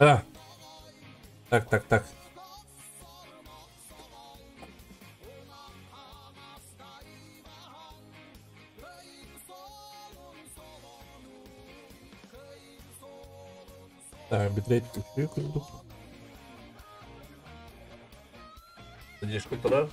А. Так, так, так. Так, битрейт үчүгэй курдук. Задержка турар.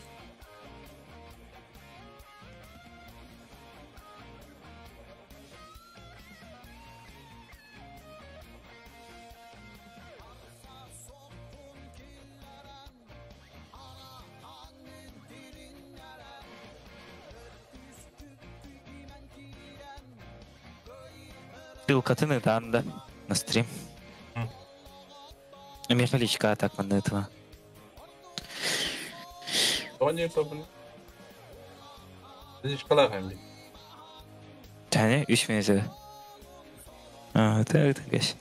Ссылкатын ытаан да на стрим. Миэхэ личка так манна ытыма. Тоҕо не тобун? Личкалаах эми. Тәне үс минуты. А, это кеш.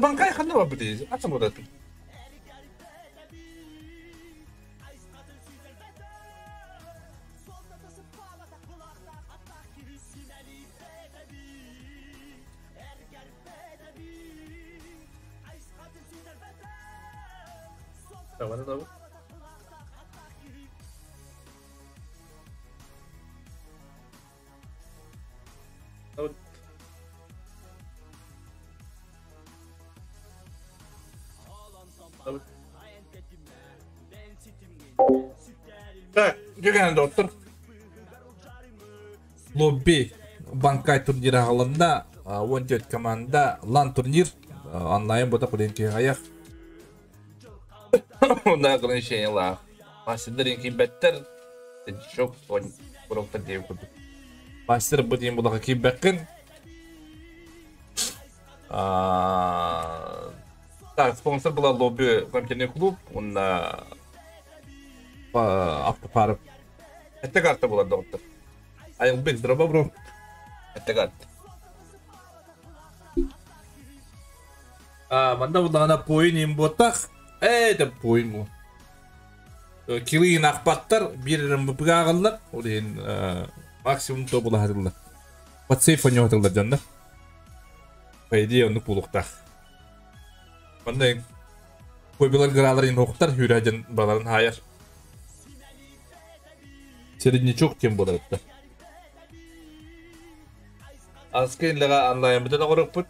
Банкай ханна барбыт атын бодатын. Давай, давай. Так, дьүгэн доктор. Лобби банкай турнир аҕалында 14 команда лан турнир онлайн бота кулен киһи Онда ограничение лаах. Мастер киирбэттэр. Шок уроктар диэн курдук. Мастер бу диэн булаха киирбэккин. Так, спонсор была лобби компьютерный клуб. Онна автопарк. Это карта была доктор. Айылбек, здорово, бро. Это карта. Манда буллаҕына поин им буоттах. Это поин бу. Килыын ахпаттар биир МВП-га ааҕаллар. Ол иһин максимум то булаһатыллар. Под сейф онньоһутуллар дьоннор. По идее оннук буолуохтаах. Манна Койбилар гыраалар инһуохтар хүүрэ дьон баларын хаайар. Середнячок тем буолар этэ. Аскы инлэҕэ онлайнбытын оҥоруохпут.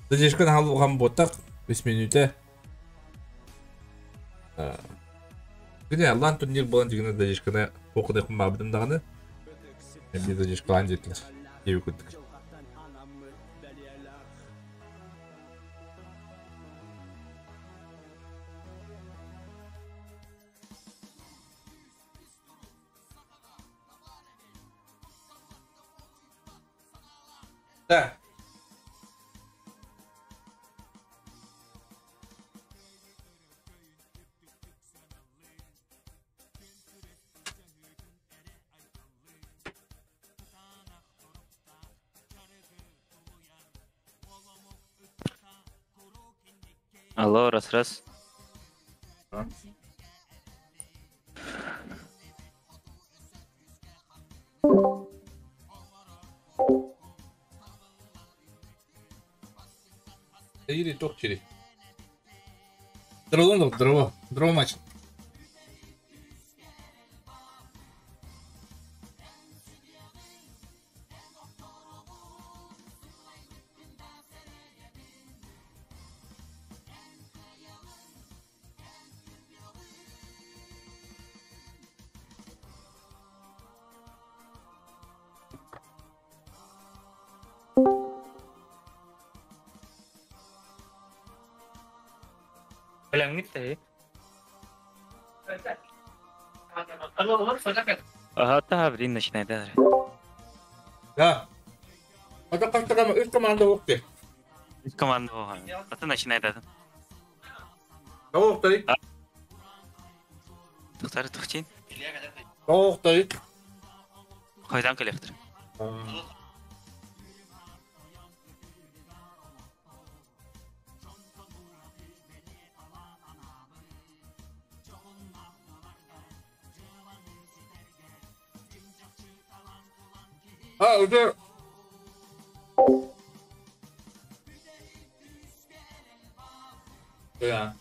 Задержка наһаа буоттах, үс мүнүүтэ. Гүнэ аллаан турнир буолан дьигинэ задержканы туох баабытым даҕаны. Эмиэ задержкалаан диэтилэр. Диэби курдук. Да. Алло, раз-раз. А? Дири тох чири. Здорово, здорово. Здорово, матч. Bilangit eh. Ага, блин, начинай, да. Да. А так как үс команда уопты. Үс команда оха. Ата начинай, да. Тоохтой. Тухтары тухчин. Тоохтой. Койдан коллектор. А, уже 对啊。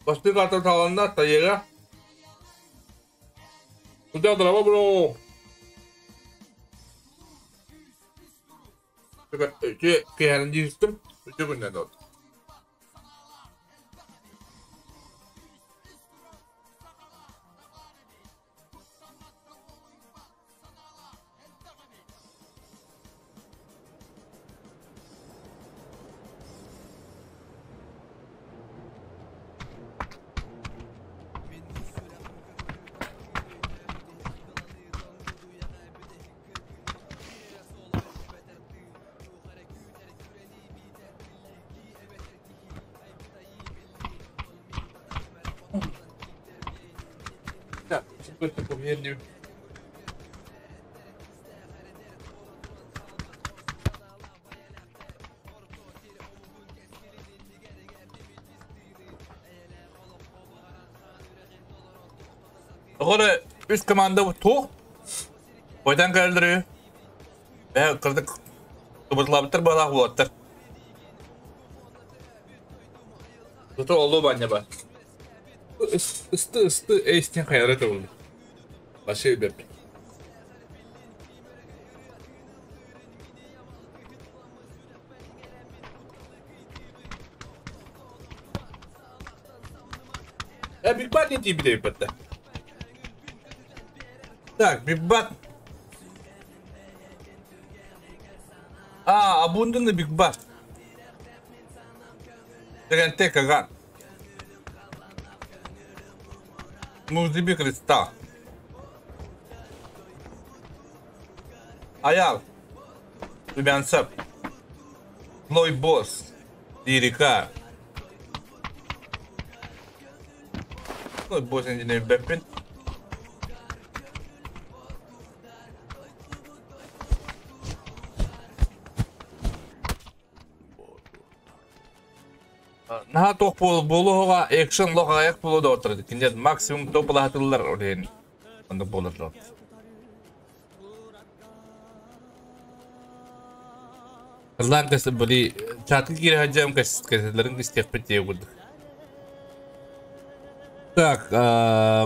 Бастык ата таланна тайыга. Куда дрова бро? Киһәрин дистим. Үтө күннен ол. Так, какой-то померню. Оҕоро үс команда туох Ойдан кэллэрүү. Э, кырдык тубутлабыттар балаах буолаттар. Тута олу баня ба. Ысты ысты эйстен хайара табылды. Башы беп. Э, Биг Бат не тебе бетте. Так, Биг Бат. А, Абунданы Биг Бат. Деген Каган. Музыби Кристалл. Аял. Румянцев. Злой босс. Лирика. Злой босс не беппин. Наһаа туох буолуоҕа экшен лох аҕыйах буолуо да отторо кинилэр максимум топ-лаһатыллар ол иһин оннук буолар дуо. Ыллаан кэс били чатка киирэ сылдьан кэсэлэрин истиэхпит диye курдук. Так,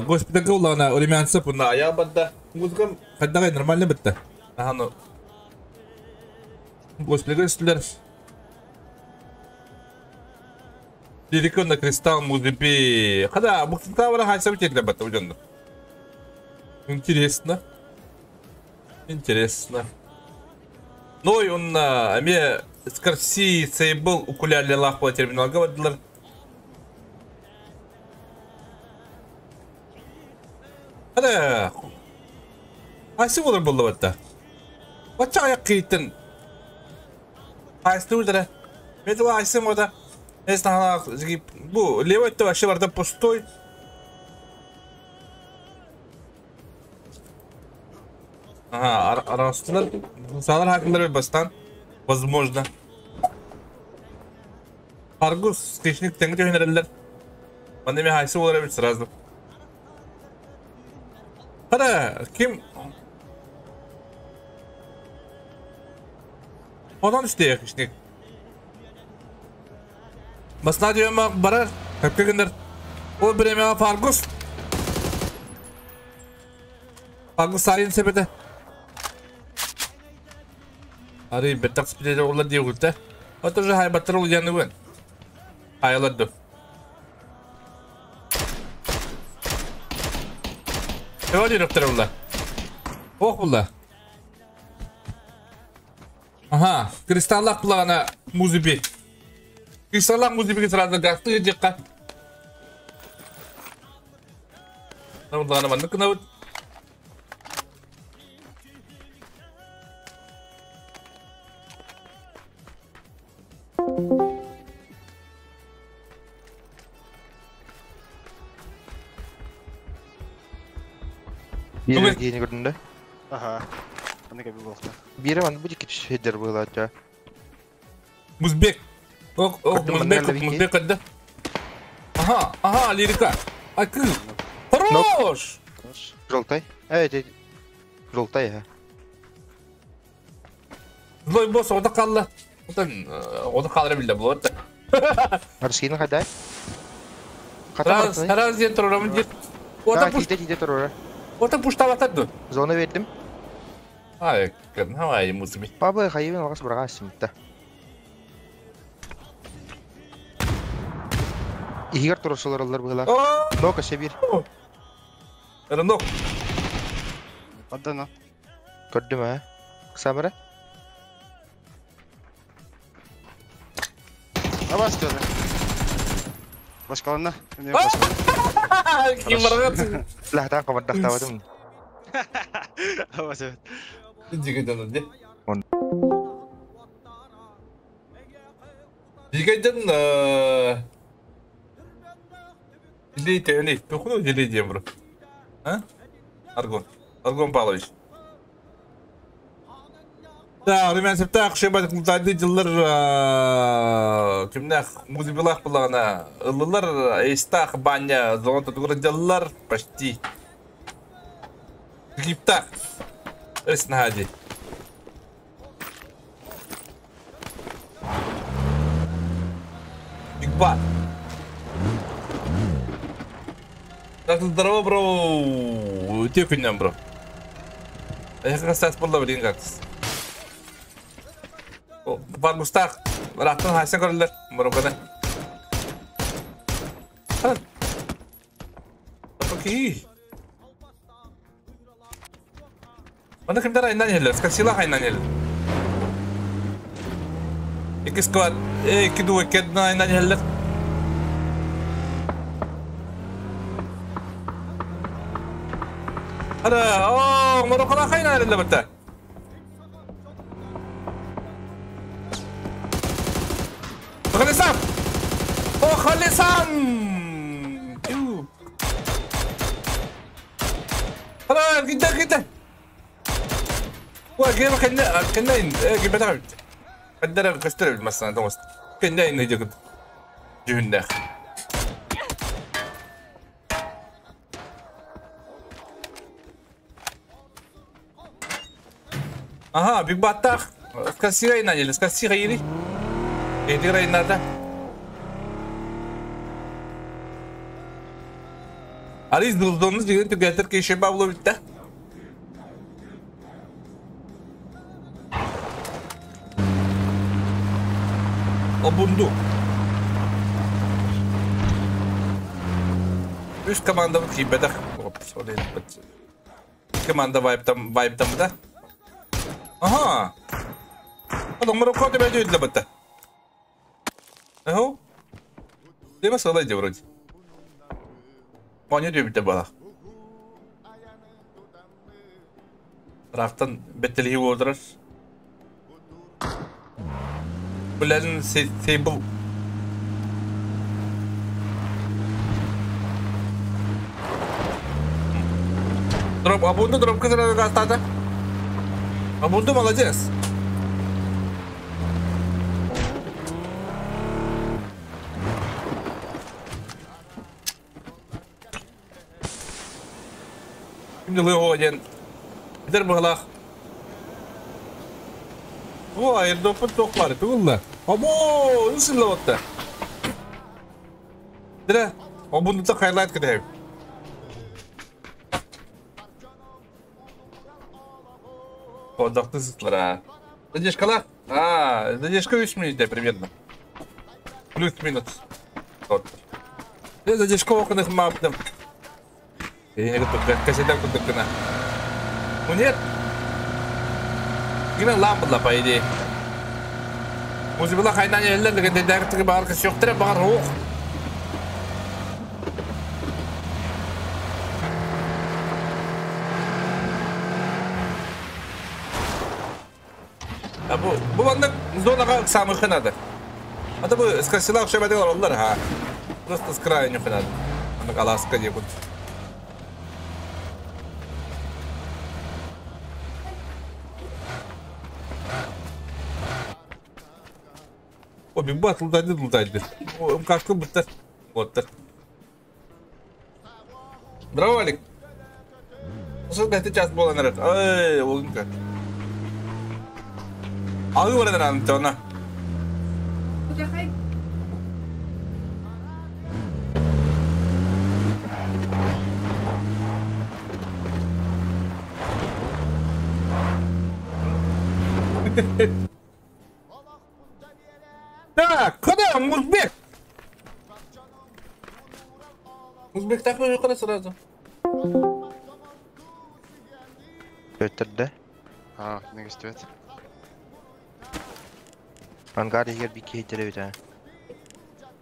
госпитальга улаана Румянцев уна айаҕа барда. Музыкам хайдаҕай нормально бытта. Аха, госпитальга истилэр. Лирика на кристалл музыпи. Хада, бухтата хайса битерле батта удьонно. Интересно. Интересно. Ной он эмиэ Скорси Сейбл укулелелаах буола терминалга бардылар. Хада, Айсы болар болла батта. Бачча аяк кииттен Айсы өлдөрө. Мен Айсы мода. Бу левый это вообще барда пустой. Ага, арастылар. Салар хакымдар бастан. Возможно. Аргус хищник тэҥи түһүнэрэллэр. Манна эмиэ хайсы буолар эбит сразу. Хара, ким Онон үстеек ишник. Басна диөмө барар. Хөпкө гындар. Ол биремеға Фаргус. Фаргус сайын себете. Ари беттак спидеде олар дие күлті. Вот уже хайбаттар ол яны бен. Хайаларды. Эва директор олар. Ох бұлла. Ага, кристаллах бұлағана музыби. Кристаллах музыбиге сразу гасты жекка. Бұлағана манны кынабыт. Бире гейни көрдүң да? Ага. Аны кеби болду. Бире маны бу дикки түшөдер була жа. Музбек. Ох, ох, Көрдүм, Музбек, мына Музбек кадда. Ага, ага, лирика. Акы. Хорош! Жолтай. Эй, эй. Жолтай, ha. Злой босс ода қалды. Отан, ода қалдыра білді бұл отта. Арскины кайда? Раз, раз ден тұрамын деп. Ота пуш, Ота тиде турора. ота пуштаватады. Зона бердим. Ай, кын, музыби. Пабы хайыбын алгас барган симтта. Игер турсулар алар була. Нока себир. Рынок. Адана. Көрдүм ha. Самара. Абас деді. Башкаларына. Эмне башкаларына. Ким барган? Лахтан кабардактабадым. Абас evet. Дигеден де. Он. Дигеден Дилей те, тухну дилей дем бро. А? Аргон. Аргон Павлович. Да, румян септах, шебат култайды жыллар кимнах музыбилах булана. Ыллар эстах баня зонта тугра жыллар почти. Гиптах. Эснади. Бигбат. Так, здорово, бро. Те күннен, бро. Я как раз була блин как. Бар мустах. Раттан хайсан көрөлөр. Морокода. Окей. Мана кимдер айнан хеллер. Скасила айнан хеллер. Ики сквад. Эй, киду кедна айнан хеллер. Ара, о, Морокода хайнан хеллер битте. خلصان! او خلصان! خلاص جدا جدا. وكيف كنا كنا كيف تعبت؟ عندنا كشتري مثلا توست كنا نيجي كنت جهنخ. اها بيج باتاخ سكاسيرينا يلي سكاسيريني Эдирайнада. Арыз дулдонуз деген түгәтер кеше бабло битте. Обунду. Үс команда бит кибедах. Опс, олен бит. Команда вайп там, вайп там да. Ага. Адамыр коды бәдү битте. Ага. Дема салай вроде. Поня любит бала. Рафтан беттелхи болдырар. Буларын сейбл. Дроп, абунду дроп кызырады гастады. Абунду молодец. Şimdi один. Gider bağlak. О, airdrop'un çok var. Тугулла. Або, үсүллэ отта. Дре, обунду та хайлайт кыдэ. Отдохты сытлара. Задержкала? А, задержка 3 минут примерно. Плюс-минус. Вот. Я задержка окон мап там. Я не готов, каседа кудыкына. Ну нет. Гина лампа по идее. Музыка хайна не эллер деген дәртігі бар кыз бар ох. А бу бу зонага самый ханады. А то бы скосила шебедел олар ха. Просто с края не ханады. Аны каласка деп. О, бибат лутайды лутайды. О, МКшка быттар. Вот. Здорово, Алик. Что это час было, наверное? Эй, улынка. А вы вроде Антона. Так, куда Музбек? Музбек так выехали сразу. Петр, да? А, не гостевет. Ангар егер бики хейтеребит а.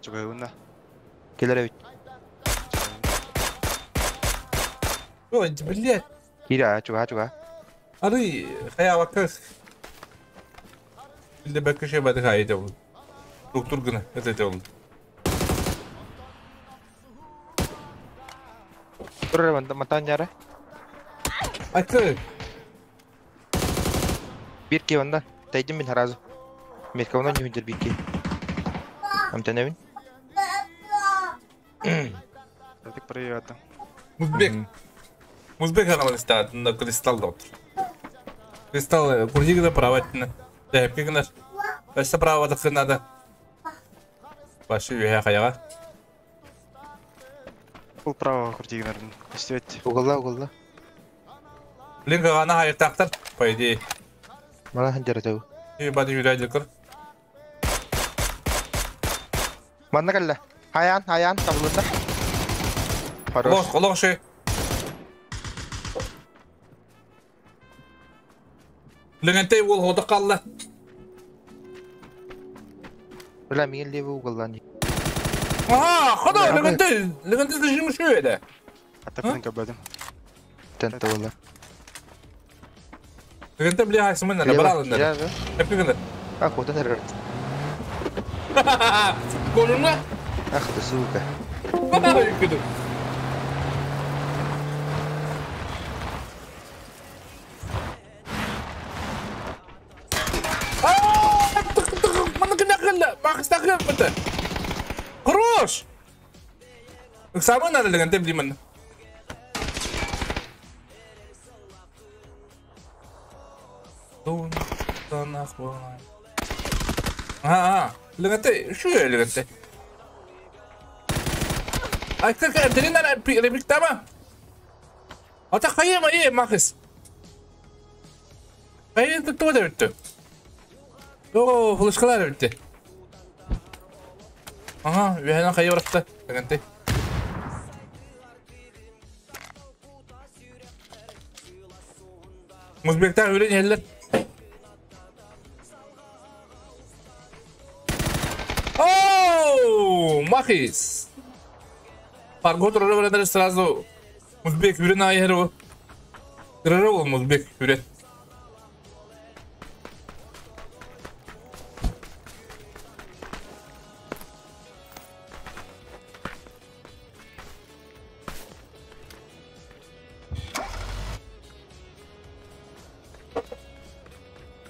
Чугайуна. Келеребит. Ой, блядь. Кира, чуга, чуга. Ары, хая вакас. Билде бәкке шей бәді хайды ол. Доктор гына, это ол. Тур матан яра. Айты. Бир ки онда. Тайдым мин харазы. Мерке онан юндер бир ки. Амтанабин. Тик проявят. Музбек. Музбек аналиста на кристалл доктор. Кристалл курдигна правательно. Да, пигнаш. Өссө право надо. Башы үйе хаяга. Бул право курдигнердин. Гостевет. Угылла, угылла. Блин, гана хайыр по идее. Мана ханжара тау. И бады юрайдыр кыр. Манна калла. Хаян, хаян, табылында. Хорош. Лох, лох ши. Легенте ол ходы қалла. Бля, миген левый угыллан. Ага, ходы, легенте, легенте зажимы ши еді. Атакын кабадым. Тенте угылла. Легенте бля хайсымын әлі, бар алындар. Эпигінді. А, куда ты Колуна? Ах ты, сука. Хорош! Самый надо легенте блиман. А, легенте, что я легенте? А как это не надо ребриктама? А так хаема е махис. Хайын кто да О, флешкалар өтті. Ага, вехена хайы баратта. Легенте. Музбектар өлен еллер. Оу, махис. Паргот ролы сразу Музбек үрен айыры. Кырыры Музбек үрен.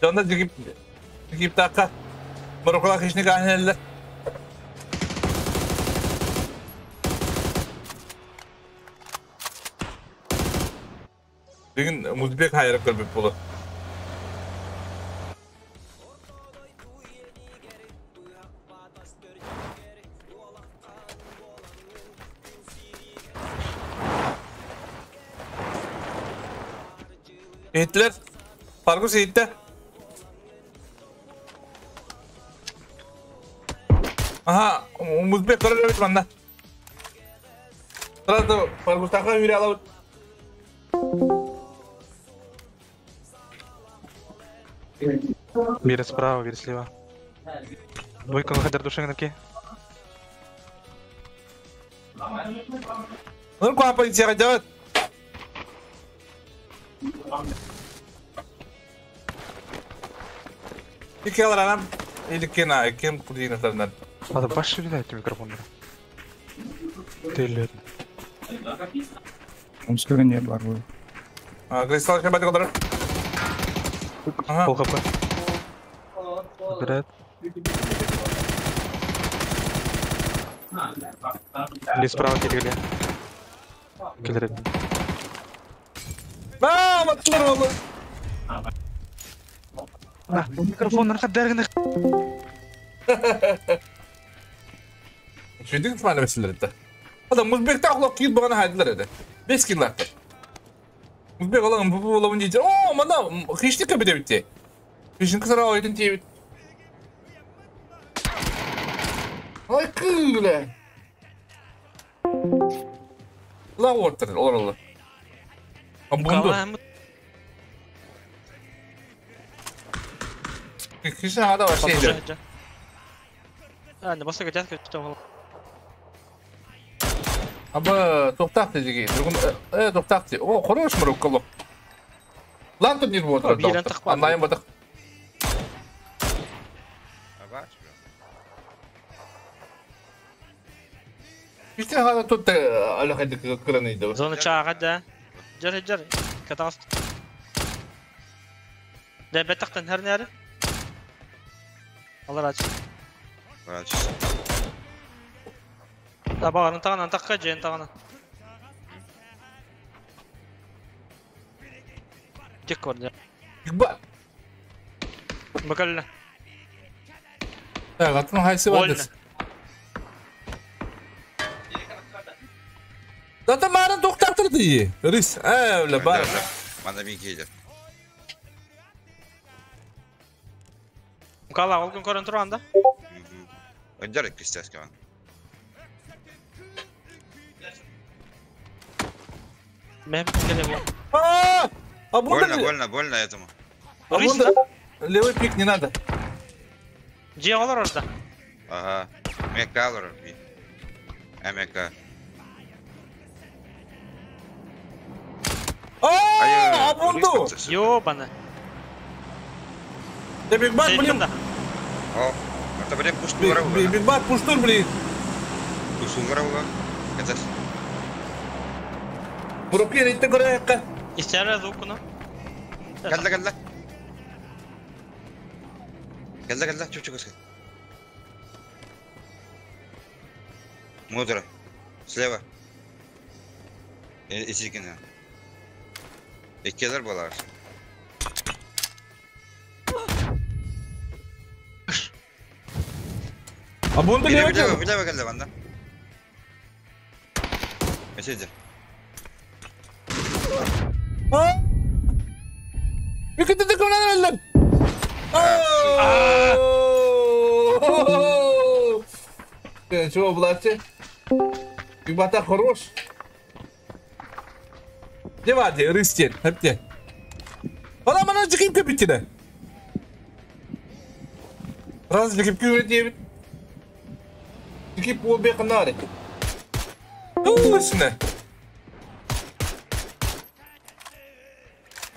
Onda gidip dakika. Marokko'da kişini kaynarlar. Bugün Muzbek hayırı kırıp bulu. Ettiler. Parkus etti. Aha, Muzbek көрөр манна. Сразу Паргустаха үйрі алабыт. Бери справа, бери слева. Двойка выходит души. Ну, куда полиция делает? Iki alalım. İlkina, kim kudina. Надо баши видать микрофон. Ты Он скоро не барвы. А, кристалл шабат kadar. Ага. Пол хп. Забирает. Или справа килгили. Килерет. А, матылар oldu. Микрофон нархат дәргін. Шүйдік тұманы мәселер еді. Адам Музбекте ақлақ киіп бұғана хайдылар еді. 5 килл аттыр. Музбек алан бұ боламын дейді. О, мана хищник көбі бітті. Хищник сара ойдын тейбіт. Ай кылы. Ла ортыр, олар олар. Бунду. Хищник ада вообще идет. А, не басқа кетеді кетті. Аба тоқтақты деге. Тоқтақты. О, хорош мұрып. Лан тут не вот. Анайым бодық. Хищник ада тут алақайды кыраны. Зона чаға да. Жар жар. Катас. Да бетақтан her nere? Allah razı olsun. Да бағарын тағынан таққа жен тағынан. Тек көрді. Ба. Бакалла. Так, атын хайсы бар. Зато марын тоқтаттырды. Рис, әулі бар. Мана мен кейді. Кала, ол күн көрін тұрғанда? Өндер кристиаске ван. Мен келе бұл. А, Больно, больно, больно этому. Левый пик не надо. Же олар орда. Ага. МК олар. МК. А, абунду. Ёбана. Да бигбат, блин. О, это, блин, пуштур. Бигбат, пуштур, блин. Пуштур, это. Бруклин, это горяка. İsterler zukunu. Geldi geldi. Geldi geldi, çok çok güzel. Мудро. Слева. Исикина. Иккелер болар. А bunda ne var? Лево geldi benden. Mesajı. А? Bir kötü takımdan öldüm. Чего, Власти? Бата хорош. Не вади, рыстен, хепте. Ана мана жикип көпүттү. Раз жикип көпүттү. Жикип ол бекнары. Точно.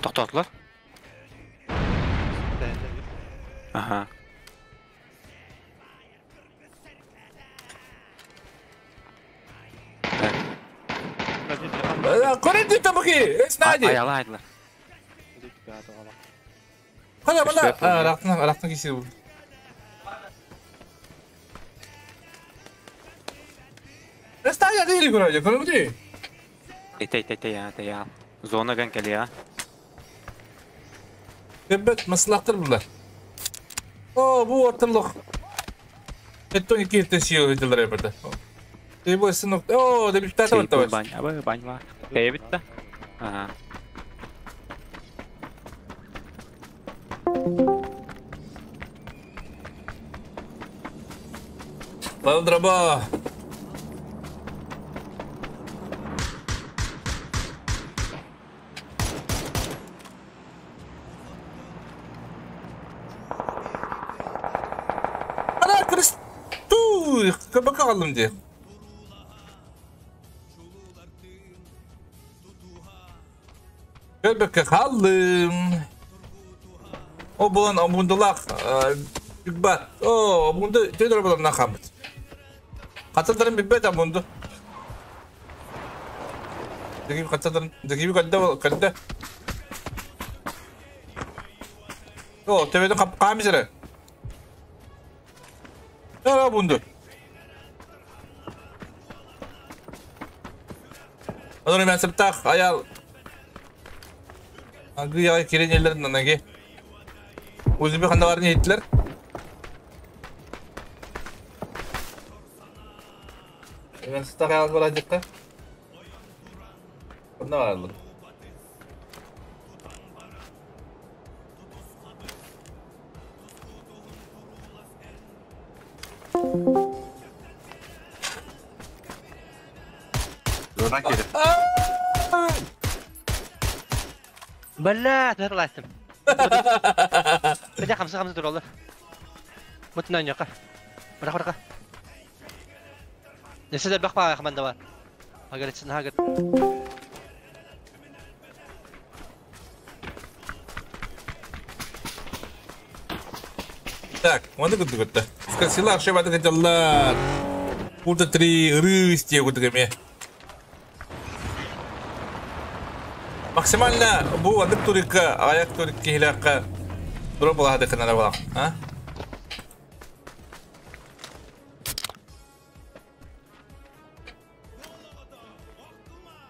Тоқтатылар? Ага. Көреді табыки, эснади. Аяла айдылар. Қана бана, рақтың, рақтың кесе бұл. Эснади değil көреді, көреді. Ете, ете, ете, я, ете, я. Зона ган кели, я. Эбет, маслақтыр бұлар. О, bu орталық. Эттон iki iltesi ödüler yapırdı. Bu nokta. О, да bir tane var. Бань, абы, бань ва. Те битті. Ага. Павел дроба. Ана кресту! Кабака алым де. Кабака қалым. О, бұлан амундылақ. Бат. О, амунды төдір бұлан нақамыт. Қатылдырын біппет амунды. Дегим қатылдырын. Дегим кәлді кәлді. О, төбеден қап қамызыры. Yara bundu. Onun ben sıptak ayal. Agı kirin yerlerinden agi. Uzun bir kandalarını yettiler. Ben sıptak ayal var acıkta. Bunda var aldım. بلا تطلع تم بدي 5 5 دولار متنا نيقة ورقة ورقة نسيت البقى يا خمان دوار هاقلت سنها قلت Так, وانا كنت قلت سكاسيلار شي بعد كنت الله قلت تري ريستي قلت كمية Максимально бу адык турикка, аяк турик кихилакка дроп була хады кынара була. А?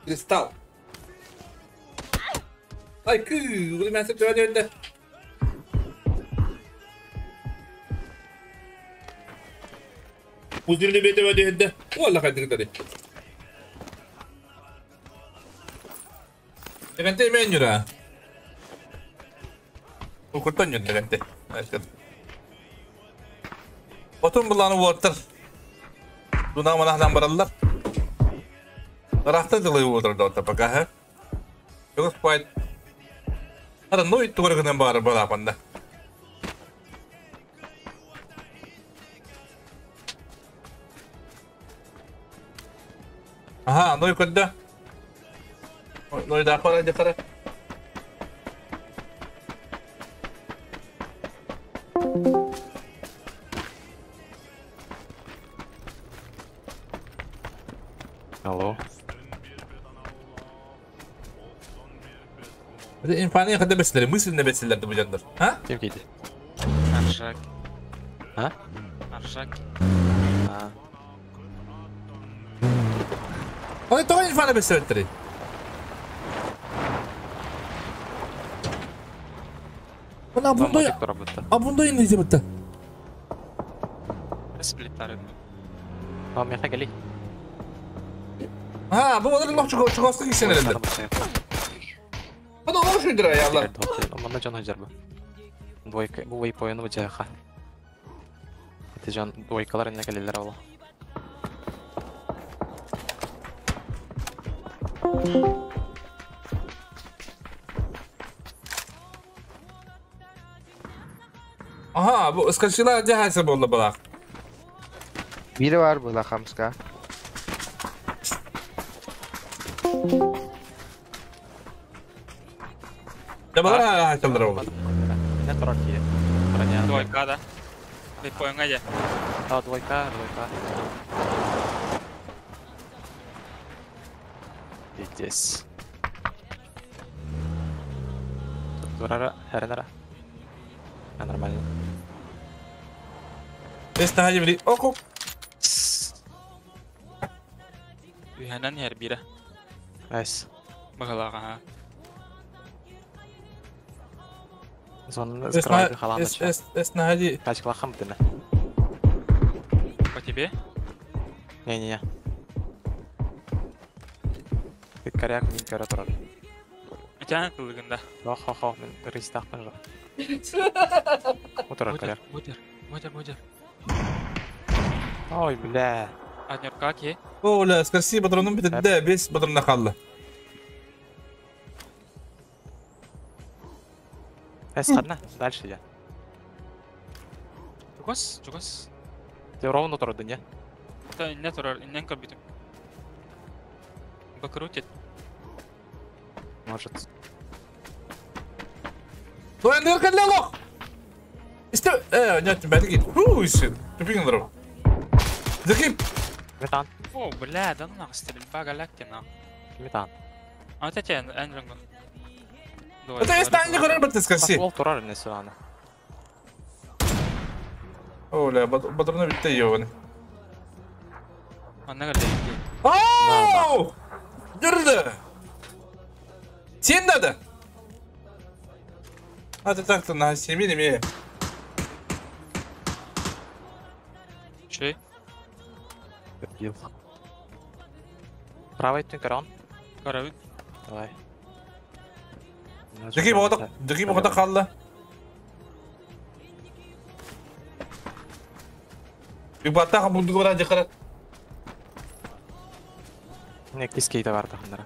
Кристалл. Ай, кы, мен сеп жөдө. Узирни бете бете. Валла кадыр дары. Дегенте мен юра. Укуртан юр дегенте. Потом буланы уоттар. Дуна манахдан бараллар. Рахта дылы уотар да пока, ха. Yok пайт. Ара ной тугыргынан бары балапанда. Ага, ной көдді. Ной да қара де қара. Алло. İnfaniye kadar besleri, мысленно beslerdi bu canlar. Ha? Ким кейди? Аршак. А? Аршак. А. Ой, тоҕо инфаны beslerdi. Buna bunda А bunda инде битте. Сплитары. Вам я кали. Ha, bu olar лох чуго чугосты кишенелер. Бу олар шуйдыра я алар. Манна жан хажар бу. Двойка, бу вейпояны бу жаха. Это жан двойкалар инне калилер ола. Aha, bu ıskaçılar cahası boldu balak. Biri var bu la Hamska. Jabalar haytallar oldu. Ne turar ki? Двойка, да. Вейпоинга же. А, двойка, двойка. Здесь. Турара, херенара. А, нормально. Esta hadi око. Үйәнен her biri. Найс. Бағалаға. Зона закрывает халана. Эсна хади. Тачка лахам ты. По тебе? Не-не-не. Ты коряк, не коря турар. Митяна тылыгында. Хо-хо-хо, мен рейстахпын жо. Утарар калер. Модер, модер, модер. Ой, бля. Анерка ки. О, ля, скорси патроном битде, бес патрон халла. Эс, ладно, дальше я. Чугас, чугас. Ты ровно турды, не? Та инне турар, иннен көрбүтүм. Бакрутит. Может. Туяндыр кэллэ лох. Исте, нет, бәлки. Хуй, тупик здоров. Закип. Метан. О, бля, да ну нах, стрельба галактина. Метан. А вот эти энджингу. Это есть не көрөр бит скорси. Пошел турар не сюда. О, ля, патроны битте ёбаны. Манна кэллэ. Оу! Дырды. Сен надо. А ты так-то на семи не Чей? Правый түн корон. Карабит. Давай. Дыки боғыта қалды. Баттаға бұлды көра жықыры. Не, кискейді бар тақындара.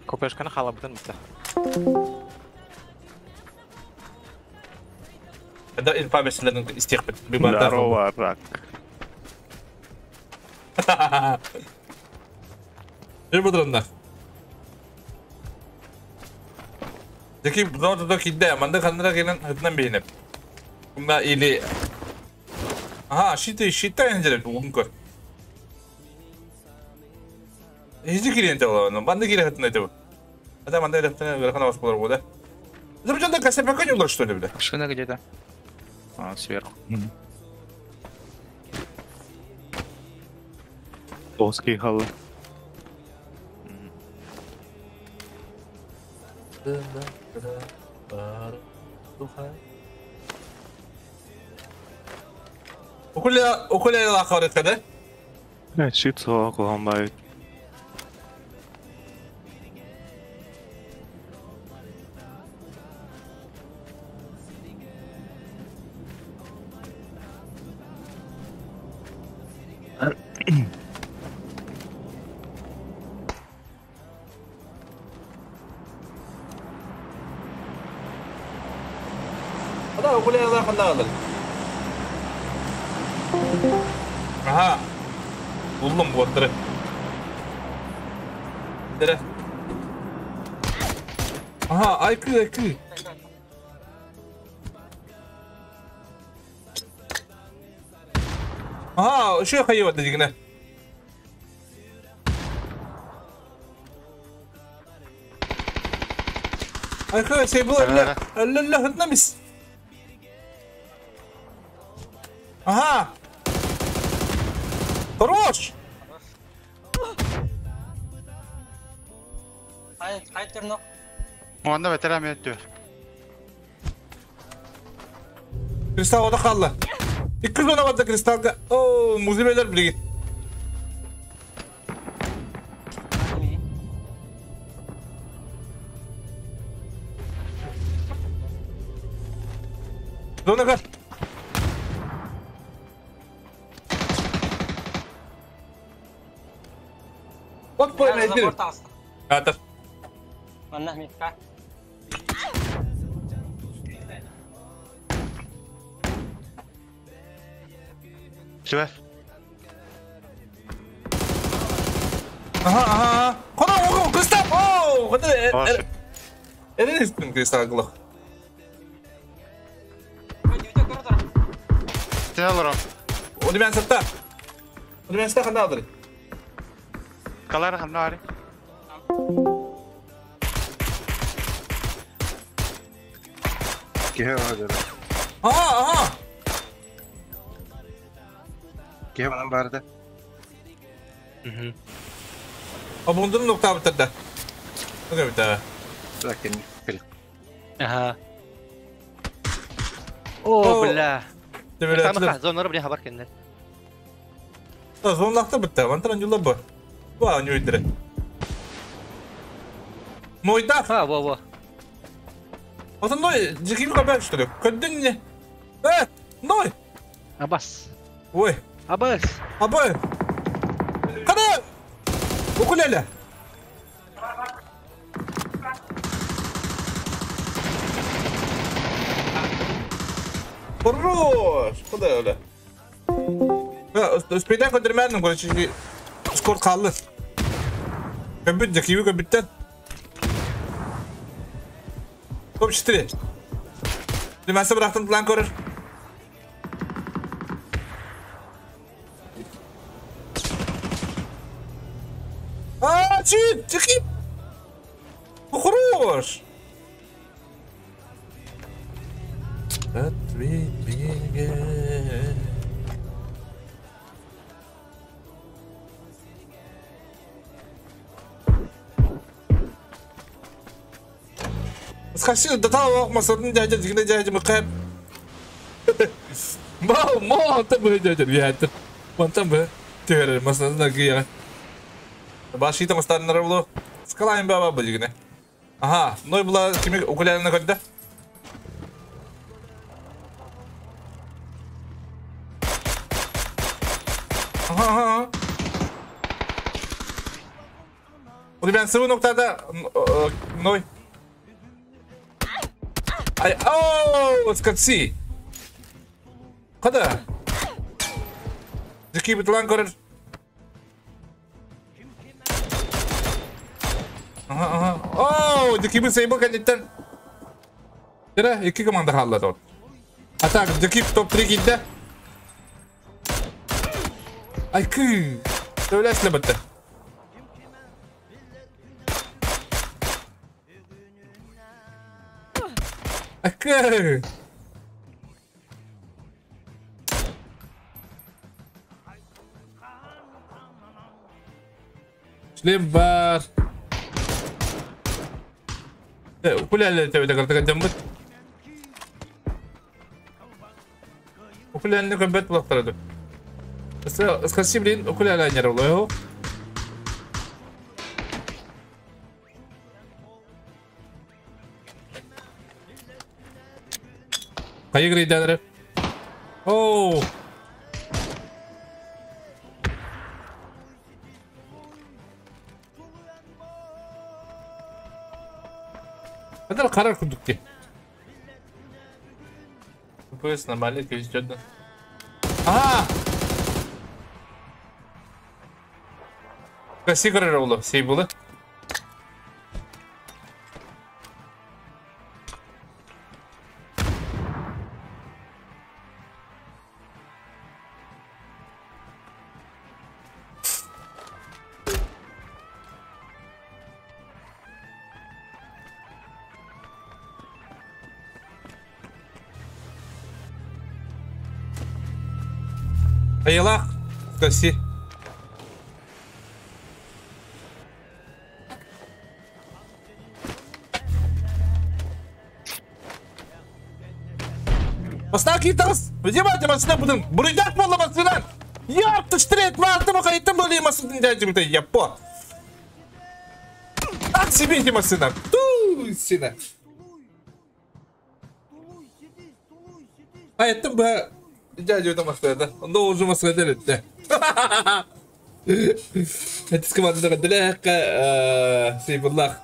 Копешканы халабытын бітті. Это инфа бесілердің истеқпіт. Здорово, рак. Жүр бұдырында. Дыки бұдырында кидде, манды қандыра келін хытынан бейініп. Бұнда или... Ага, шиты, шита енжелеп, оғын көр. Хизі келен те олар, банды келе хытын айтып. Ата манды хытын верхана бас болар болды. Это бжанда касапака не что ли, бля? Машина где-то. А, сверху. Плоские холлы. Укуля лахары када? Э, щит ломают. Ада укуля лаханда. Aha. Buldum bu otları. Dere. Aha, IQ IQ. Aha, şu kayıyor dedigine. IQ şey bu Allah Allah hıtnamis. Aha. Хорош! Онда ветеран өттү. Kristal oda kaldı. İki zona vardı kristal. Oo, muzibeler bile git. Zona kal. Bak bu ne? Атыр. Манна микка. Сүбә. Aha aha. Kona oğlum kristal. Oo, hadi. Eren istim kristal kılık. Сен алырым. Onu ben satta. Onu ben satta kanda alır. Калар хамна ари. Кеhe var Aha aha. Кеhe bana bardı. Abundun nokta bitirdi. Ne bitti? Lakin Aha. О, бля. Демеле. Зона бля хабар кенде. Зонлакта битти. Мантан юлла бу. Бу аны өйдүрө. Нойдаах. А, во-во. Отон Ной, жикими кабак что ли? Көддүн не? Э, Ной! Абас. Ой. Абас. Абай. Кана! Укулеле. Хорош! Куда öyle? Успейден көндүрмәдим, короче, скор қалды. Көбүт, жакиби көбүттен. Топ 4. Лимәсі бірақтын план көрір. А, чуть, тихи. Хорош. Скажи, да там масатын дядя, дигне дядя, мы кэп. Ма, ма, там бы дядя, я это. Вон там бы. Теперь масатын да гия. Баши там останнары наравло. Скалаем баба были, Ага, ну и была кими укулярная когда. Ага. Ребят, сывы нокта ной. Ай, ооо, скотси. Када? Жеки битулан көрөр. Ага, ага. Ооо, жеки бит сейбл кандиттен. Тера, екі команда қалды тут. А так, жеки топ-3 кидді. Ай, кы. Төләсілі бітті. Акы. Шлем бар. Укулеле тебе картага жамбыт. Укулеле көбөт булактырды. Скажи, блин, укулеле не равно. Кайгры дәдірі. Оу. Kadar karar kurduk ki. PS нормально, везет. Ага. Касигры oldu, сейбулы. Айылақ, скаси. Баста китас. Вдевайте машина будем. Бурыдак бола машина. Ёпта, штрет, мартым, қайтым боли машина дядя, я по. Ах, себе эти машина. Ту, сина. А это бы дядя там машина, он должен машина делать. Это команда دلاك سيب الله.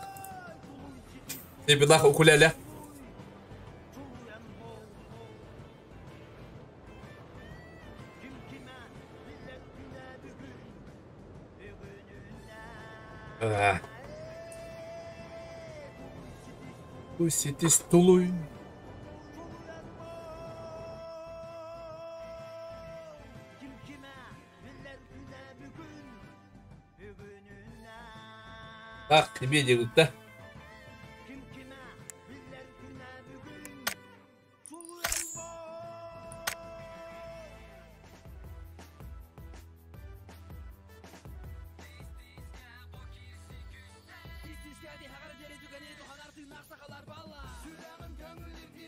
سيب الله وكلاله. Пусть тулуй. Так, тебе делают, да?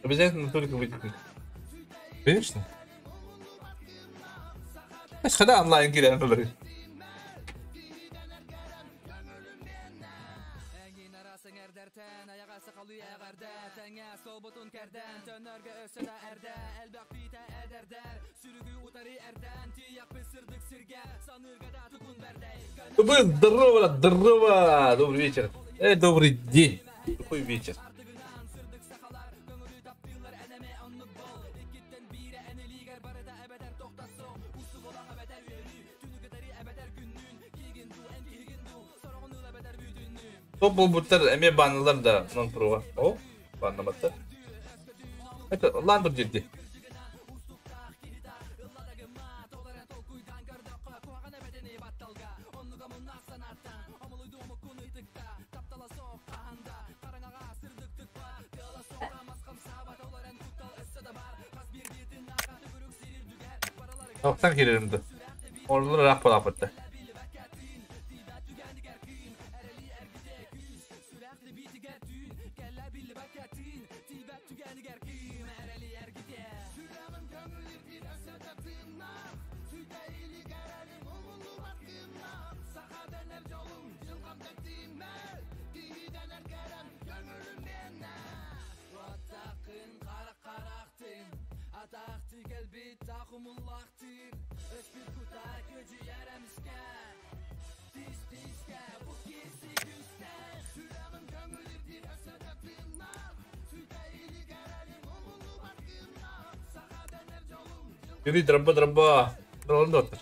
Обязательно только вытекнуть. Конечно. Знаешь, когда онлайн кидаем, Здорово, здорово! Добрый вечер. Добрый день. Какой вечер? Топ булбуттар эме баннылар да нон пруга. О, баннаматтар. Это ландыр жерде. Тоқтан келерімді. Орлар рақ болапытты. Yürü drabba drabba. Drabba da.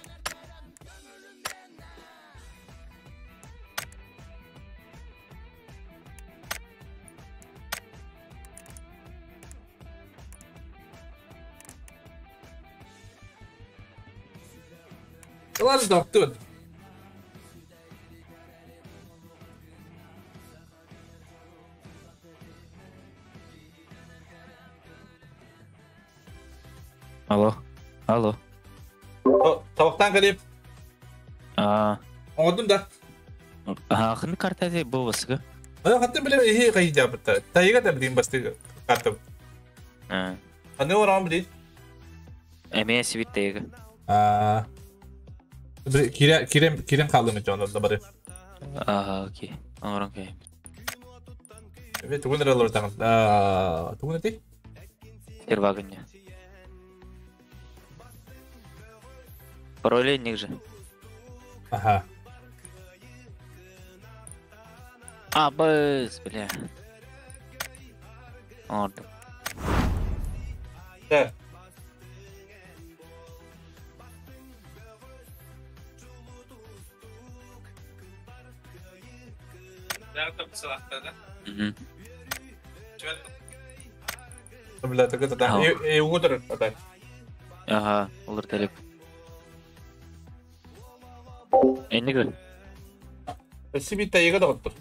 Ладно, доктор. Алло. Алло. Табақтан келіп. Оңодун да. Хын карта де бу басыгы. Ана хаттын билем ихи кайда битта. Тайга да билим басты карта. Аны орам билин. Эме сибит тайга. Кирем кирем кирем калдым жонда да бары. Окей. Оңорон кей. Эме тугун ралар тагын. Тугун эти? Первагыння. Пароли ниже. Ага. А, быз, бля. Ордум. Да. Угу. Бля, так это да. И удар, так. Ага, улар телек. Эннигі. Сибит тайга да оттур.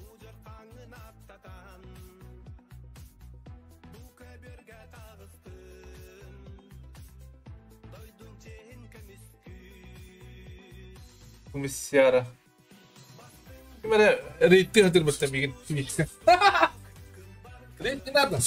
Комиссиара. Кимере рейтти хатыр баттан мигин. Рейт не надо.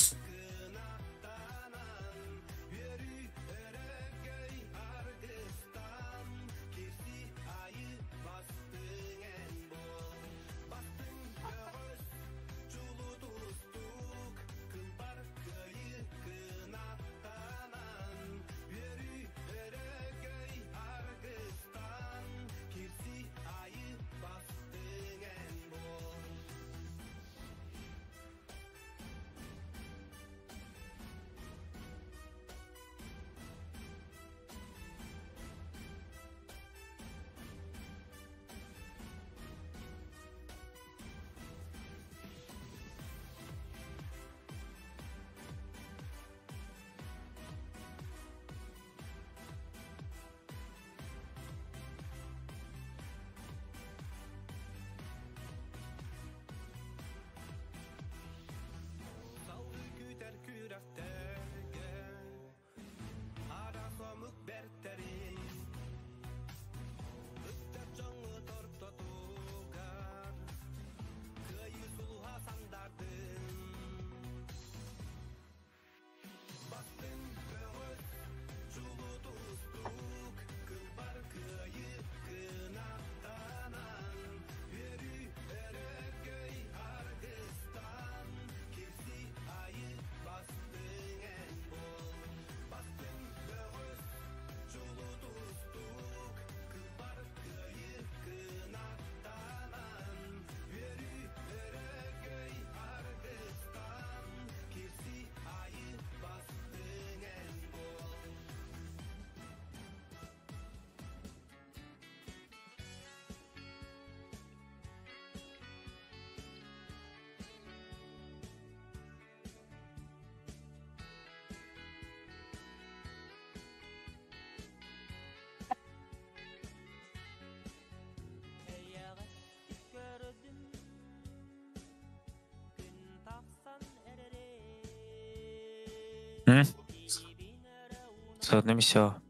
Сонно мисо.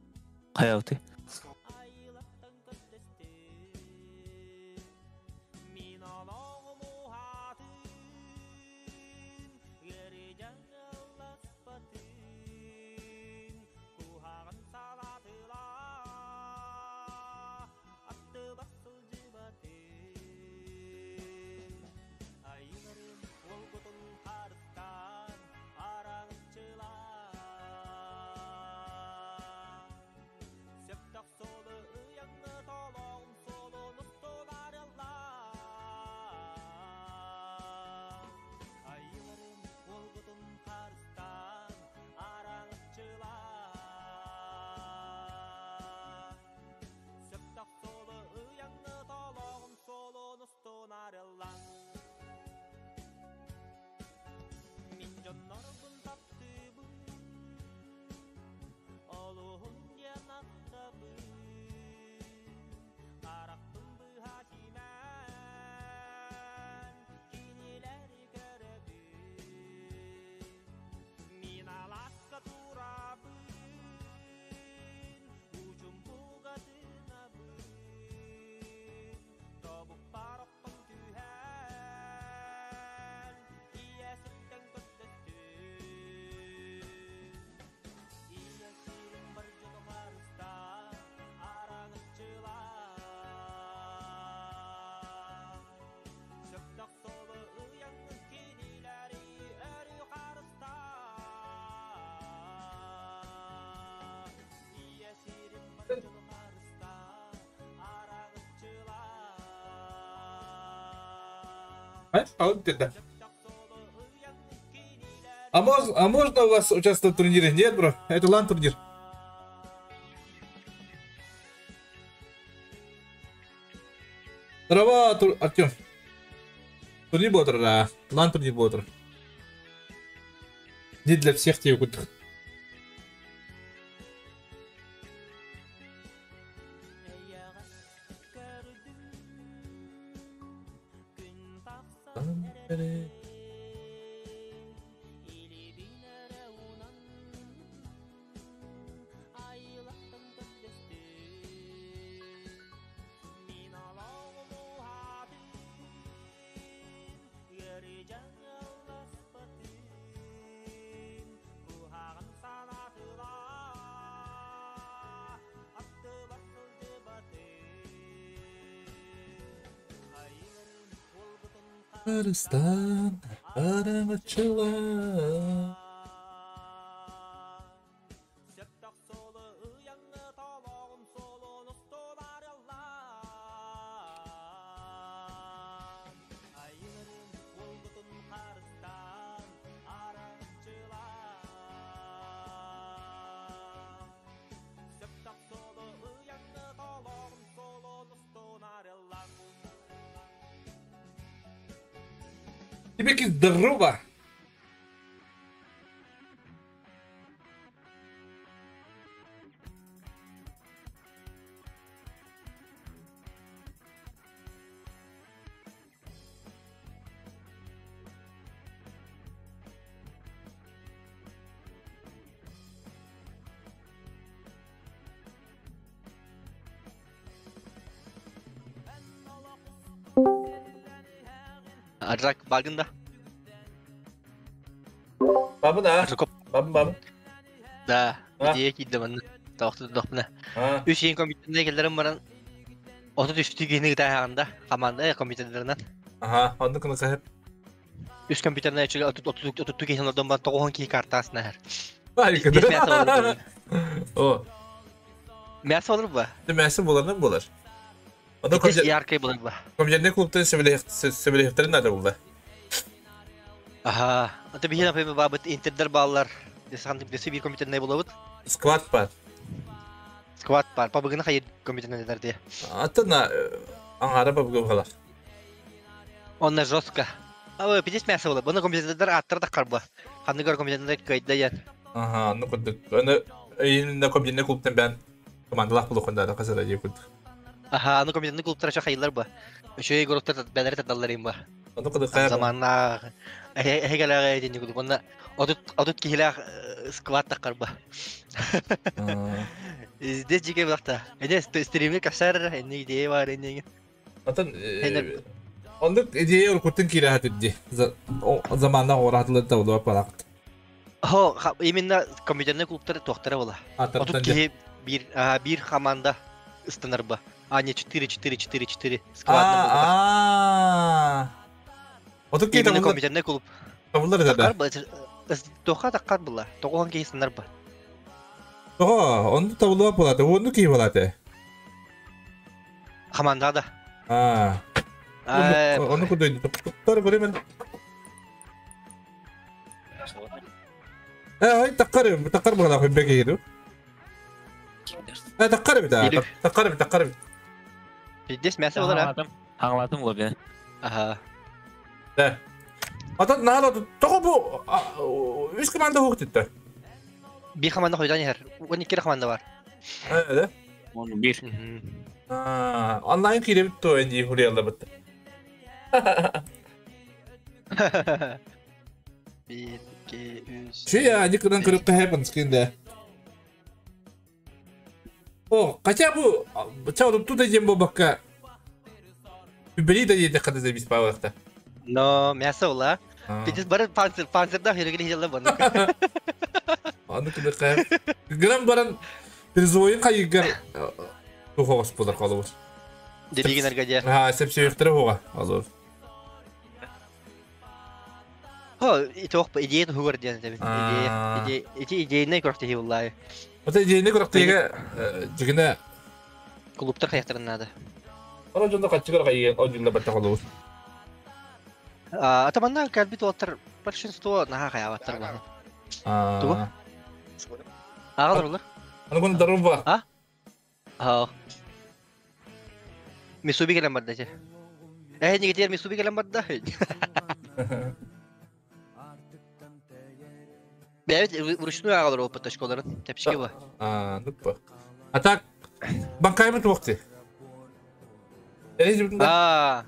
Хайалты. А? А вот это. А можно у вас участвовать в турнире? Нет, бро, это LAN турнир. Здорово, Артем. Турнир бодр, да. LAN турнир бодр. Не для всех тебе куда. Арыстан, арамачыла. Тебе здорово! Аржак багында. Бабы да. Аржакоп. Бабы бабы. Да. Идея киирдэ манна. Тоохту дохпуна. Үс иин компьютернай келлерин баран 33 киһини ытааһаҕында команда компьютердарынан. Аха, оннук кына сахып. Үс компьютернай үчүгэй 32 киһини олордон баран 90 киһи картаасына иһэр. Биэс мясо олорор. О. Мясо олорор ба? Мясо буларынан булар. Онно яркай булар ба? Компьютерный клубтан сөбүлэһиэхтэрин наада булла. Аха, ата биһиэн апай бабыт интердер бааллар. Десант десе бир компьютерный булабыт. Сквад бар. Сквад бар. Пабыгына хайыр компьютерный дия. Аттана аңара бабыгы халар. Онна жестко. А пидес мясо була. Бұны компьютердер аттар да карба. Ханныгар компьютердер кайда ян. Аха, ну кудук. Аны именно компьютерный клубтан бен командалах булукунда да казара дии кудук. Аха, аны компьютерный клубтар аша хайылар ба. Үшөй игроктар бәләре тадаллар им ба. Аны кудук кая. Заманна Эһэгэлээҕэ итинник курдук. Уонна 30 киһилээх сквад таххарба. Здесь дьигэ булахта. Эне стример кэпсээр энни идея бар энни. Атын оннук идея уруккуттан киирэ сатыыр дии. Заманна оҕураатылар да улуга парахт. Хо, именно компьютерный клубтар туохтара була. 30 киһи биир биир команда ыстанарба. А не 4 4 4 4 сквадна буолбатах. Аа. 30 киһи Именно компьютерный клуб. Табыллар да. Тоха таккар була. Тоҕуһан киһи ыстанарба. Тоҕо, онну табыллыбат буолаата. Уонну киһи буолаата. Команда да. Аа. Ону кудойду. Туттар көрөмөн. Ай таккар, таккар буолаа хөббе киһи. Таккар бит. Таккар бит, таккар бит. Пиздец мясо болар, а? Аңлатым го бе. Ага. Да. Ата наада тоҕо бу үс команда хук титте. Бир команда хойдан иһэр. 12 команда бар. Да? 11. Онлайн кииребит то энди хурияллабыт. 1 2 3. Чи я никогда көрөккө хэпэн скинде. О, хотя бы чау тут идем бабака. Бери да едет когда завис павахта. Но мясо ула. Пиздец бары панцир, панцирда херегили хилла баны. Аны кыдыкка. Грам баран призовойын кайыгар тухогос болар калыбыз. Дебиген аргадия. Ha, сепсөйөктөрө хуга. Азор. Хо, итох идея хугар диэн тебин. Идея, идея, ити идеяны көрөхтө хилла. Ата идеяны көрөхтөге жигине клубтар каяктарын надо. Ора жонда качыгар кайы одюнда батта калыбыз. Атаманна калбит оттар большинство наха каябаттар баны. Тугу? Агалар олар. Аны куну даруба. А? Аа. Мисуби келен барда же. Э, неге тер Мисуби келен барда? Бәбит вручную агалар опыт точкаларын. Тепшке ба. А, нуппа. А так банкаймы туакты. Аа.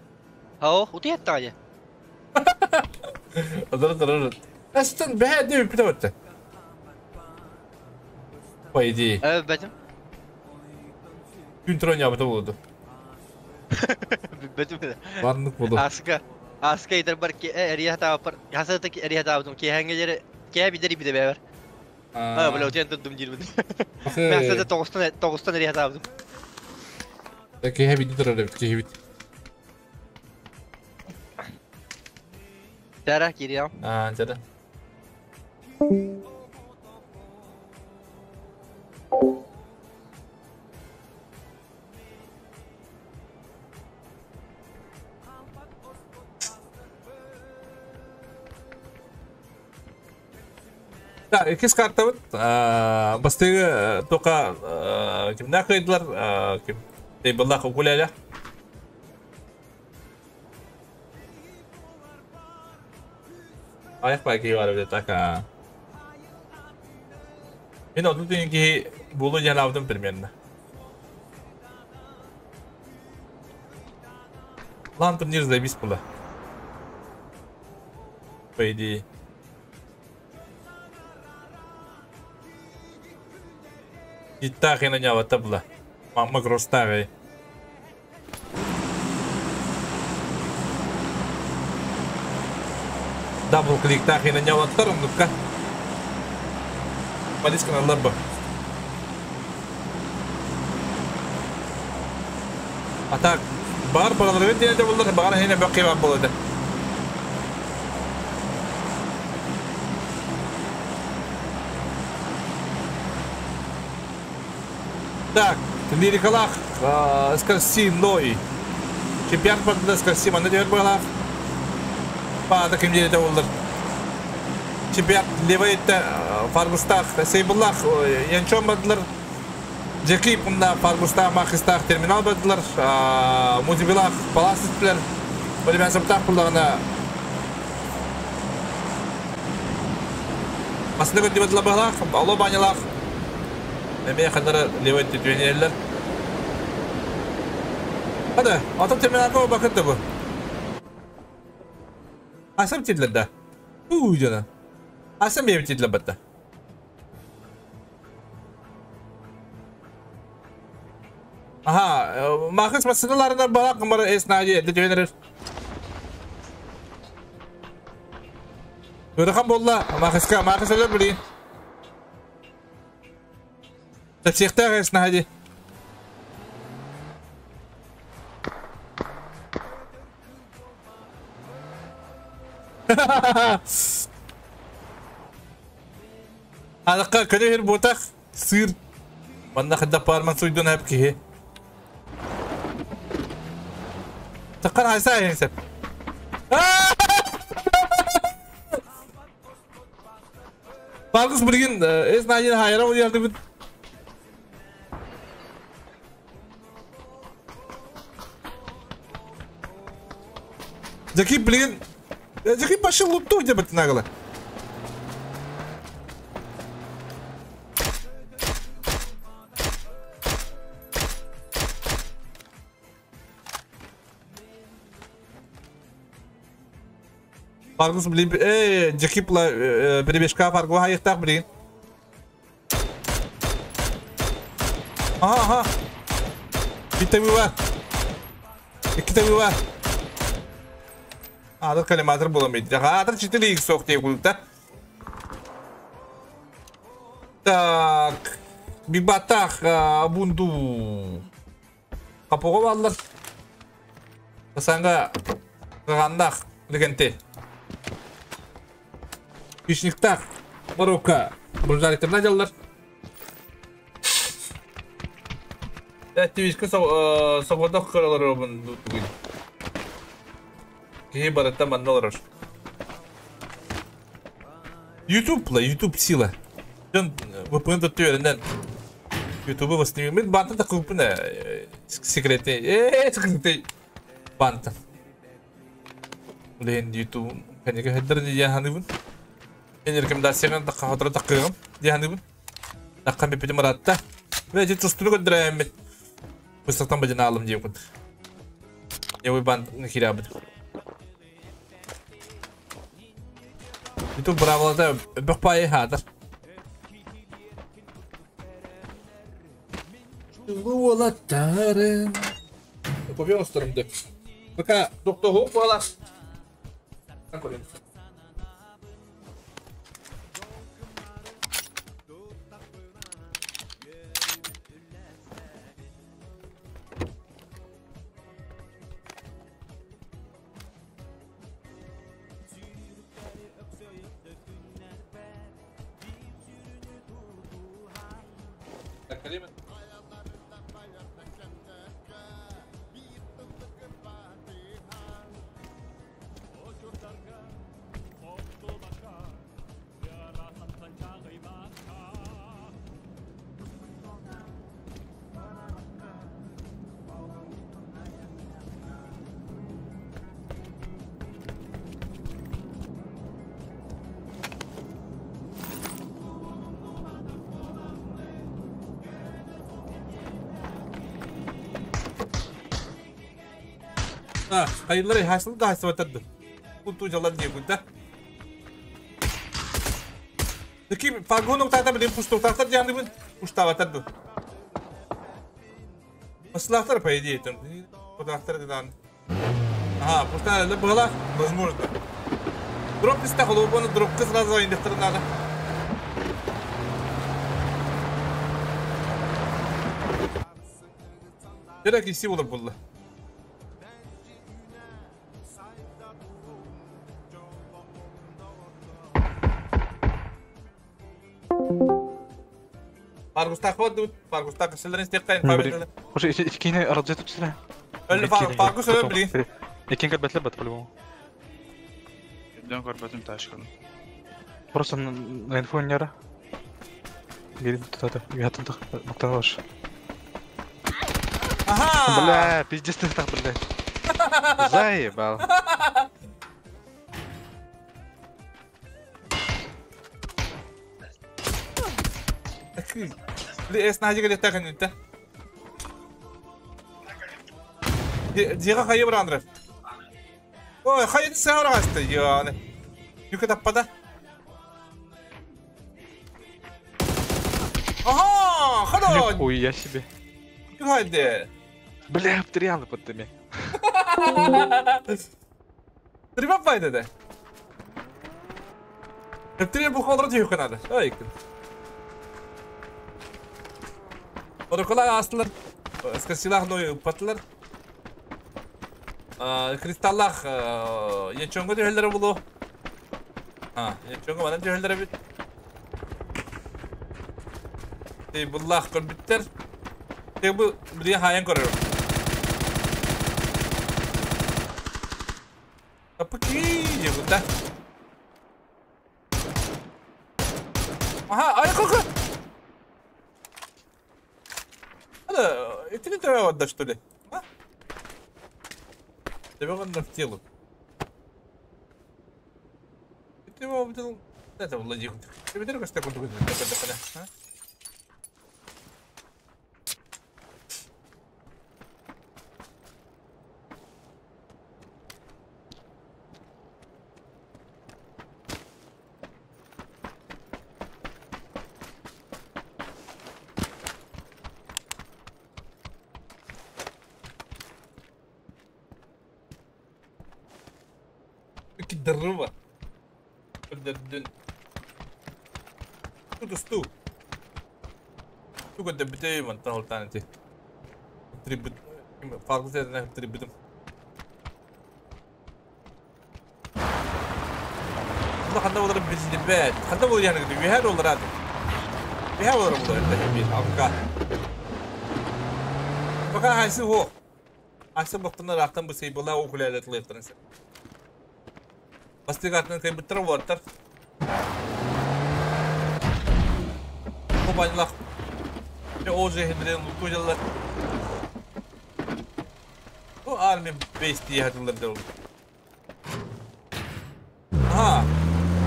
Хау, утыятта же. Азыр азыр. Астан бәһә дип битә. По идее. Бәтем. Күн трон ябыта булды. Бәтем. Барнык булды. Аска. Аска итер бар ки эрия таапар. Хасата ки эрия таапдым ки хәңге жере ке бидер биде бәбер. А, бля, утен дум дирбин. Мен хасата тогустан тогустан эрия таапдым. Ки хәби дитер бит ки бит. Дара кириям. А, жара. Да, икис карта бит. Бастыгы тока кимдә кыйдылар, ким тейбллах укулеля. Аяк байки бар бит така. Мин одну дигән булу җанавдым примерно. Лан турнир заебись было. По идее. Итак, на него табла. Мама груставый. Дабл клик так и на него ну-ка. Полиска на лаба. А так, бар параллель делать было, бар хене бакы бар было да. Так, Лирикалах, Скорсиной. Чемпион под Скорсим, она теперь была. По таким деле это было. Чемпион Левейт, Фаргустах, Сейбуллах, Янчом бадлар. Джекип, на Фаргустах, Махистах, терминал бадлар, Музибилах, Паласитлер. Более саптах была на. Масныгы дебатлар балах, Алло банялах. Эме ханара левет түйенелер. Hadi, ата терминалга бакыт бу. Асам тидлер да. Уйдена. А сам я ведь для бата. Ага, махыс масыналарына бала кымары эс нади эдде жөнерер. Ырахан болла, махыска, махыс өлөр билин. Тепсихтәг эс нади. Алакка көнө ботах сыр. Манна хадда парман суйдун хап кихи. Таққан айса айынсып. Баргыс білген эс найын хайра ол ярды бит. Жаки білген Жаки башы лупту деп бит нагала. Фаргус, блин, Джекипла, перебежка Фаргу хайықтақ, блин. Ага, ага. Биtte бар. Ikkita бар. Адыр коллиматор боламайды. Адыр 4 х соқ деп қойды. Так. Бибатах, Абунду. Қапуға балдар. Басанға қағандақ, легенте. Хищниктах, Марокко, Буржариктерден жалдар. Тивишке свободах кыралар обын бүгін. Кей баратта мандалар. YouTube ла, YouTube сила. Жон VPN tuttu yerinden. YouTube'u basın. Мен бантын да купына секреты. Секреты. Бантын. Лен YouTube кәнеге хәддер яһаныбын. Мен рекомендацияны да хатыра такыгым. Яһаныбын. Таккан бипи маратта. Ве же тустуру көдөрәм. Быстактан бажана алым дип кут. Я бан хирабыт. YouTube бравлада бер пай хатыр. Уолаттарым. Кофе остырымды. Пока доктор Хоп бала. Hayırları hasıl da hasıl Kuntu jalan diye kunta. Deki fagono tata benim pusto tata jandı ben pusta vatardı. Maslahtar pay diye tam. Podahtar dedan. Aha, pusta le bala возможно. Дроп истахло bunu дроп кыз сразу индиртирнады. Direkt isi olur buldu. Фаргустак силерин стеккайн фабрикада. Уже иккини разжетып силе. Өллü Фаргус өлө билин. Иккин көрбөтлөр бат по-любому. Дөн көрбөтүм ташкын. Просто на инфо нера. Герин тутата. Ятын мактанабаш. Ага. Бля, пиздец ты так, блядь. Заебал. Эс нажига летта канюта. Дига хайы брандров. Ой, хайы саурасты, яны. Юка таппата. Ага, хорош! Нихуя себе. Хайде. Бля, обтрианы под теми. Три пайда да. Три бухгалтер тихо надо. Ай. Орокола астылар. Скасилах ной патлар. Кристаллах ячонго дөхөлләре булу. А, ячонго манан дөхөлләре бит. Ти буллах көрбүттер. Ти бу бир хаян көрөр. Апки, ебута. Аха, ай коко. Ада, это не твоя вода, что ли? А? Тебе он в тело. Ты его обдел. Это Владимир. Ты видел, что такое? А? Здорово. Ту Туга дебитей вон там танти. Трибут. Фаркlı трибутum. Allah ханда олар билдибет. Ханда бол яны бихар олар ады. Бихар олар булар это бир алка. Пока хайсы хо. Асы бактына рахтан бу сей була окулялет лефтансы. Бастыгатның кайбыттыр вартар. Кобанлах. Уже хидрен лукуялар. Bu army base diye hatırlar da oldu. Aha.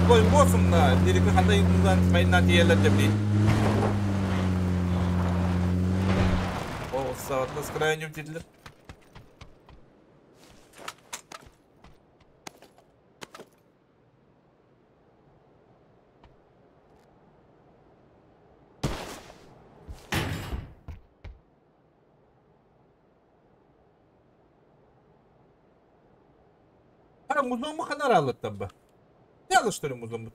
Koy bosun da. Dedik handa yıldan mayna diyeler de bir. O saatlas krayını dediler. Музон ханар алыттан ба. Не алыштыры музон.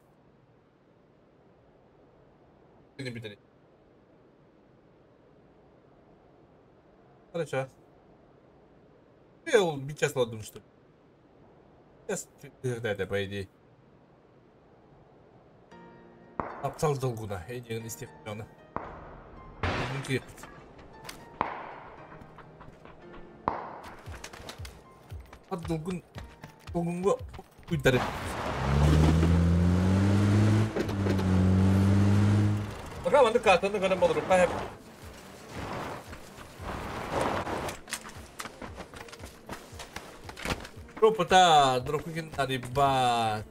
Не битери. Хорошо. Я сейчас ладум что ли. Сейчас это по идее. Аптал долгуна, я не истефана. От долгун долгунга уйдары. Пока ванды катаны гана болор, пахеп. Дропота, дропкин арибат.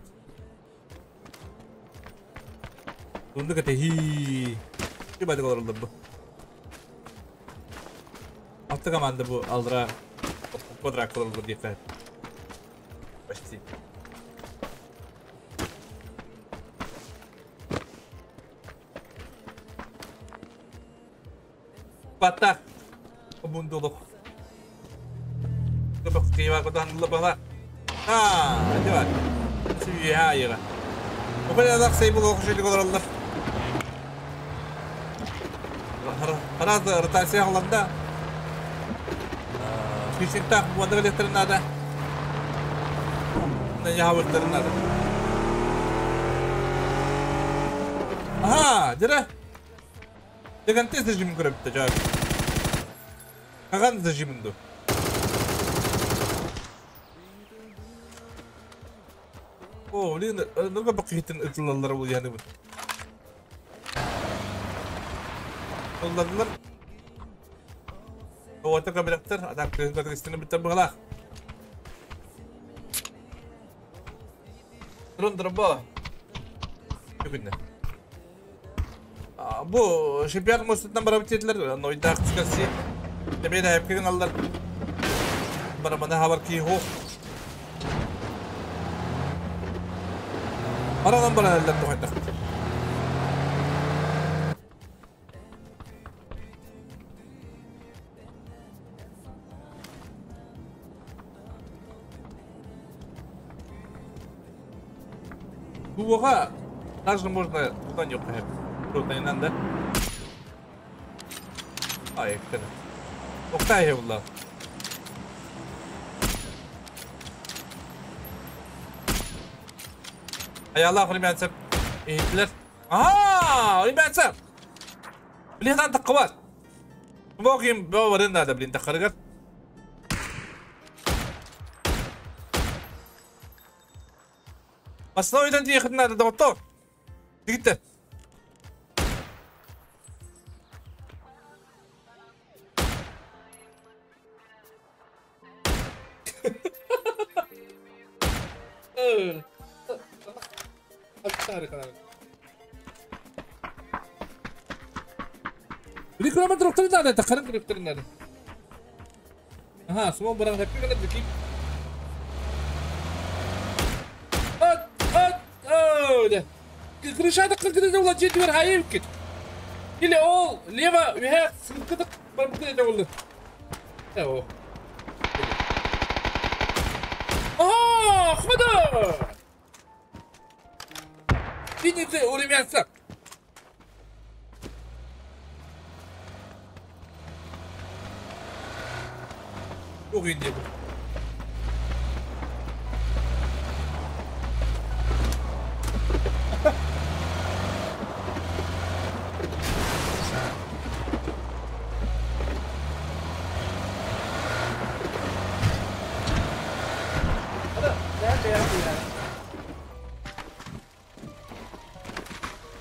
Унды кате хи. Кибады голор бу. Алты команда бу алдыра квадрат колор дип. Почти. Батак. Обундулук. А, давай. Сүйе. Около сейбул окшелик олороллар. Раз ротация аланда. Фишиктак буанда надо. Надо. Ага, дира. Деген тез зажимин көрөптө жак. Каган зажиминду. О, блин, нурга бакыйтын ытылалар бул яны бу. Олладылар. Ота кабилактар, атак кыргызстаны биттер бугала. Дрон дроба. Бүгүнне. Бу шипяр мостунан барап тетилер, нойдак чыкасы. Демей да хепкен алдар. Барамана хабар ки хо. Аранан баран эллер тухайдах. Дуға также можно туда не уходить. Круто, не надо. Ай, это. Октай была. Ай, Аллах, ребята, А, ребята! Блин, надо хват. Богим, богим надо, блин, тахаргат. Основной ехать надо, да вот то. Дигитте. Aha, semua barang happy kan rezeki. Крышата кыргыда ула жети бер хайып кет. Или ол лево вверх сыркыдык бар бу болду. О. А, хода! Видите, урмянца. Çok iyi bu.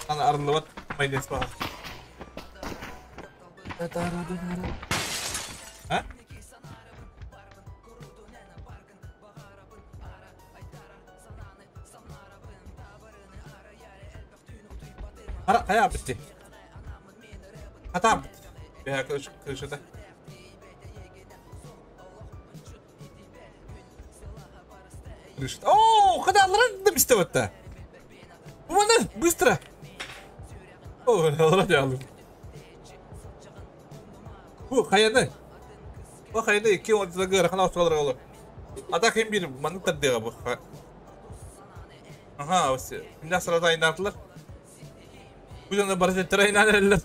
Ana arınlıvat mayonez var. Ha? Ara kaya bitti. Hata bitti. Ya kılıçta. О, когда ладно быстро. Быстро. О, ладно. Бу хайаны. Бу хайаны ки он загыр хана осалар олар. Ата ким бир маны таддыга бу. Ага, ос. Инда сразу айнатылар. Бу жана бар трейнер.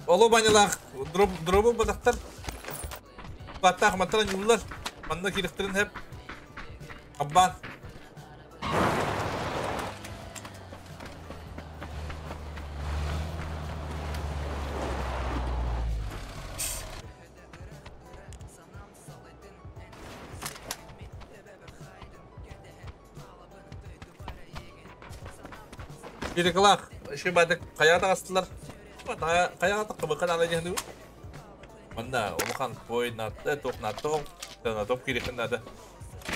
Оло банялах дроп дробу бадактар. Баттах матран юллар. Манна кирихтерин хеп. Аббан. Бирикалах, шибадык каята астылар. Каята кыбыкан ала жehni. Манна улахан пой натты, тоқ натты, топ кирихин надо.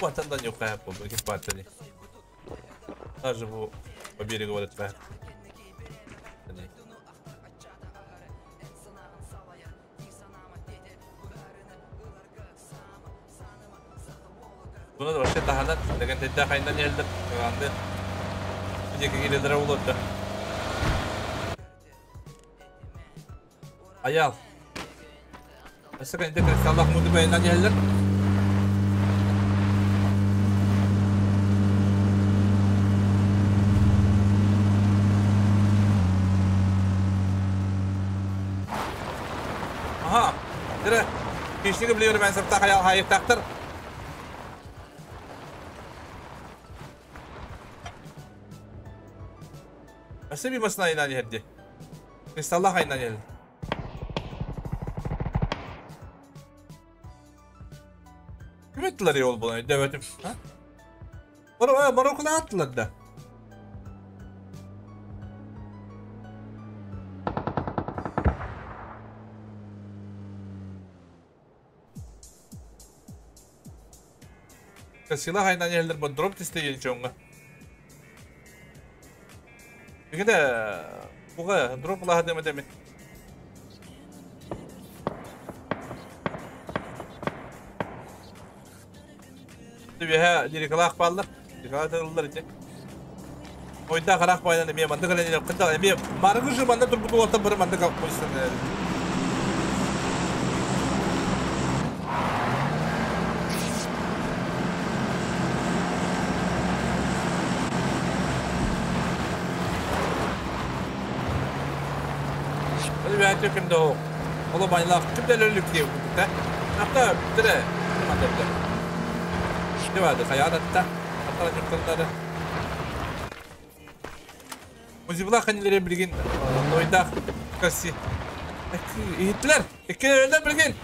Ватандан yok kaya bu, iki partili. Даже bu по берегу вот это. Bunu da вообще tahanat, деген тедде кайнан елдер, анды. Жеке келедер болот. Аял. Mesela инде кристаллах муду бейнан елдер. Aha. Dire. Kişnigi biliyorum ben sırtta hayal hayır taktır. Nasıl bir masına inan yerdi? Kristallah inan yerdi. Kim ettiler yol bunu? Demedim. Ha? Marokko'da attılar da. Silah inan yerler bu drop testi çoğunga. Bigede buga drop laha deme. Биһэ лирикалаах бааллар. Дикалатылар ити. Ойда харах байдан эме манды кэлэн кытта эме маргы манда турбут уолта бары манды койсын. Hadi ben de o. Ola baylar kim de lölük diye bu da. Hatta bitti. Tamam da. Ne vardı hayat hatta. Hatta çocukları. Muzibla kanilere bilgin. Oyda kasi. Hitler. İki öyle bilgin.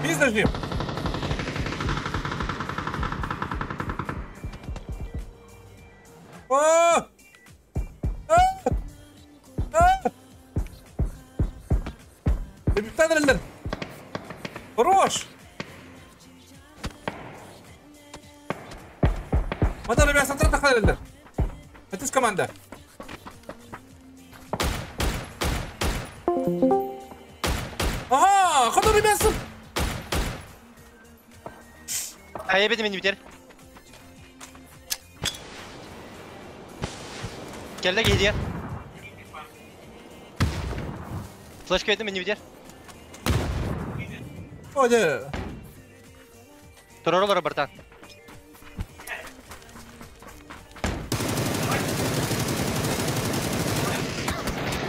Biz de jim. Oh! Хорош! Мадам, ребята, смотрите, халилер. Это из команда. Ага, ходу, ребята. А я бедим битер. Келді гейдер. Флешка етім мені битер. Оде. Тұроролар бартан.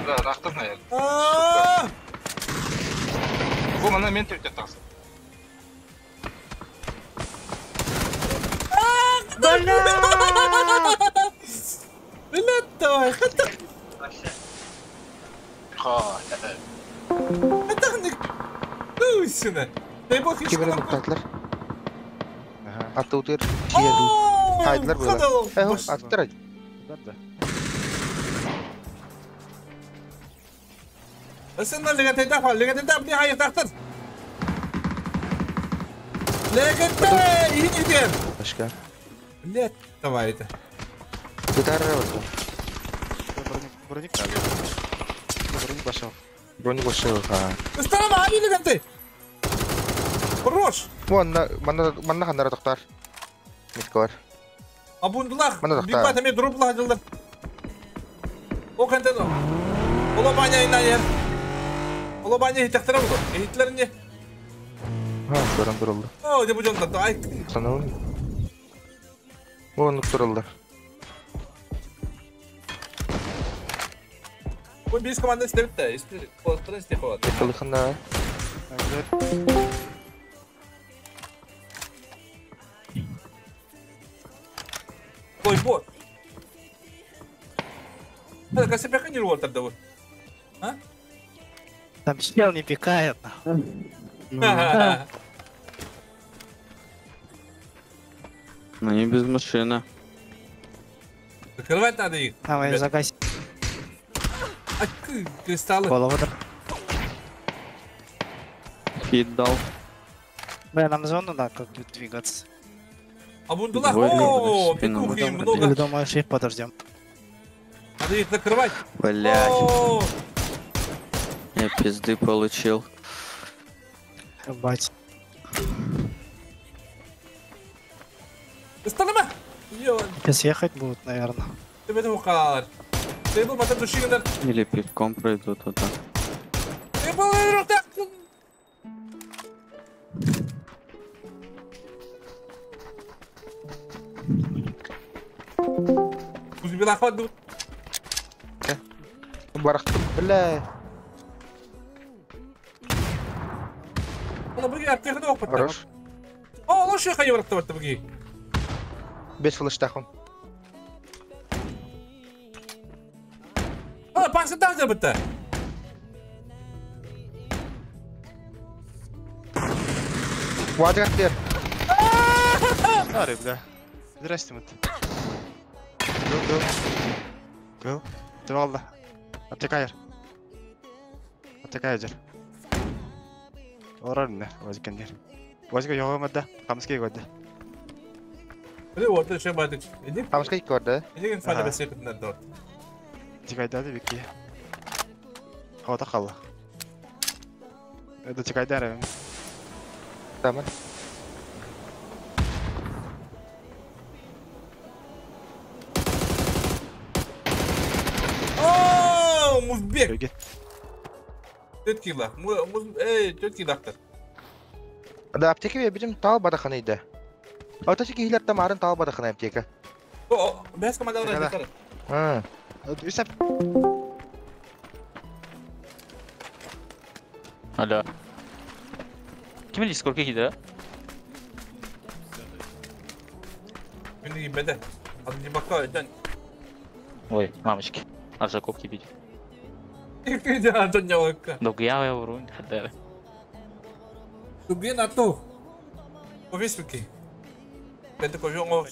Да, рахтыр, наверное. Бу мана мен төйтеп тағысы. Бля, давай, хатта. Хатта. Сюда. Дай бог еще. Киберен туктатылар. Атты утыр. Хайдылар була. Эх, аттыр. Сен легенде фал, легенде бли хай тахтыр. Легенде иди. Башка. Блядь, давай это. Гитара вот. Броник, броник пошел. Броник пошел, а. Старама, али легенде. Хорош. Вон, манна ханнара тоқтар. Миткалар. Абундулах. Биг бат эме дроплах жылдар. О кантен. Ола баня инна ер. Ола баня хитактара буду. Хитлер не. Ха, көрөн туралды. О, деп жонда. Ай. Санабын. Вон туралды. Бу биз команда истебитте. Исте, колтура исте калат. Кылыхында. Ой, бот. Это как себя не рвал тогда вот. А? Там чел не пикает. Ну не без машины. Закрывать надо их. Там я загасил. А кристаллы. Голову. Хит дал. Бля, нам зону надо как двигаться. Абундулах, о, петухи много. Или думаешь, их подождем? Надо их закрывать. Блядь. Я пизды получил. Ебать. Останема! Сейчас ехать будут, наверное. Или пешком пройдут туда. Бля. Хорош. О, лучше я Без флештахом. А, пансы там забыто. Квадратер. Старый, бля. Здрасте, мы. Гол, гол. Ты валда. Аптекайер. Аптекайер. Орарны, возикендер. Возика йоғымады, қамыске көрді. Бля, вот это бадыч. Иди. Қамыске көрді. Иди инфа бесек надо. Тикайдады бики. Хода қалы. Это тикайдар. Тамам. Музбек. Төт килах. Эй, төт килахтар. Да аптека бирим тал бадаханы иде. Ата кихилер тамарын тал бадаханы аптека. О, бәс командалар. А. Үсәп. Алло. Ким Дискордка киде? Мин беде. Адны бака өтен. Ой, мамочки. Аржаков кипит. Киде Антон ялыкка. Долгия я вру, хәтта. Туген ато. Повесилки. Бенде ковён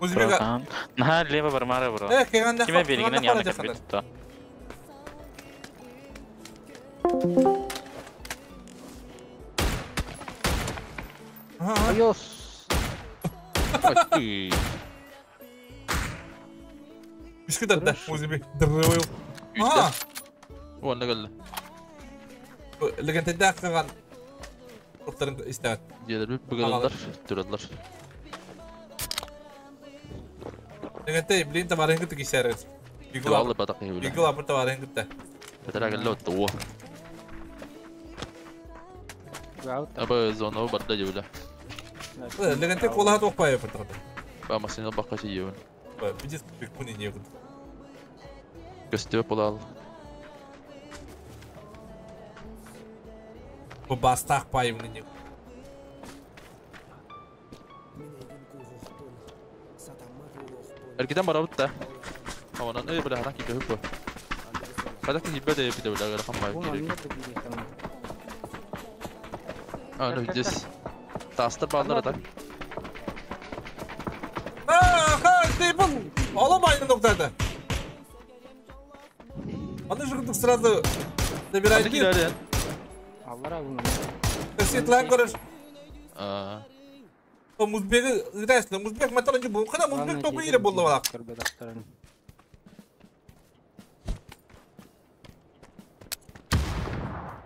Музбега. На лево бармара бро. Э, кеганда. Киме белгенен яны кебит тотта. Айос. Ой. Бискүдәрдә музбек. Дыррыл. А. Уонна кэллэ. Легенде каган. Оттарын истәт. Дьиэлэр быгалар, тураллар. Легенде блин тамарын кытты кисәрез. Туаллы батак киһи билэ. Бигла бу тамарын кытты. Бэтэрэ кэллэ оттуо. Аба зона барда дьиэлэ. Легенде кола тоқпай бутырды. Ба машина бакка чиебин. Бидис бикуни не гуд. Көстүө булал. Бу бастак пайымны не. Эргитен барабыт да. Аванан эй бля ханак кибе хөппө. Хадак кибе де бите бля хаммай кирек. А, ну здесь. Тастыр балдар да. А, ха, ты был. Аламайны ноктада. Аны жыгытып сразу забирай. Светлан көрөш. А. Музбеги ыраслы, Музбек маталанчы бу. Кана Музбек топу ире болду балак.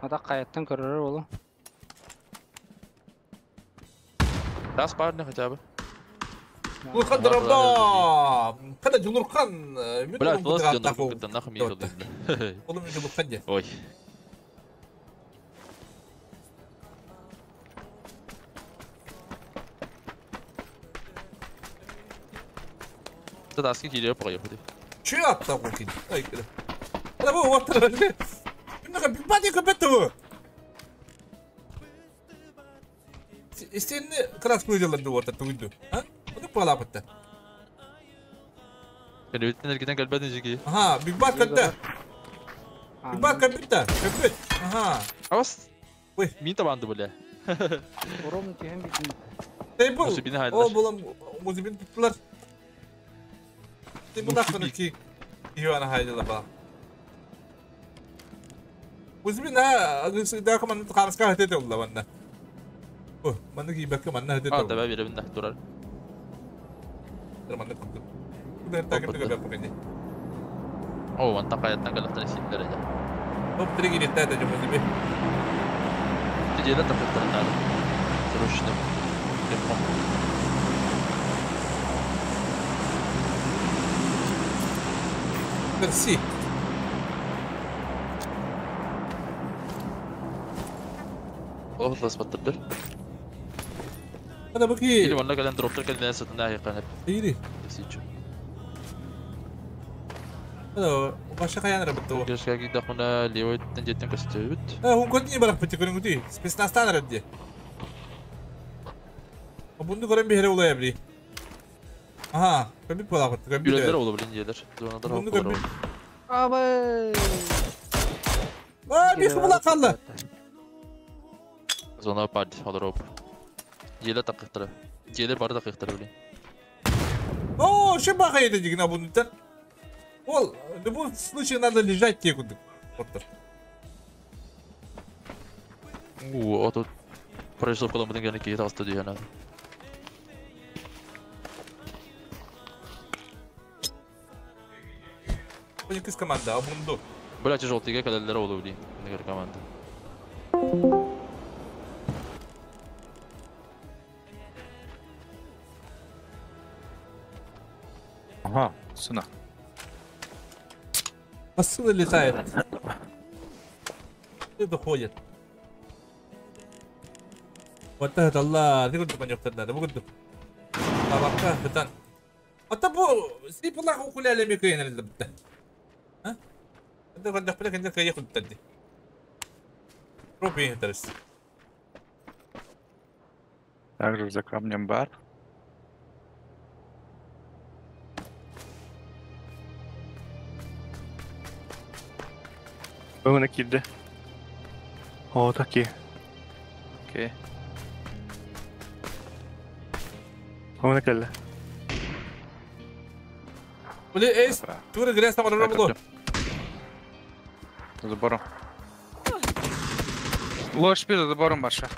Ата каяттан көрөр болу. Тас парня хотя бы. Улхан дырабда. Кана Жулурхан. Бля, власть дьон нахуй миха. Олым Жулурхан де. Ой. Таски кире поехали. Че атта кин? Ай, кире. Ана бу ваттыр. Мына бади көпөттү. Истенне краску деланды ватта тугунду. А? Буну палапатта. Кэлбиттен эргитен кэлбэтин жиги. Аха, Биг Бат кэтте. Биг Бат кэбитте. Кэбит. Аха. Авас. Ой, мин табанды бля. Уром тиһен битин. Эй бу. О, булам музыбин туттулар. Ты бу нахуй ки. Ивана хайдала ба. Музыбин а, да команда карска хэтэ олла ванна. О, манна ки бакка манна хэтэ. А, давай беребин да турар. Манна куту. Куда так это габя покани. О, ван такая тангалахтан синдер эдэ. Топ 3 гиритта это музыбин. Ты делай так это надо. Срочно. Мерси. О, лас баттырды. Ана баки. Или ванна кэлэн дроптер кэлэн сытына айканып. Ири. Сичу. Ана, баша каян рабытты. Кешке гидахуна левой тендеттен көстөбүт. Э, он көтни барак бити көрүнгү Спецназтан радди. Бунду көрөн бихере улай бли. Аха, көбүт болак көбүт. Үлелер олу билин жерлер. Зонадар Бунду көбүт. Абы. А, бих була калды. Зона парди, олар Жерлер такыктыры. Жерлер бары такыктыры билин. О, ши бака еди дигин абунду. Ол, в любом случае надо лежать те куда. Вот. О, тут прорисовка лампы гәне кие таста дигән. Кыз команда, абунду. Бля, желтыйга кәләләр олу билин. Нигер команда. Ага, сына. Посылы летает. Это ходит. Вот это Allah, не курдук аньоктарда, бу курдук. Табакка бытан. Ата бу сип лах укуляли микейн элдебте. А? Это курдук бile кенде кайы курдук. Пробуй интерес. Также за камнем бар. Бу кирде. О, такие. Окей. Оны келді. Били эс, тура грязь там работал. Забором. Лошадь за забором барша.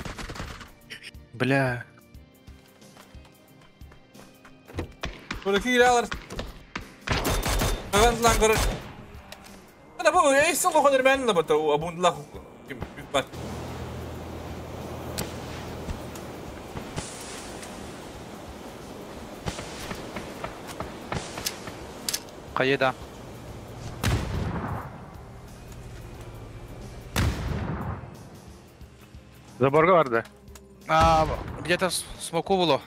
Бля. Тура киралар. Аган лан көрөр. Ана бу эс сол хонер мен la бата абун ла бат. Кайда? Заборга барды. А, где-то смоку было.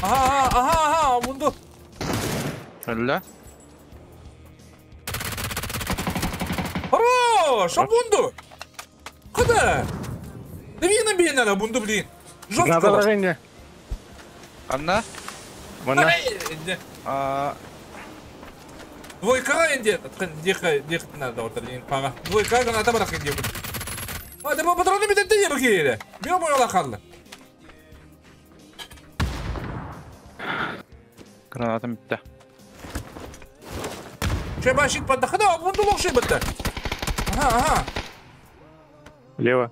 Ага, ага, ага, мунду. Өллө. Хорош, абунду. Куда? Да вина бейнара, бунду, блин. Жестко. Анна? Мына. А, Двойка инде, деха, деха надо вот один пара. Двойка граната барах инде. А, да патроны бит инде бакире. Бил мой лахалла. Гранатам битте. Че башит поддахна, бунду лохши битте. Ага, ага. Лево.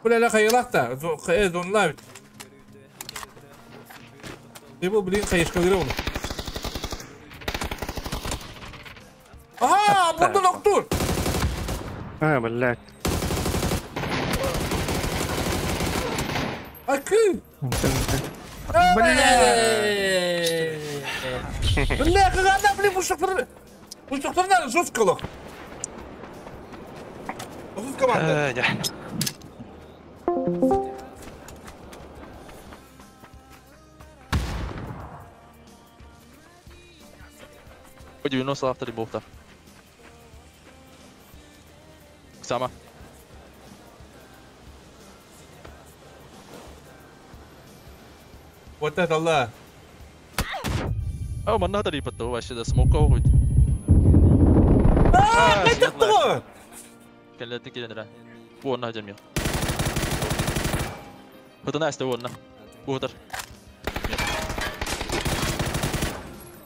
Бля, ла хайылахта, зон лавит. Ты был, блин, хаешка грёб. Ага, бунду ноктур. А, блядь. Акы. Бля. Бля, когда, блин, ушактар. Ушактар жестко лох. Тут команда. По 90 автори болта. Сама. Вот это ла. А, манна тари патто вообще да смока угуйт. А, это кто? Келлетин келендера. Бу онна жамия. Хытына эсте онна. Бу хытар.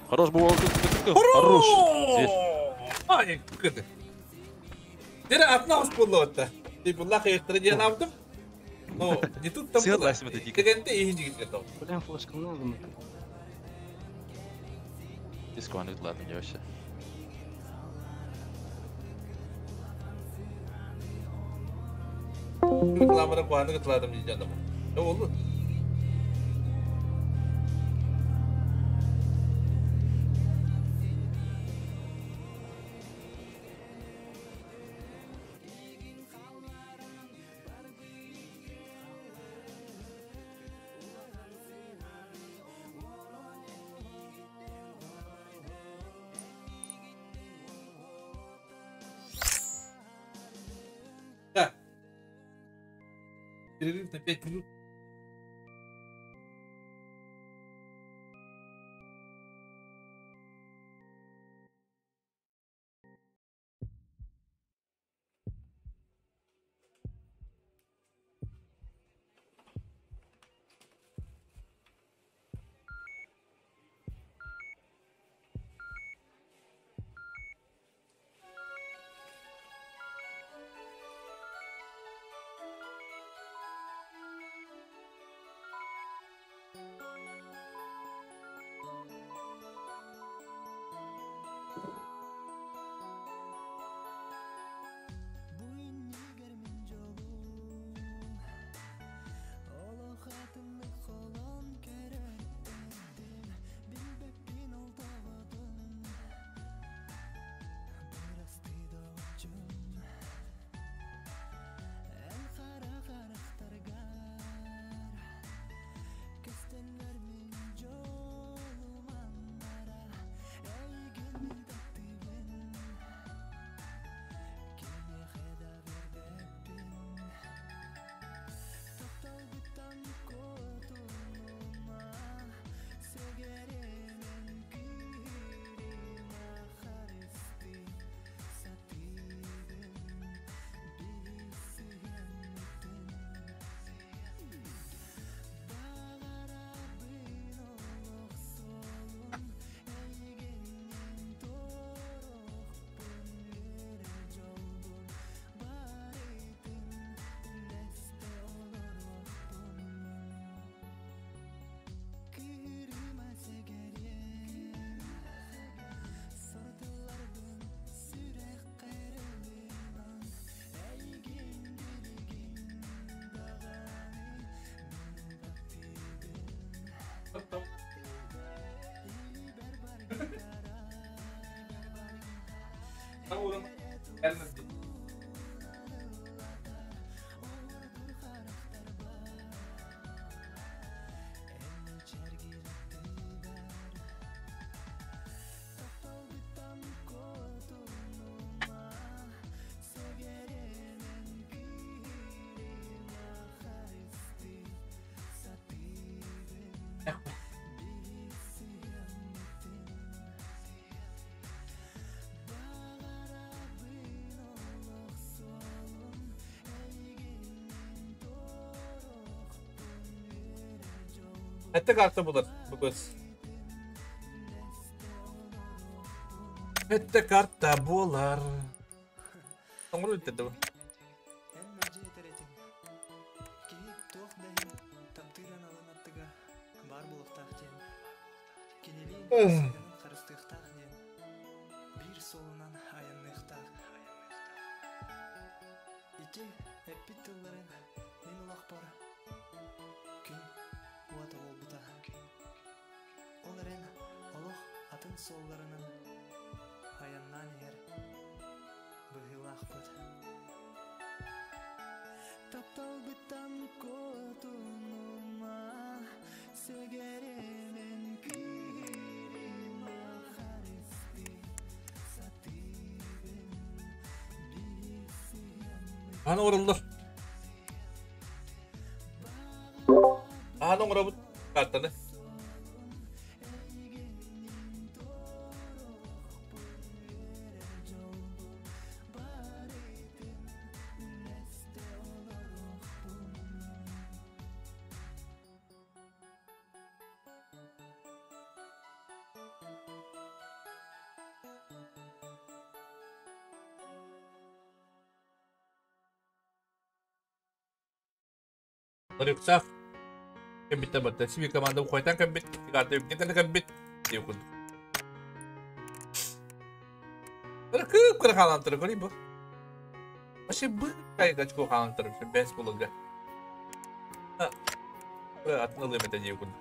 Хорош бу Хорош. А, не, кыты. Дере атна ус болду. Ты булла кайыктыры диэн алдым. Но не тут там было. Дегенде иһин жигит готов. Блин, флешка надо. Диско аны ладно, не вообще. Кытламара куаны кытладым дейін Не oldu? Перерыв на 5 минут. Хәтта карта булар бу көс. Хәтта карта булар. Тоңру үтте бу. Аны оруллар. Аны оҥоробут картаны. Рюкзак кэмбиттэ барда. Сиби команда ухайтан кэмбит, карта үбден кэнэ кэмбит. Диэ курдук. Кып кыра хаалантыры көрүй бу. Вообще бы кайгачку хаалантыры бэс булуга. Атын ылым это диэ курдук.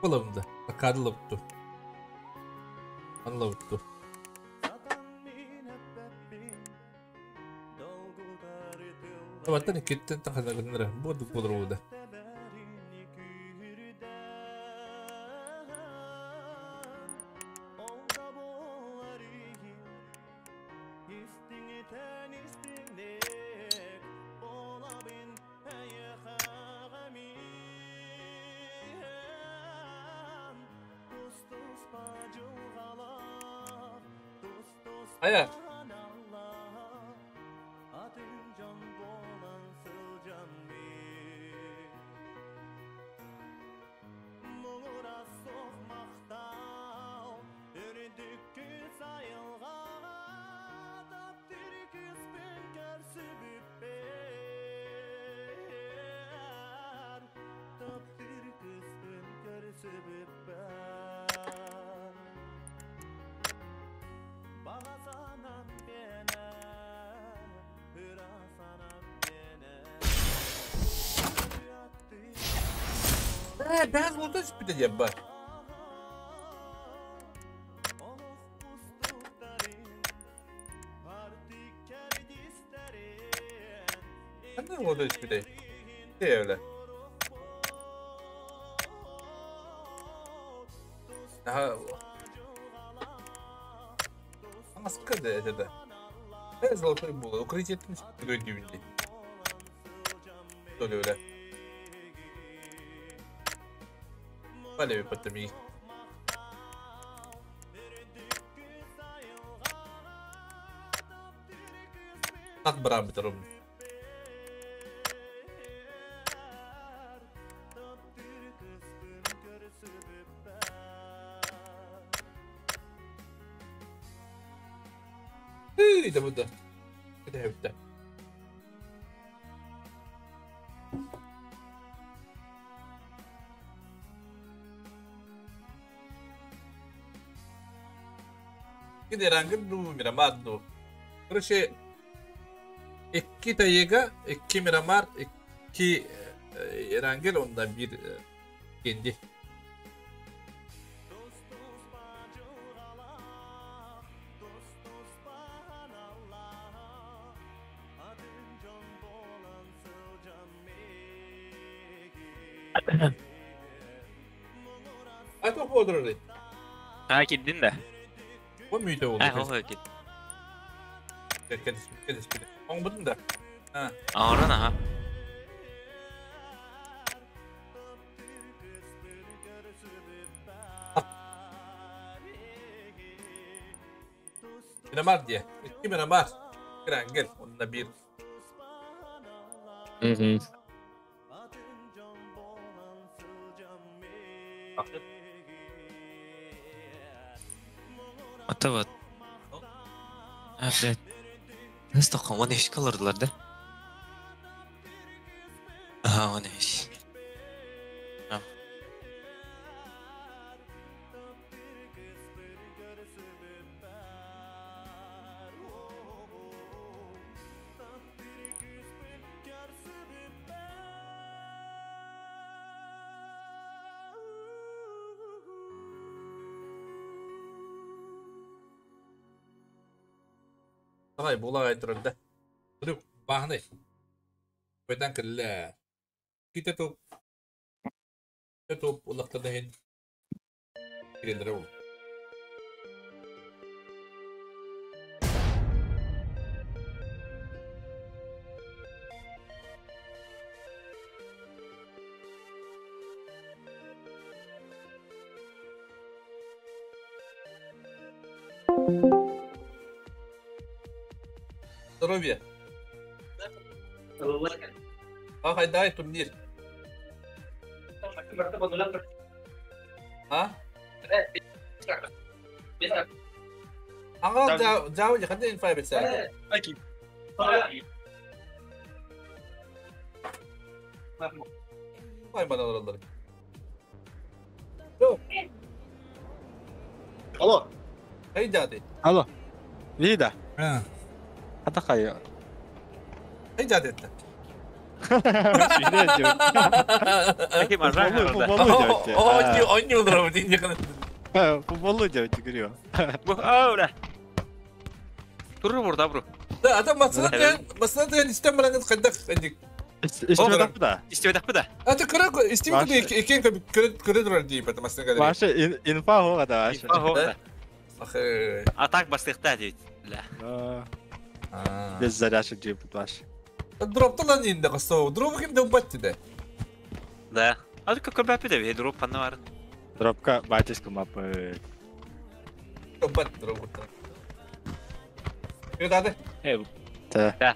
Булымды. Акадылыпту. Анлавыпту. Табаттан иккиттен тахана гыннара. Бу дук болор да. Ая. Бәз болды спиде ебба. Қандай болды спиде? Öyle. Daha Аңаскы да это. Золотой было. Укрытие дюймдей. То ли öyle. Palemi patami. Ат бараметром. Эй, да вот Это это. Кидерангын ну Мирамар ну. Короче, икки тайга, икки Мирамар, икки Эрангел онда бир кенди. А то бодыры. А, киддин да. Бу мүйдө болду. А, ол кид. Кедис, кедис, кедис. Оң будун да. А. Аңырын, аха. Мирамар дии. Икки Мирамар. Крангел. Онно биир. Это вот. А, блядь. Настолько он еще колордылар, да? Ага, он еще. Давай, була айтырында. Бұны бағыны. Көйдан кілі. Ките топ. Ките топ улақтарда хен. Кирелері ол. Здоровья. А, хайдай турнир. А? Аңа жау жакында инфа берсе. Ай бана оралдар. Алло. Эй жады. Алло. Лида. А. Атакай. Эй жады этти. Онни олар дейин жакын. Футболу делать, говорю. Аула. Туру бурда бро. Да, адам масына деген истен бараңыз кайдак эндик. Истебедак да. Истебедак да. А ты көрө истебедак экен көрө көрө турар дейм это масына кадыр. Ваше инфа хога да. Инфа хога. Ахы. А так бастыкта дейт. Ля. Без заряжек дейт ваш. Дропта лан инде кысоо. Дроп ким деп батты да. Да. А ты как бапы да, дроп панна бар. Дропка батюшка мапы. Бат дроп. Передады? Да. Да.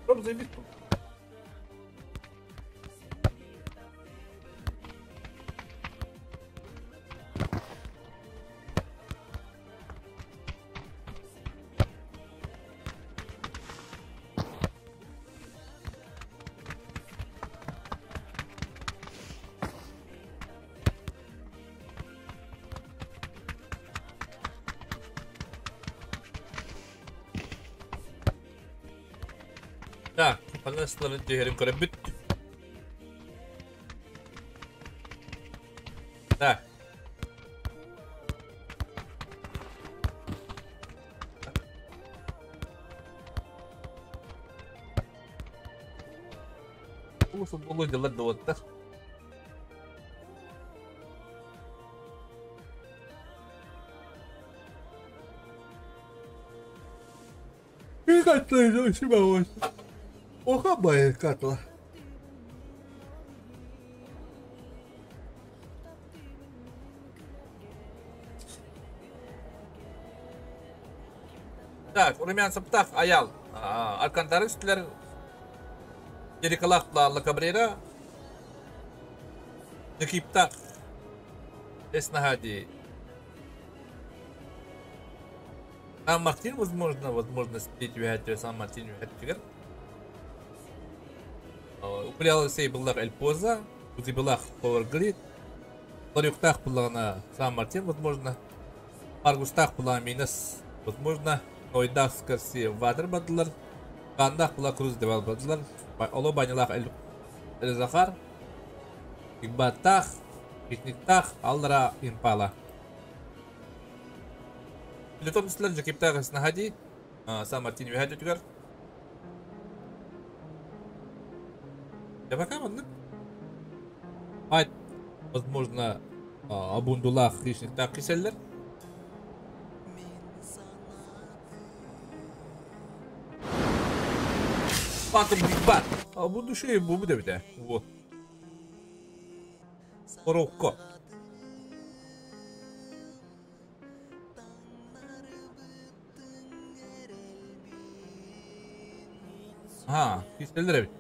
Дроп заебись. Так, панасыларын түйерін көріп бүт. Так. Бұл футболы делар доводтар. Катлы, Оха катла. Так, Румянцев птах аял. Алькантары үстілер. Ерикалах Ла Кабрера. Декиптах. Эснагади. Сан Мартин, возможно, возможно, сплить Сан Мартин вягатигер. Упрял сей буллар Эль Поза, Узибелах Power Grid, Ларюктах булларна Сан Мартин, возможно, Аргустах буллар Минас, возможно, Нойдах Скарси Вадер бадлар, Кандах буллар Круз Девал бадлар, Оло Банилах Эль Захар, Игбатах, Пикниктах, Аллара Импала. Литон Слер Джекиптах Снагади, Сан Мартин Вихади Тюгар. Я пока вот, а, возможно, Абундулах лишних так киселлер. Батым Биг Бат. Абунду şey bu bir de bir de. Bu. Morocco. Ага, кистелер эбит.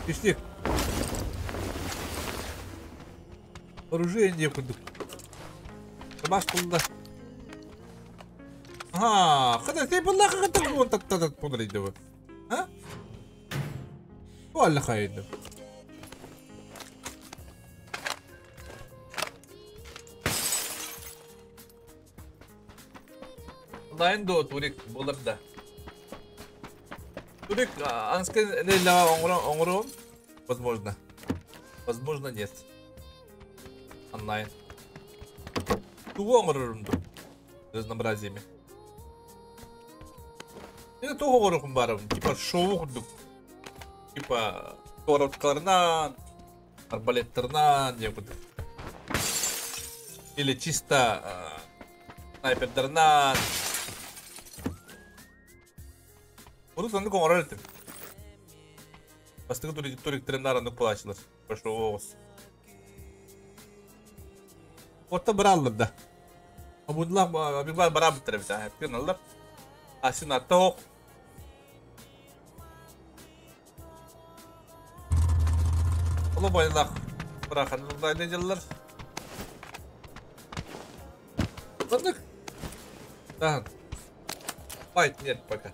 Кистик. Оружие не кудук. Табаш кулда. Ага, хата сей булла хата вон так так подарить. А? Валла хайды. Онлайн до турик болар да. Турик анскай лела онгрон возможно. Возможно нет. Онлайн. Тугу онгорорум разнообразиями. Это тугу онгорорум барым, типа шоу курдук. Типа короткаларынан, арбалеттернан, не буду. Или чисто снайпердернан. Урут оннук оҥорор этим. Бастакы туриктерин оннук буолааччылар. Пошел. Орто бырааллар да. Абудуллах бибар бараабыттар эбит. Хеппин аллар. Асын атта. Оло байлах быраханылар дьыллар. Оннук. Да. Файт нет пока.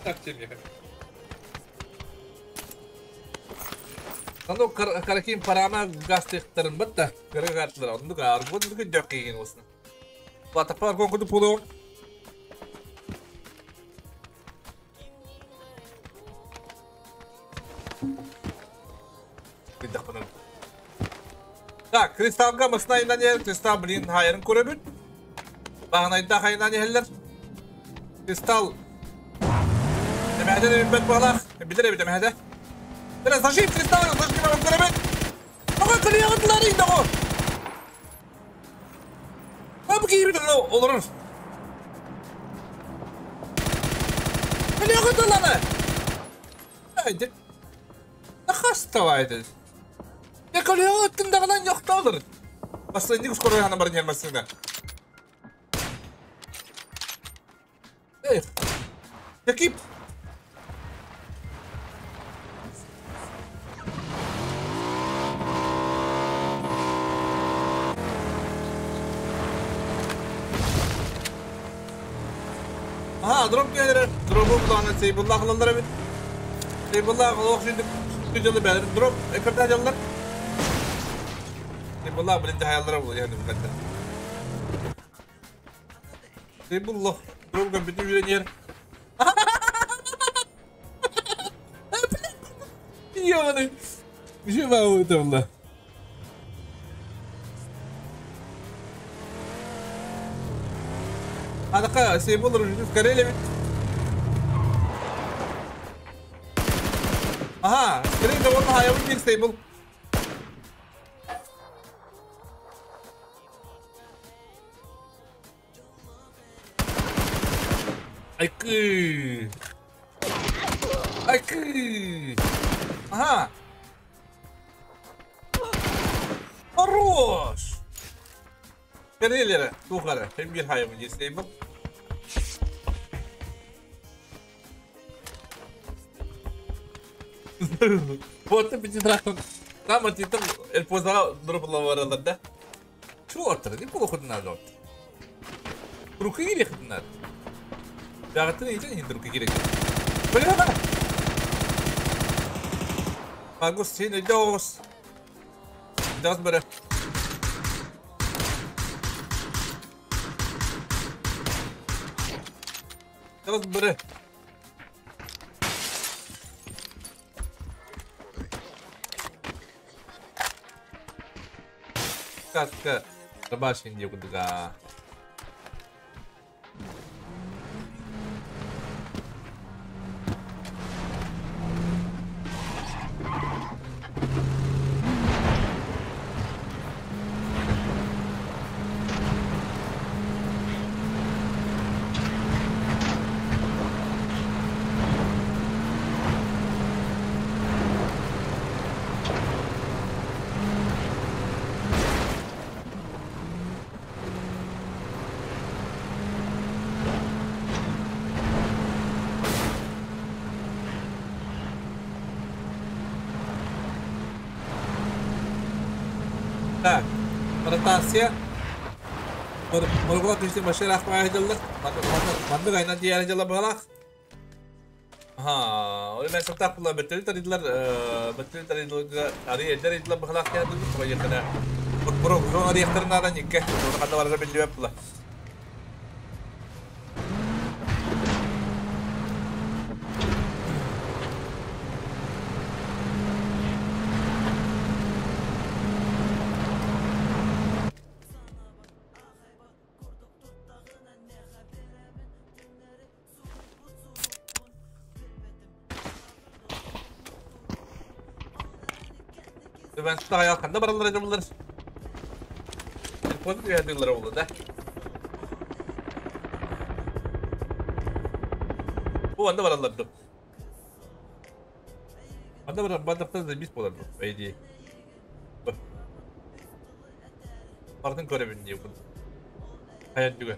Так тебе. Аны каракин парама газ техтерин битте. Кыргы Онду аргон дүкү дөк olsun. Батапа аргон куду пулу. Так, кристалга масна не кристалл блин хайрын көрөбүт. Баганайда хайна не хеллер. Кристалл Demehde de bir balak. Bilir bir demehde. Biraz taşıyıp kristal taşıyıp bak göremem. Ama kılıyor indi o. Ha bu gibi bir olur. Kılıyor Haydi. Ne hasta vardı. Ne kılıyor attığında yoktu olur. Aslında indi kuş koruyor hanım gelmesinde. Ey. Ekip. Aha drop gelir. Drop'u bulanı Seybullah kılanlara bir. Seybullah kılok şimdi güzel bir drop ekranda canlar. Seybullah birinci hayallara bul yani bu kadar. Seybullah drop bütün bir yer. Ёбаный. Еще могу это было. Анака Сейбул в Карелии. Ага, скорее довольно хайвый Сейбул. Айкы. Айкы. Ага. Хорош. Карелия, тухара, хембир хайвый Сейбул. Вот пятитрактор. Там антитр эльпоза дропла варалар да. Чёрт, не плохо надо. Руки или надо. Да, ты не руки кирек. Бля! Могу сильно дос. Дос бре. Дос бре. Катка рабашин дегудга. Так, ротация. Моргула кишти машина ахпай дьаллар. Манды гайна дияры дьалла багалах. Ага, ол мен сатак була бетел таридылар, бетел таридылар, ари эдер идылар багалах я дылы проектына. Бро, зона рехтерна да никке. Оны канда барар билбеп була. Ben şu hayal kanda barallar acaba Telefonu duyardılar oldu da. Bu anda barallardı. Anda barar bardakta da biz bolardı. Öyle Bardın görevini diye bunu. Hayal düger.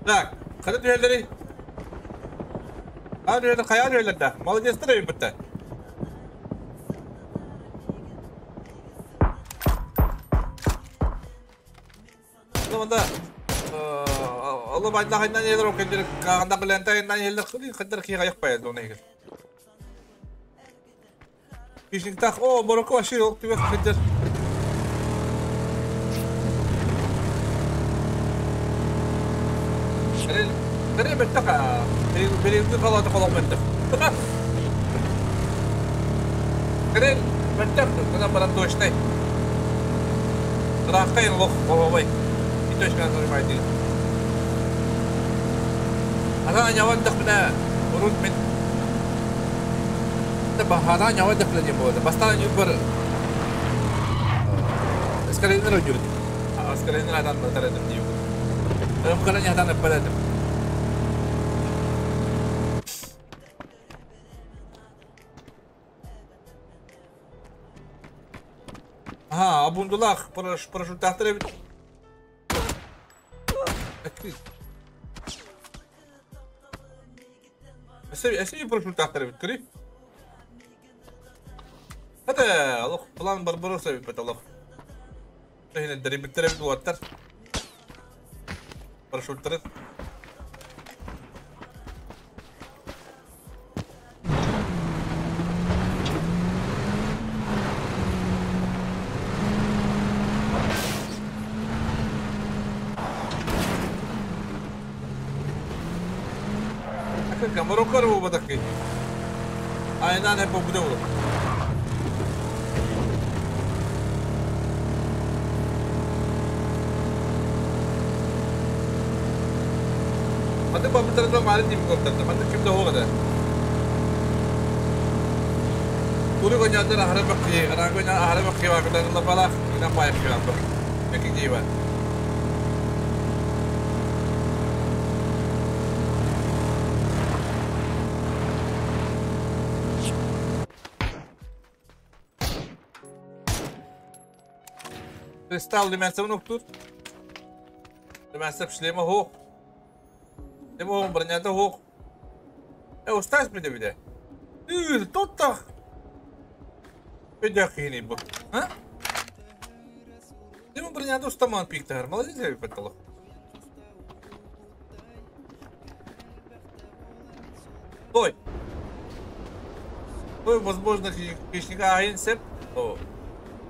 Так, kada düğerleri. Ha düğerler, kaya düğerler de. Malı evim bitti. O zaman da Allah bayda haydan yerler o kadar kanda bilente haydan yerler kadar ki ayak baydı ona göre. İşin tak o Morocco aşırı yok diyor kadar. Nereye bettik ha? Benim kaldı kolum bettik. Nereye bettik? Kana baran doştay. Rahtay loh baba İtoş kan sonra baydı. Hatta yavan dakna urut min. Tabi hada yavan dakna diye bu. Bastan yubar. Eskalender oynuyordu. Eskalender adam da taradım diyor. Ben kadar yadan yapmadım. Aha, abundullah paraşüt tahtara bir. Eseri paraşüt tahtara bir kırı. Hadi, Allah plan Barbarossa bir Allah. Yine deri bir duvarlar. Paraşütleri. Marokko bu badaki. Aynen hep bu da olur. Hadi bak bu tarafa mali değil mi korktu? Hadi kimde o kadar. Turu konya da ahara bakıyor. Ara konya ahara bakıyor. Bakın la balak. Yine pay yapıyor. Peki iyi var. Kristal limense noktur. Limense pişleme ho. Lema ho branyada ho. E ustaz mi de bir de? Ür totta. Bedakini bu. Ha? Lema branyada ustaman piktar. Молодец я patalo. Стой. Стой, возможно, хищника Айнсеп. О,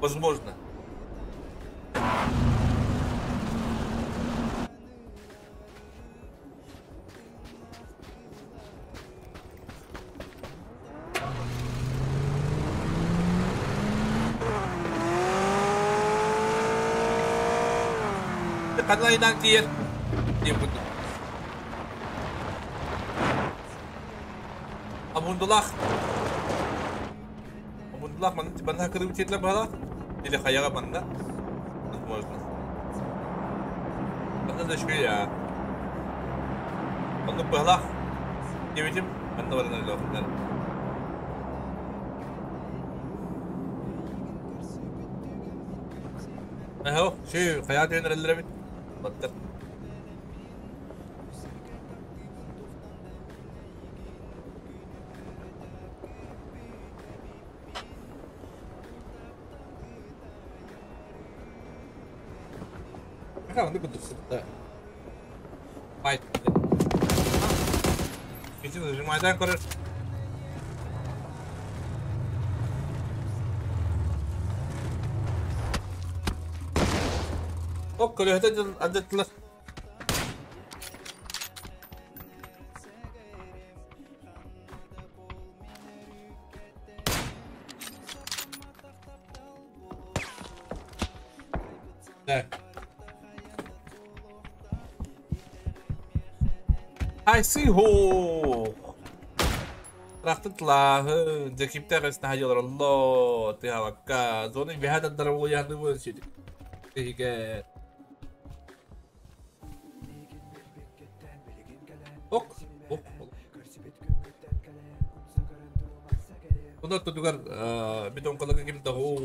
возможно. Kanlaydan diğer diye buldum. Обундулах. Обундулах манна кырып четле бала. Или хаяга манна. Возможно. Манна да шуя я. Онну бала. Дебитим манна барана лохнар. Ахо, ши хая тенер бит. Баттар. Onu кудуксутта. Файт. Кичи зажимайдан көрөр. Ок, көлөһөтө адытлар. Так. I see ho. Рахтытлахы, декиптер эсна Allah, тиһавакка, зоны бихада дарабы яны бу ши. Тиге. Ок, ок. Онда тудугар битон калага ким да о.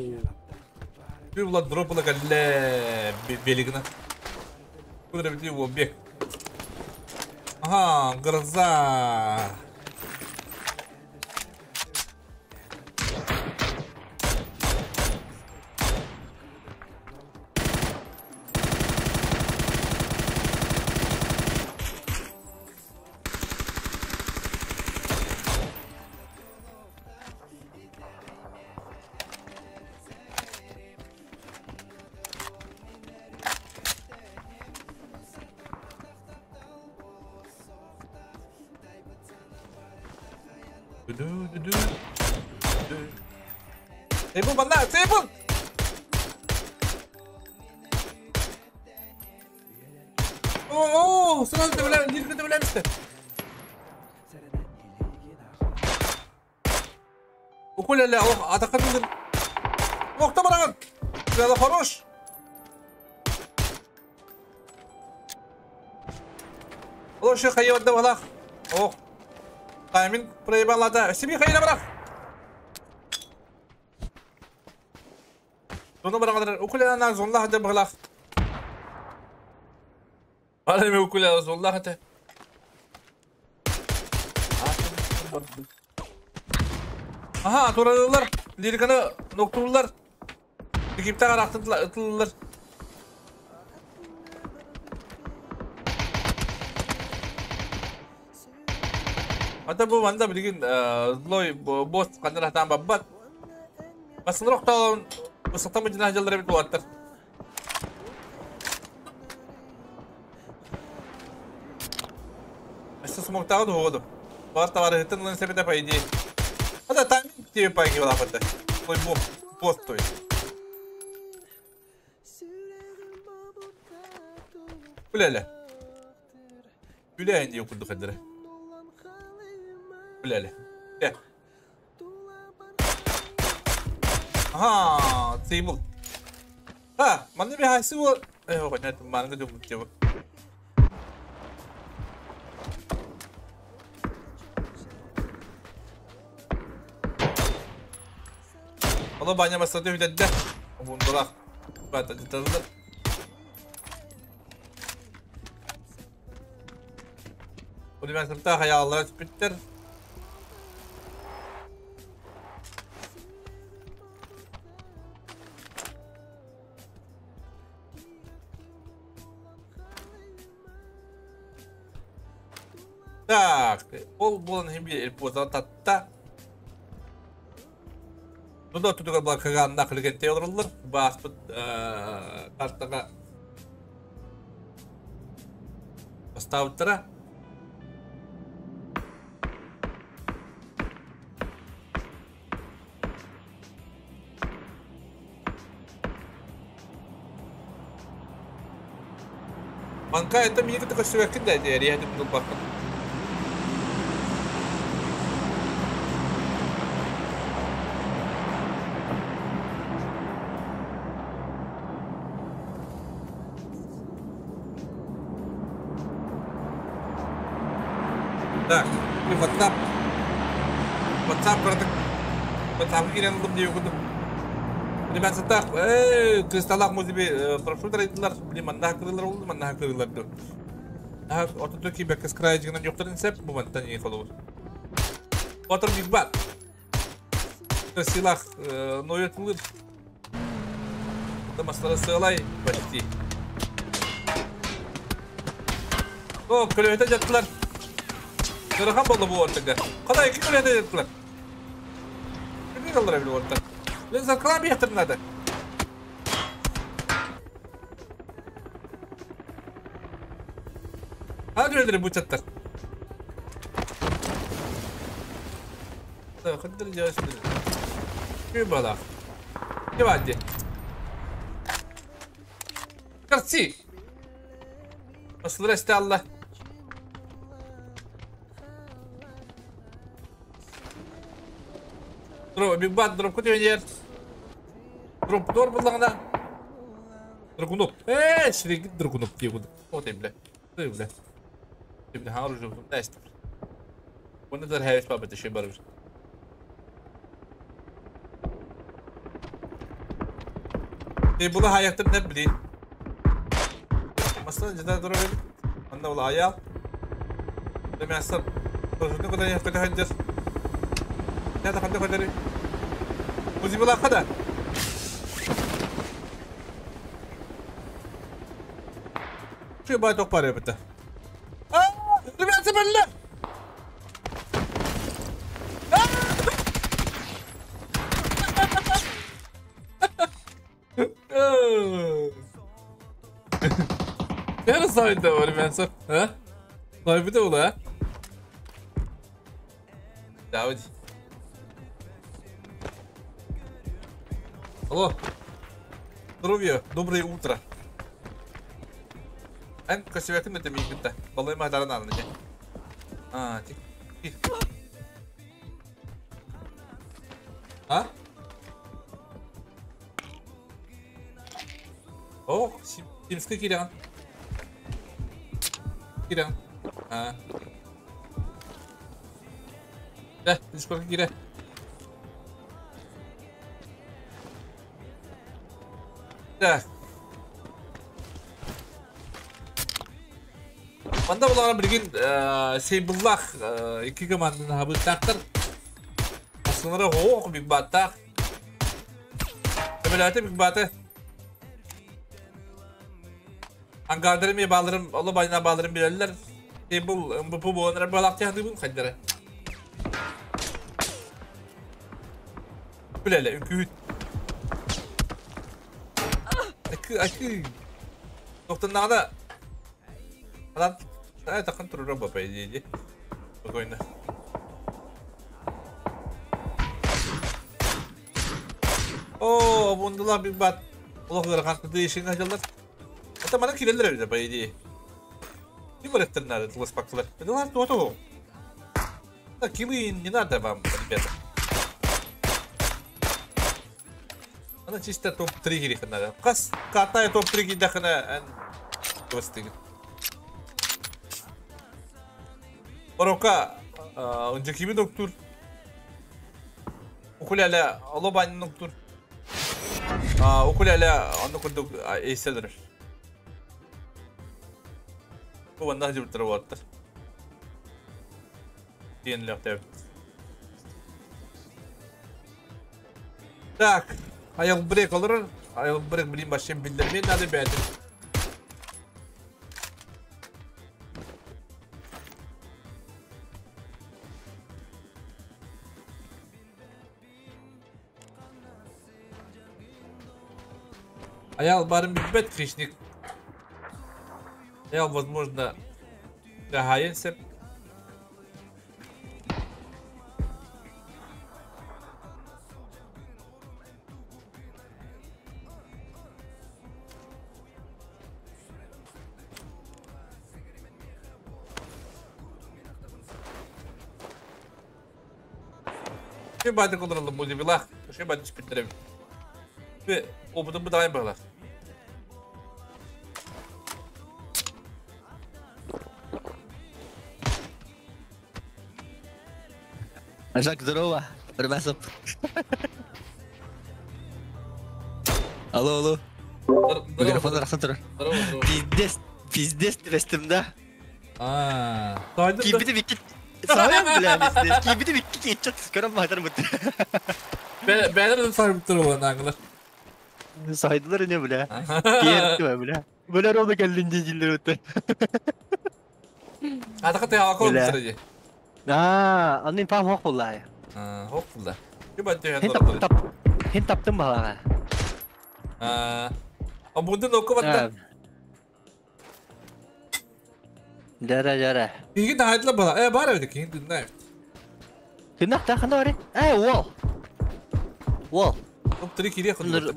Би була дропла галле белигна. Кудра бити бек. Ага, гроза. Table bana, table. О, сразу добавляем, несколько добавляемся. Укуля, ох, атака. Ох, там баран. Да, хорош. Лучше хайот давалах. Ох. Тайминг проебала, да. Себе хайна барах. Зона барах, укуля на зонла хада барах. Ала ми укуля зонла хада. Aha, турадылар. Лириканы ноктулар. Дикипте карактылар. Ата бу манда билген злой босс кандыр хатан баббат. Басылрак талон басыктан бу жылдыр бит болаттыр. Эссе смоктагы ходу. Бар товары хитен лын себете по идее. Ата тайминг тебе по идее лапаты. Злой босс той. Күләле. Күлә инде юкулду хәдер. Күләле. Э. Ага, тейбл. А, манны би хайсы бу. Э, понятно, манны дум тема. Ола баня басты үдәдә. Бундалар. Бата диталар. Университетта хаяллар биттер. Так, ол болан хемби элпоза татта. Ну да, тут была каган нахлеген теорлар, баспыт картага поставтыра. Банка это мне такой все кидает, я реально буду бахнуть. Так, WhatsApp. WhatsApp кыратык. WhatsApp киирэн ыллым диэбит курдук. Ребята, так, кристаллаах музыби прошу дорогилар, блин, маннаах кырылар oldu, маннаах кырылар ду. Ото ки беккес крайжыгынан жоқтарын сеп, бу мантан не холобур. Отыр биг бат. Силах, нойотулыр. Масла сылай почти. О, көлөһөтө жаттылар. Кырахан болду бу ортага. Қалай iki көлөһөтө жаттылар. Кимге kaldıra били орта. Лен заркалап яттыр надо. Hadi öldürün bu çatlar. Хадыр жашты. Күй бала. Не бади. Карси. Асылыр Allah. Дроп, биг бат, дроп көтен ер. Дроп дор буллаңда. Драгунов. Ширек Драгунов дие Вот бля. Ты бля. Бля, оружие даст. Bunu da her babet şey var. Bunu hayatta ne bileyim. Aslında cidden durabilir. Anne ola ayal. Demek aslında ne kadar yakın hındır. Ne kadar kadar. Muzibula kadar. Şu bay tok para bitti. Aa, demek belli. Ne sahilde var ben sen? Ha? Sahibi de ola ha? David. Алло. Здоровья, доброе утро. Эн косевякын это мигбитте. Балай мадаран алны. А, тик. А? О, симский кирян. Кирян. А. Да, сколько киря? Да. Манда булар билген Сейбуллах iki команданы хабыттактыр. Аслынары хоох биг баттак. Эбеләте биг баты. Ангардырым е балырым, олы байына балырым билелер. Сейбул МБП боланыр балак тяхды бун хаддара. Билеле үкүт. Акы акы. Токтоннада. Адам это контроль по идее. Спокойно. О, бундала биг бат. Улах канты ишин хажалар. Это мана кирелер бит, по идее. Не бараттыр надо, лос паклар. Это ладно, то. Так, килы не надо вам, ребята. Она чисто топ-3 гирих надо. Кас катай топ-3 гидахана. Гостыгы. Орока önce doktor. Ukulele Alobani'nin doktor. Ukulele anı kurduk eyselir. Bu bana hacı bir vardır. Diyenler Так, аял брек olur. Аял брек bileyim başlayayım bildirmeyin hadi beğendim. Аял барым бит хищник. Аял, возможно, Гаенсеп. Şey badi kullanalım bu dibilah. Şey badi çıpittirelim. Ve o bu daim bağlar. Жак, здорово. Румясов. Алло, алло. Микрофон арахсан турар. Пиздец, пиздец түбэстим да. Киирбитим икки... Саайан, бля, пиздец. Киирбитим икки кетчат көрөн баатар бут. Бээлер да сарбыттар болан аңылар. Сайдылар не, бля. Киэртим, бля. Бля, ровно кэллин дииллер өттө. Атака те акол бутыр. Аа, анын пам хок буллай. Аа, хок булла. Ким атты Хин тап хин таптым балага. Аа. А бундun окку батта. Жара жара. Киги тахайдла бала. Э, бар эбит, киги тынна эбит. Тынна та ханда бар. Э, уол. Уол. Топ 3 кире хонdur.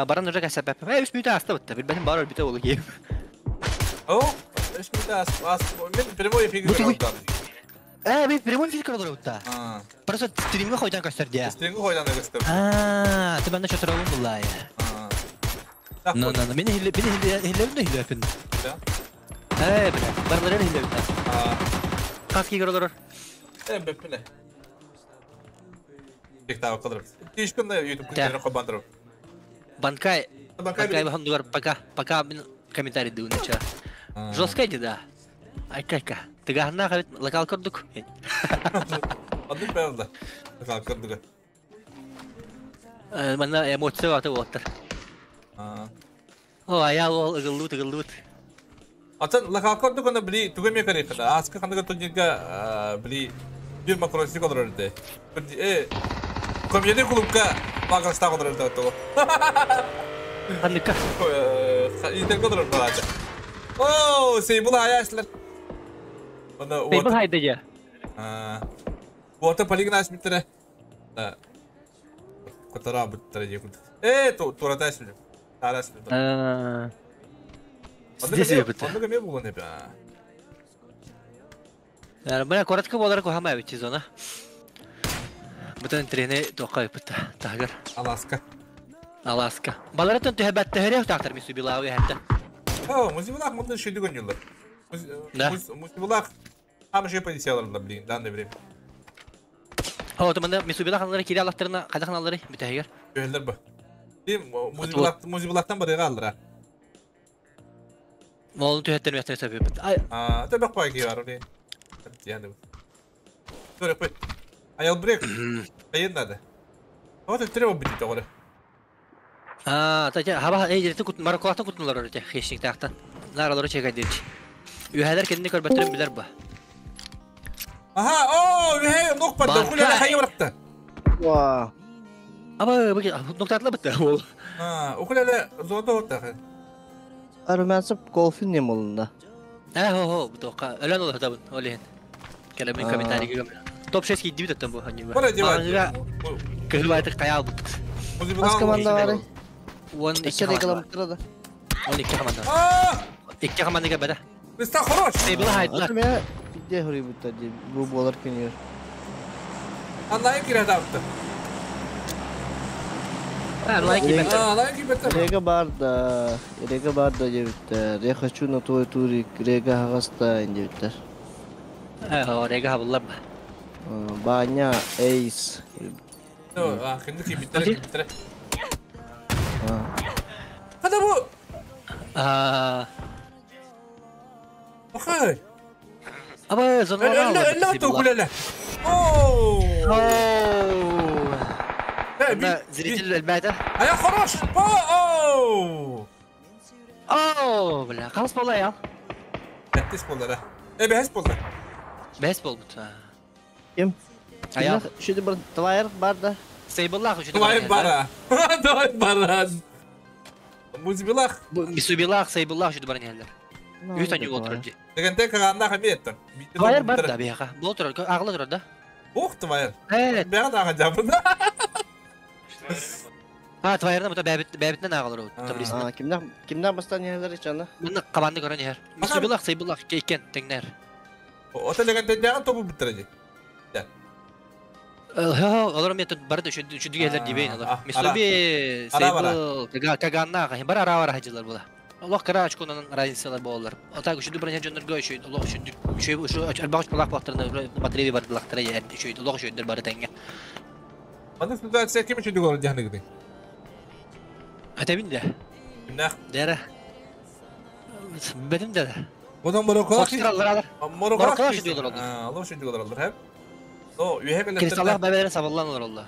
Баран уже касап. Э, 3 минут аста бутта. Билбетим бар бите болу кием. О, 3 минут ас, ас. Мен прямой эфир көрдüm. Э, мен прямой эфир көрдüm бутта. Просто стримге койдан көстөр дия. Стримге койдан көстөр. Аа, ты банда чотурабын буллай. Ну, ну, ну, мени хилле, мени хилле, хиллебин да хиллебин. Да. Э, бля, барлары хиллебин. Каски көрөлөр. Э, беппине. Бектаа кылдырып. Тишкүн YouTube күннөрү кобандырып. Банкай, банкай бахандугар пока, пока мен комментарий дыунача. Жестко иди, да. Айка-айка. Тыгахна хабит локал көрдүк. Адык бәрді. Локал көрдүк. Мана эмоция баты болоттар. О, аял ол ыгыллыбыт, ыгыллыбыт. Атын локал көрдүк оны били түгеме карыйкыда. Аскы хандыга турнирга били бир макросик олор өрдө. Э, комедия клубка багашта олор өрдө того. Хандыка. Интер олор өрдө. О, сейбул аяшлар. Сейбул хайда я. Уота полигон ашмиттер. Да. Котара буттар же кут. Э, турата ашмит. Тарас. Здесь я бут. Онда ме булган деп. Бына коротко болар кохама бит зона. Бутан трене тоқай бут. Тагыр. Аласка. Аласка. Баларатын төһәбәт төһәрә тактар мису билауы хәтта. О, музибулах мындан шүйдүгөн юлдар. Музибулах Там же полетела, блин, данное время. О, то мында мисубилах алары кире алаттарына кайдахан алары бүтәгер. Бөлөр бу. Дим музибулахтан барыга алдыра. Молун төһәттен мәтә сәбәп. А, төбәк кой ки бар, блин. Яны. Төрөк бит. Аял брек. Кайын надо. Вот это треба бит тогда. А, та хаба эй жерте кут марколата кутнулар орте хешник тактан. Наралары чегәдир. Үһәләр кенне көрбәттерен билер бу. Аха, о, ве, нок падды, хуля хайы барыкты. Ва. Аба, бу ноктатла битте ул. А, ухуля зонда отта. Армянсып голфин не болында. Ә, хо, хо, бу тока. Өлән ул хатабын, олен. Кәләмин комментарий гөм. Топ 6 кидди бит бу ханни. Бара диван. Кызбайтык каял бут. Аз команда бар. 12 команда. 12 команда. 2 командага бара. Места хорош. Сейбл хайдлар. Где хрибут бу болар кенер. Анлайн кире тапты. Онлайн кибеттер. Онлайн кибеттер. Рега барда, рега барда дебиттер. Я хочу на твой турик, рега хагаста дебиттер. Э, рега хабыллар. Баня, эйс. Ну, а, кимди кибеттер, кибеттер. Хада бу. А. Бахай. Аба, зона Өллө, өллө токулеле. Оу. Оу. Зритель элбәтә. Ая хорош. Оу. Оу, бля, калыс бола я. Бәттес болар. Э, бәс болар. Бәс болбут. Ким? Ая. Шуды бер твайр бар да. Сейбуллах шуды. Твайр бара. Твайр бара. Музибилах. Мисубилах, сейбуллах шуды бар нелер. Үс аню отырды. Дегенде каганда хаметтен. Твайр бар да бияка. Бул турар, агыла турар да. Ох, твайр. Бияка да жабын. А, твайрда бу бәбит бәбитнен агылыр ул. Таблисында. А, кимдә кимдә бастан нелер ичана? Мында кабанды көрөн яр. Мисубилах, сейбуллах кейкен теңнер. Ота дегенде дагы тобу биттиреди. Да. Олар мен бары үшүндү келер дебейин алар. Мисуби, сейбул, каганна, бар ара бар хаҗылар була. Олох кыра очконан разницалар буолалар. Ата үшүдү броня дьоннорго үчүй олох үшүдү үчүй үчүй элбэх очколаах буолтарына батарея бардылахтара үчүй олох үчүйдер бары тэҥҥэ. Маннык ситуация ким үчүйдүк олор диһаныгыный? Этэбин да. Кимнээх? Дера. Бэтим да. Онон Марокколаах Морокколаах Морокколаах үчүйдүк олороллор. Олох үчүйдүк олороллор, хэп. Но үөһэ кэллэхтэринэ Кристаллаах бэбэлэрин сабыллан олороллор.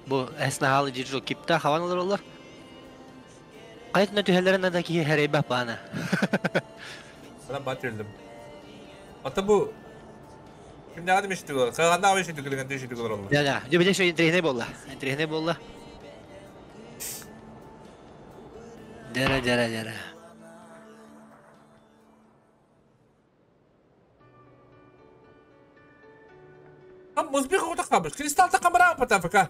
Бу эснахалы диржо кипта хаван олороллор. Кайтына түһэллэрин да киһи хэрейбэх баана. Ана бат өлдüm. Ата бу кимнээҕи мешти олор. Каганна мешти килген деши олороллор. Да, да. Дьэ, биле интересный болла. Интересный болла. Дера, дера, дера. Там музбих ота кабыш. Кристалл та камера патафка.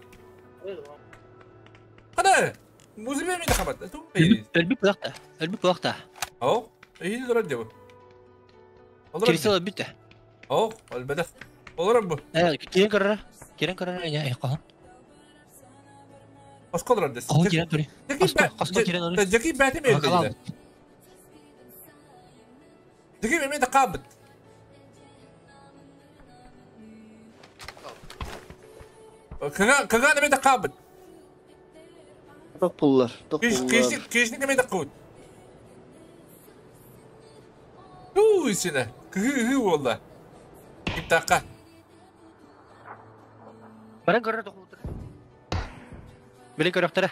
Хана. Музбих ми тахабат. Өлбүт булакта. Өлбүт булакта. О, иһи дуран дебу. Кристалл өлбүт. О, өлбөдө. Олорор бу. Кирен көрөр. Кирен көрөр я э коһон. Осколор дес. Кого кирен көрөр? Коско кирен көрөр. Жаки бәти ме өлдө. Жаки ме тахабат. Каган ме тахабат. Ток пуллар, ток пуллар. Кишник кишник ме тахабат. Уу сине. Кы болла. Киптакка. Баран көрөр тохултур. Биле көрөктөрө.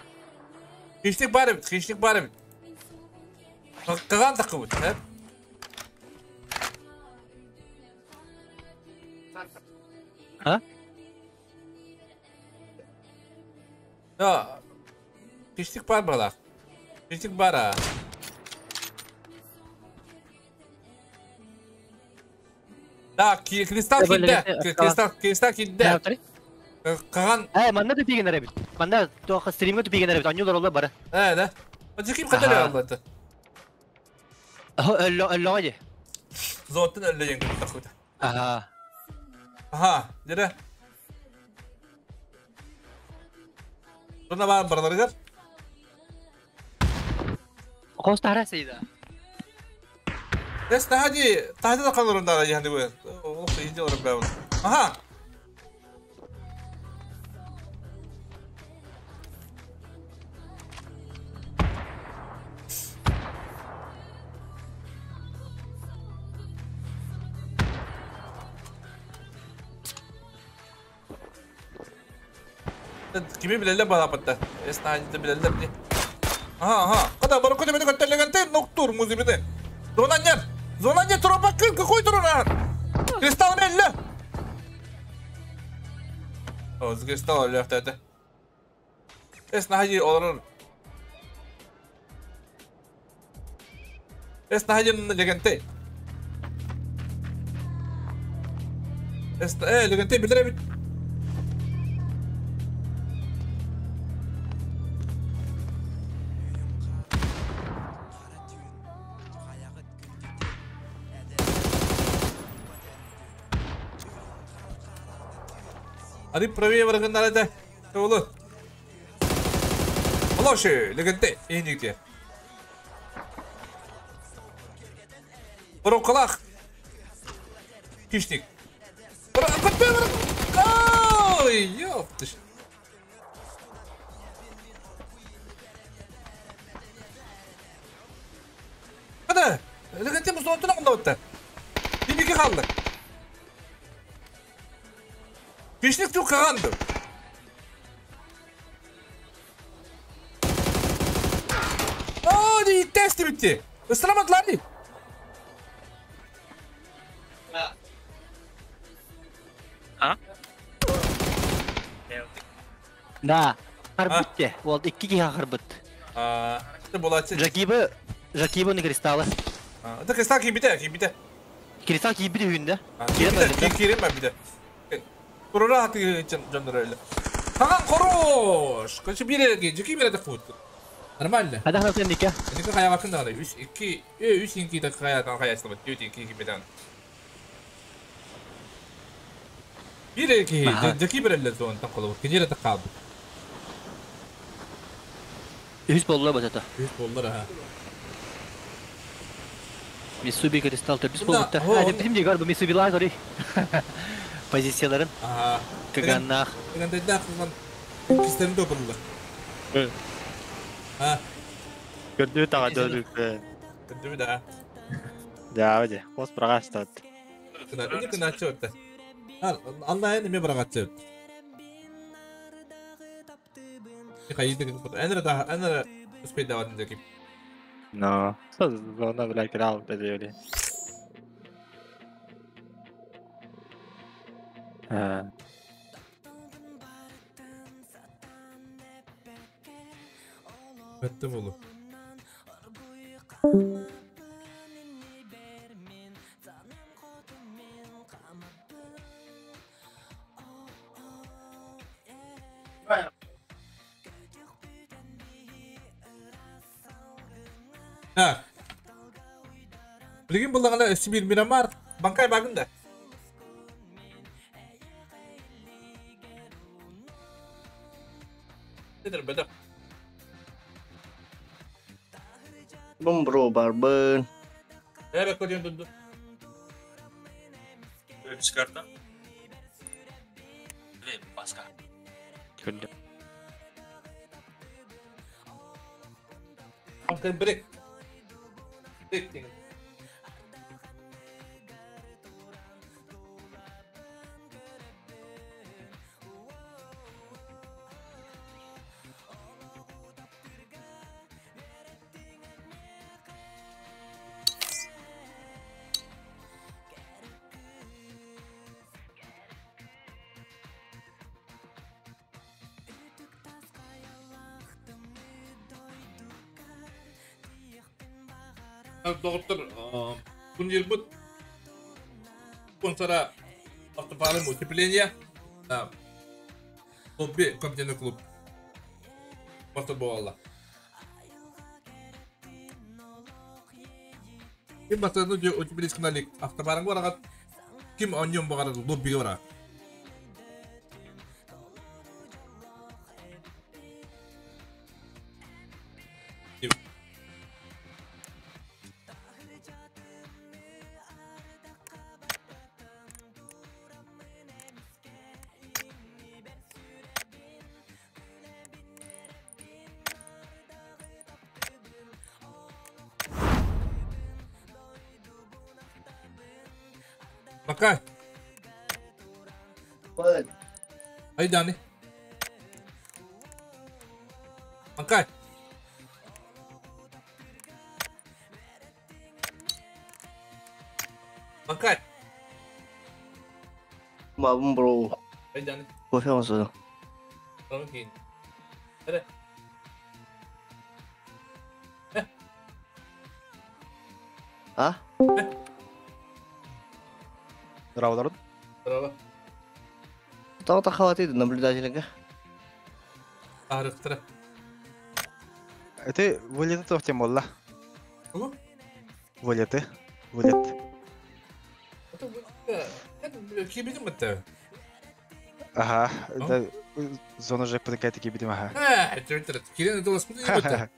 Кишник бар бит, кишник бар бит. Каган тахабат, хэ? А? Да. Кишник бар балак. Кишник бар а. Да, кристалл кидде. Кристалл, кристалл кидде. Каган. Манна тупиген арабит. Манна тоха стримге тупиген арабит. Анюлар олар бары. Да. Жеким кадыр алды. Өллө өллө. Зоттун өллө жеңгү такыта. Ага. Аха, дере. Туна бар барларыгар. Костара сейда. Эс тахади, тахади да калырын да яны бу. Олох иди олар бабын. Аха. Kimi bilelle bana patta. Es тахади bilelle bi. Aha aha. Kada барыкы деме көттелеген ноктур музибиде. Зонанер. Зонанер тропа кыр какой тронар? Кристалл мелле. О, кристалл лехтете. Эс нахади олорор. Эс нахади легенте. Эс легенте билер бит. Ари правее варган да. Олы. Олошы, легенде, эникте. Бұрынқылақ. Хищник. Ой, ёптыш. Hadi. Легенде мұзды онда өтті. Бибике қалды. Хищник тук каганды. О, не тесті бітті. Ыстырамадылар не? А? Да, харбытте. Вот, икки киха харбыт. Это была Жакибы, Жакибы не кристаллы. Это кристалл кибите, кибите. Кристалл кибите хүнде. Кирем бите. Курора хаты жондор öyle. Хаган хорош. Кочу бире жеки бире кут. Нормально. Хада хада ника. Ника кая бакын да 3 2 3 2 да кая там кая слабы 4 2 2 бедан. Бире ки жеки бире зон там коло. Кежере такаб. 3 болла бачата. 3 боллар ha. Мисуби Кристалл төрдүс Bunda, буолбуттар. о, А, бим дигар бу Мисуби лазери. Позицияларын Ага. кыганнаах. Кыгандайдаах кыган кистерин допылла. А, Көрдүү таға дөлүппен. көндүбү да. Да, де. Қос бірағастады. Кына, ini кыначы өттө. Алла эми барагатчы. Хайды Энер да энер успей давать деки. Но. Зона, бля, кирал, бедели. А. Бетте болу. Так. Билген буллагана Сибир Мирамар банкай багында. Дедер беде. Бомбро барбын. Эбе көрдүн дунду. Карта. Блин, баска. Күлді. Банкай брек. Брек деген. Доктор, күндер бұт спонсора автопарым утепления. Клуб компьютерный клуб. Просто буолла. Ким бастырны жө утепление каналик автопарың барагат. Ким оньон багар лоббиге барат. Пока. Ай, Дани. Макай. Макай. Бабым бро. Ай, Дани. Кофе алса. Tamam ki. Hadi. А? Здраво, народ. Здраво. Тоғыта хватит наблюдателя. Арықтыра. Это вылеты тоқтем болла. Кого? Вылеты. Вылет. Кибидим бітті. Ага, да, зона же потыкает кибидим, ага. А, это Кирин это ласпуты не бітті.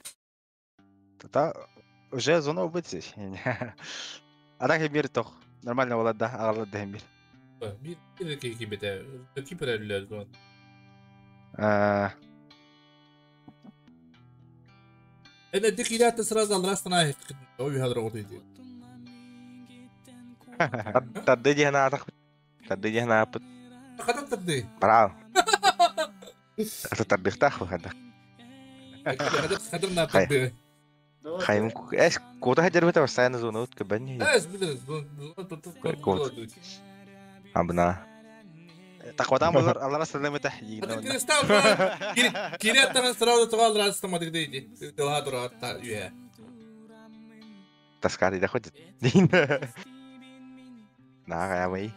Та уже зона убытси. А так мир тох. Нормально болады да, ағалады да мир. Bir bir iki iki бітті. Iki pirelliler зона. А, Эне дикилят сразу алрастана ой хадра отойди. Тады дихна атақ. Тады дихна апыт. Қадан тады? Браво. Это тардыхтах выхода. Қадан на тады. Хайм эс кота хадер бета постоянно зона утка бани. Эс билер Кот. Абна. Тақвадан болар, алла сәлемете. Кристалл Киреттан сразу тугал растамадык дейди. Дела дура та юе. Таскаты доходит. На, я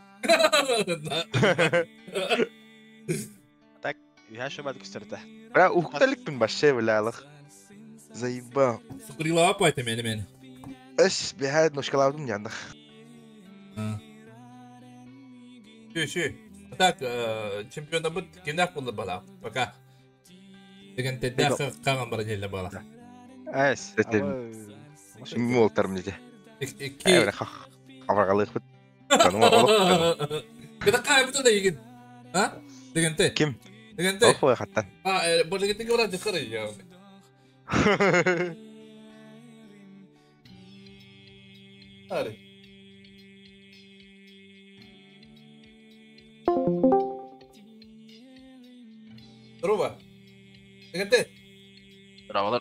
Так, я еще бат күстерді. Бра, ухталикпин баше билялық. Заебал. Сукрила апайты мени мени. Эс, бихайд нушкалавдым яндық. Шү, шү. Так, чемпионда бут кимдак болду бала. Пока. Деген теддак каган бар желе бала. Эс. Молтар мне. Икки. Хабаргалыхпыт. Кыта каайбыта да игин. А? Дегенте. Ким? Дегенте. Ох, хаттан. А, бу дегенте кыбра дыкыр я. Ари. Здорово. Дегенте. Здорово.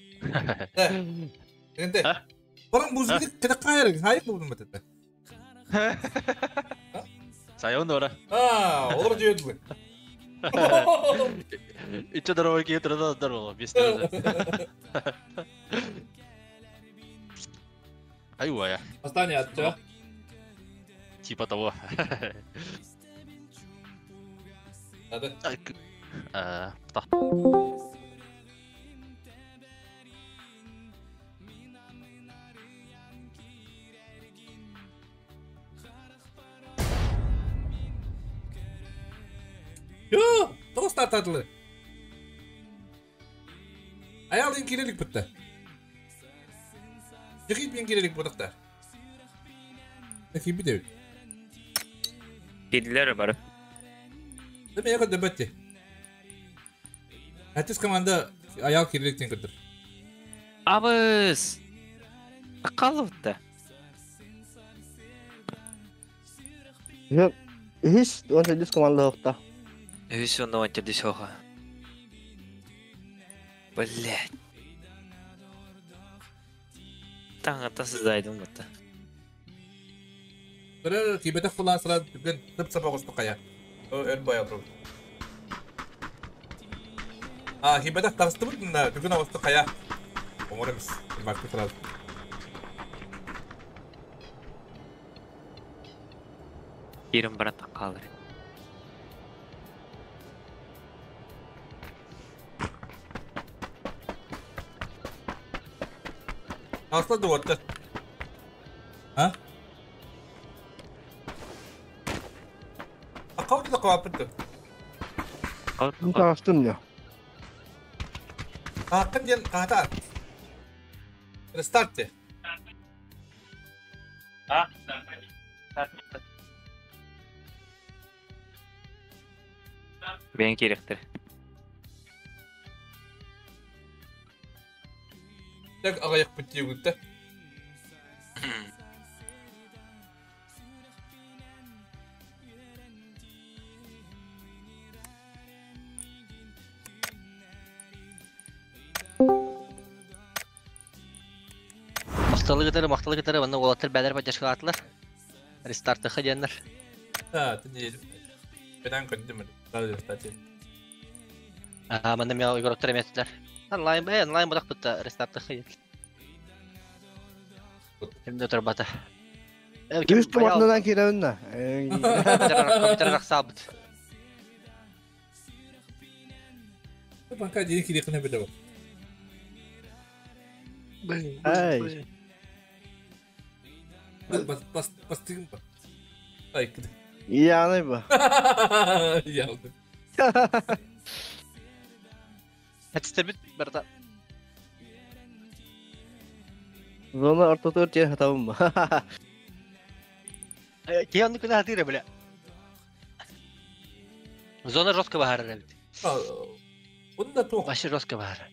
Дегенте. Баран бузгы кыта каайрың, хайык бу бу Сайон ора. А, олар жүйөдүлү. Иче здоровый кие турада здорово, без тебя. Айва я. Остание от тебя. Типа того. Надо. Так. Yo, тоғыз тартадылы. Аял керелік бітті. Жығит мен керелік бұдықта. Әкей бітебіт. Кедилер бар. Деме яқы дөбәтте. Әтіс команда аял кереліктен кірдір. Абыз! Қалыпты. Yok, hiç 18 команда yokta. Үс онда онча соға. Блять. Таңата сыздайдым бұтта. Көрөр кибетек кулан сыра дүген тып сапа қосты қая. Өн бая тұру. А, кибетек тағысты бұтын да дүген ауысты қая. Оңыр емес. Бакты сразу. Ерім баран қалыр. Asla duvarda. Ha? Akavda da kapatdı. Tağıstım ya. Hakkın diyen kahta. Restart de. Ha? Ben керектір. Так ағаяқ бітті өтті. Мақталы гытары, онна олаттар бәлер поддержка атылар. Рестартыхы деннер. Да, ты не... Бедан көндім. Рестарт. А, манда мен игроктар еместілер. Онлайн, онлайн бұдақ бұтта рестартыхы. Кимде турбата. Үс командадан киребин да. Компьютер рақсабыт. Банка дейін керек қына білі Ай. Бас, бас, ба. Ай, кіді. Яны ба. Ялды. Әтістер бит барда. Зона орто төрт жер хатабым ба. Кей онны күнә хатыра бля. Зона жестко бахар бит. Онда тоқ. Вообще жестко бахар.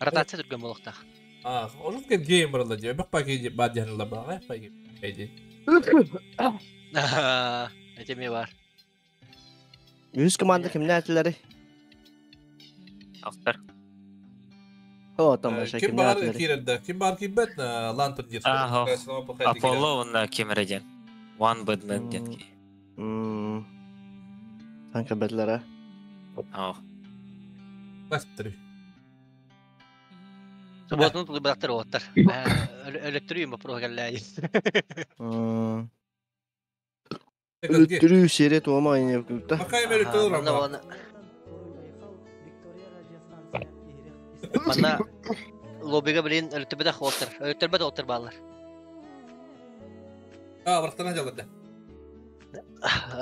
Ротация түрген болуқтақ. А, олық кеп гейм барла же. Бак паки бад жанла ба. Паки. Пайди. Этеме бар. Үс команда кимне әтилери? Автор. О, там вообще Ким кимне бар әтилери? кирерді? Ким бар кибет лантер дир. Аполло онна кемереден. One Badman ден. Санка бәтләр, а? Ау. Бастыр. Субботны тулы бактар оттар. Өлөттүрүйүм вопрос келләй. Өлөттүрүү серия туама айнеп күптә. Бакай бері тұр Манна Манна лоббига билин өлөттүрбөдө оттар. Өлөттүрбөдө оттар баллар. А, барақтаран жалады.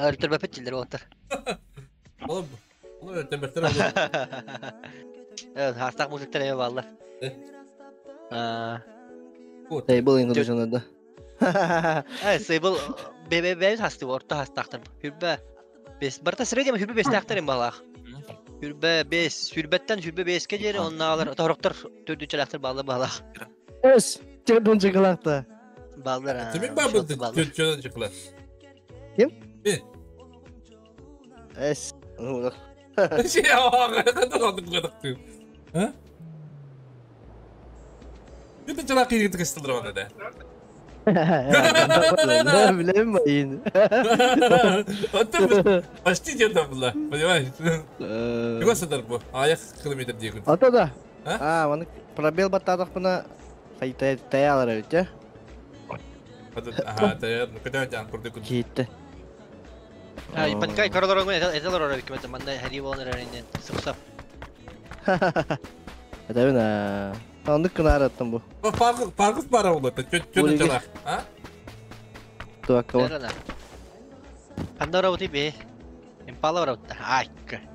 Өлөттүрбө петчилер оттар. Олар олар өлөттүрбөттөр олар. Evet, hastак музыктар эме баллар. Сейбл инклюжена да. Сейбл бэбэбэ хасты орто хастаахтар. Хүрбэ бес. Барта среднем хүрбэ бестаахтар им балаах. Хүрбэ бес, хүрбэттэн хүрбэ беске диэри оннаалар тоһороктор төрдүчэлээхтэр бааллар баалаах. Эс, төрдүн чыкылаахта. Бааллар. Кимин баабыт төрдүчэлэн чыкылаах? Ким? Мен. Эс. А? Это чала кииргит кыстылыр оны да. Билем байын. Вот почти где-то было, понимаешь? Чего садар бу? Аяк километр дейгин. Ата да. А, оны пробел баттадық бұны таялар ведь, а? Ага, таяр, ну когда жан курды күн. Кетті. Ай, панкай королор это лор бик манда хари болар әринен сыпсап. Это мен Андык кына араттым бу. Паркы паркы бара болот. Чөт чала. А? Туакка. Панда работы бе. Импала работа. Ай,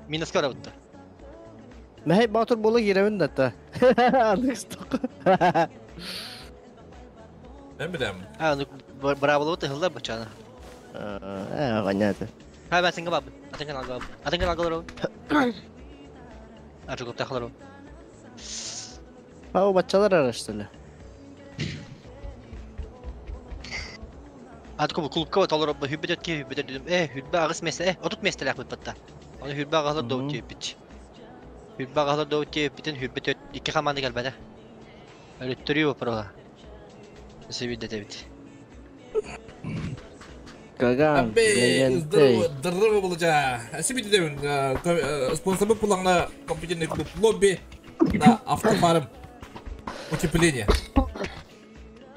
минуска работа. Мәһәй батыр бола кирәвен дә та. Андык сток. Мен билем. А, ну браво болот хылдар бачана. Э, понятно. Хай, басыңга баб. Атыңга алга баб. Атыңга алга лор. Ачык тахлар. Ау бачалар araştırdı. Атку бу клубка толор бу хүббет өткө хүббет дедим. Э, хүббе агыс месте, отут местелек бит батта. Аны хүббе агалар доут тепит. Хүббе агалар доут тепитин хүббе төт ики команда келбеде. Өлөттөрү вопрола. Себидде тебит. Каган. Здорово, здорово булача. Себидде дебин спонсор булаңна компьютерный клуб лобби на автофарм утепление.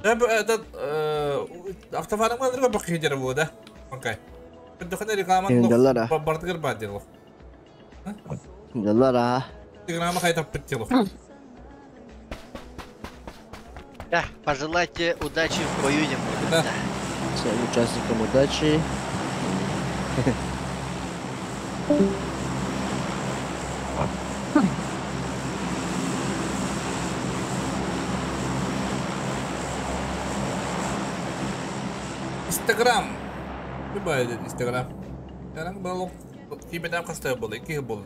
Этот автофарм кадырга бак хедер бу да. Окей. Дөхәнә реклама бардыгыр бар дило. Даллара. Реклама кайтап бит дило. Да, пожелайте удачи в бою. Да. Всем участникам удачи. Инстаграм. Любая Инстаграм. Инстаграм был кибетам кастай был, ики был.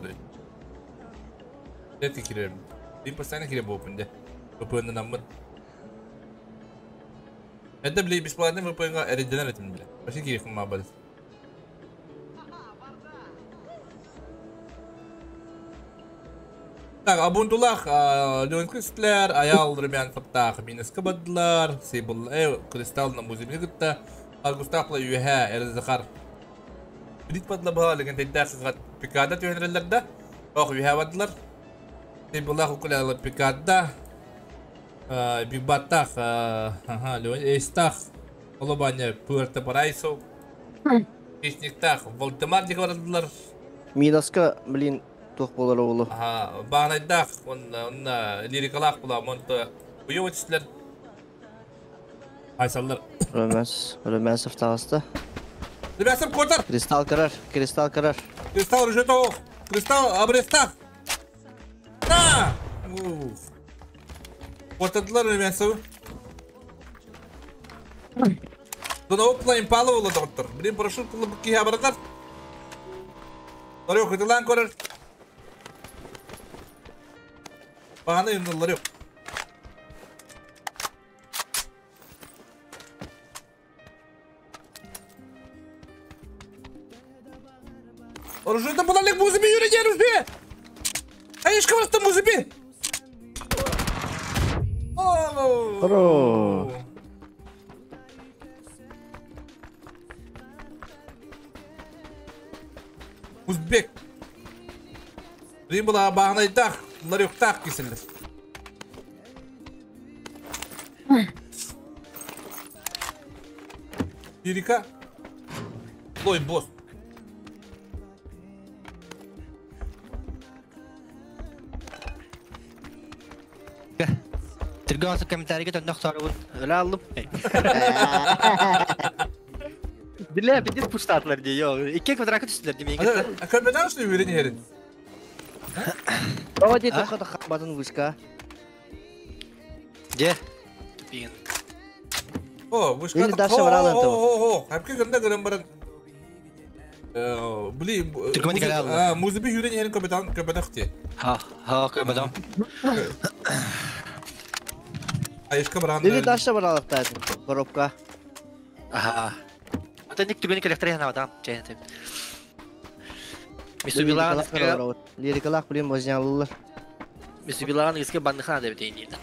Это кирем. Ты постоянно кирем был, да. VPN наммын. Это бли бесплатный VPN оригинал этим бля. Вообще кирем мабал. Так, абунтулах, Леон Кристлер, Аял Румян Таптах, Минес Кабадлар, Сейбл, Кристалл на муземе гытта. Аргустахла юха эрзахар. Бит падла леген теддах пикада тюхенреллерда. Ох юха бадлар. Сейблах укула пикада. Биг Баттах, ага, Леон Эстах, Олобаня Пуэрто Парайсо. Хищниктах, Волтемар дикварадлар. Минаска, блин, тух болар оглу. Ага, Багнайдах, он лирикалах була, монто уёватислер. Айсаллар. Рөмәс, Рөмәсов тағысты. Рөмәсов котар. Кристалл кырар, кристалл кырар. Кристалл режетов, кристалл обрестав. На! Котардылар Рөмәсов. Дона импала ола доктор. Блин, парашют кылып кия баратар. Ларек, кытылан көрөр. Бағана енді ларек. Оружие булалык музыби юридер уже. Айышка басты музыби. Хорош. Узбек. Рим була бағынайдақ, ларёктақ кесілдір. Лирика. Лой босс. Түргө комментарийге төннөх сорубун. Өлө алдым. Биле, бидир пуштатлар ди, йо. Икки квадрат түстүлөр ди мен. А комментарий что уверен херин? Давайте только хабатын вышка. Де? Тупиген. О, вышка. Или дальше баралын О, о, о, хапка гында гырым баран. Бли, музыки хүрен ерин көбетан көбетахти. Ха, ха, көбетан. Айышка баран. Или дальше баралыктайды. Коробка. Ага. Ата ник түгені келектер яна адам, чайын. Мисубилаган Лирикалах блин вознялылар. Мисубилаган иске бандыхана деп дейін.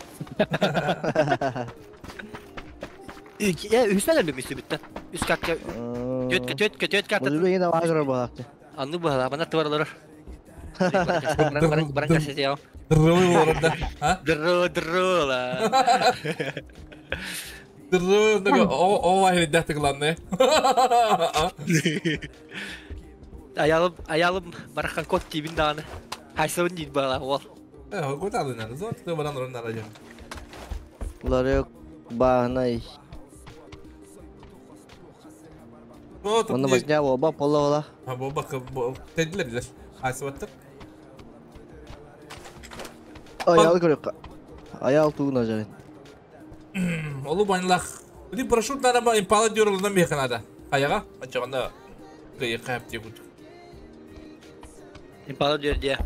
Үстәләр бе мисубитта. Үс катка. Төт төт төт катта. Музыки ене вагыр балакты. Анны бала, бана тварлар. Баран баран касете яу. Дырры орында. А? Дырры дырры ла. Дырры орында о о айы дәтик ланны. Аялым аялым барахан кот тибин даны. Хайсабын дит бала ол. Э, кот алын. Зот баран орында ража. Ларек бағынай. Оны возня оба пола ола. А боба тедилер дилер. Айсыбаттыр. Аял көрөк. Аял тугуна жарайт. Олу байнлах. Били парашют нараба импала дюрулунан беханада. Аяга ачаганда кый кайып тегут. Импала дюр дия.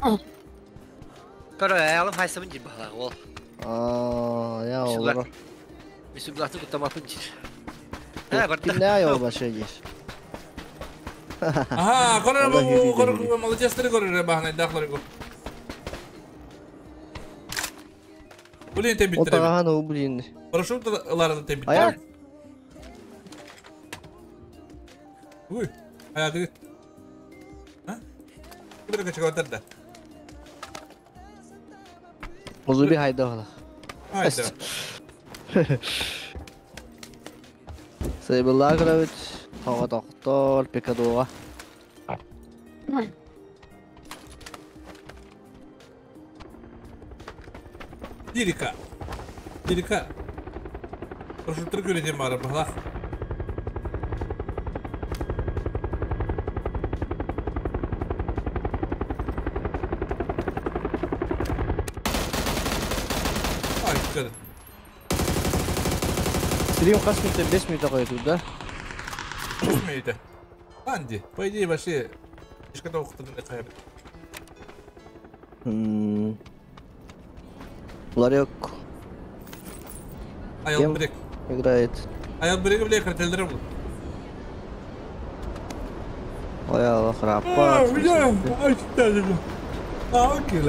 Көрө аялым хайсабын дит бала ол. А, я олар. Мисубилахты куттамапын дит. Ha, барда. Кимне аял башы диш. Ага, көрө көрө молодец көрө бахна дахлар го. Блин, те биттер. Отаган у блин. Парашют ларда те биттер. Уй, аяды. А? Кибер качык да. Музуби хайда хала. Хайда. Сайбылла көрөбүт. Хага доктор Пикадуга. Лирика. Лирика. Парашюттар көрөден бары бала. Ай, көр. Стрим кас минутта 5 минутта коюп да? 5 минутта. Анди, по идее вообще ешката оқытыдың қайып. Ларек. Аял брек. Играет. Аял бреги биле картелдер бұл. Аял храпа. А, окей.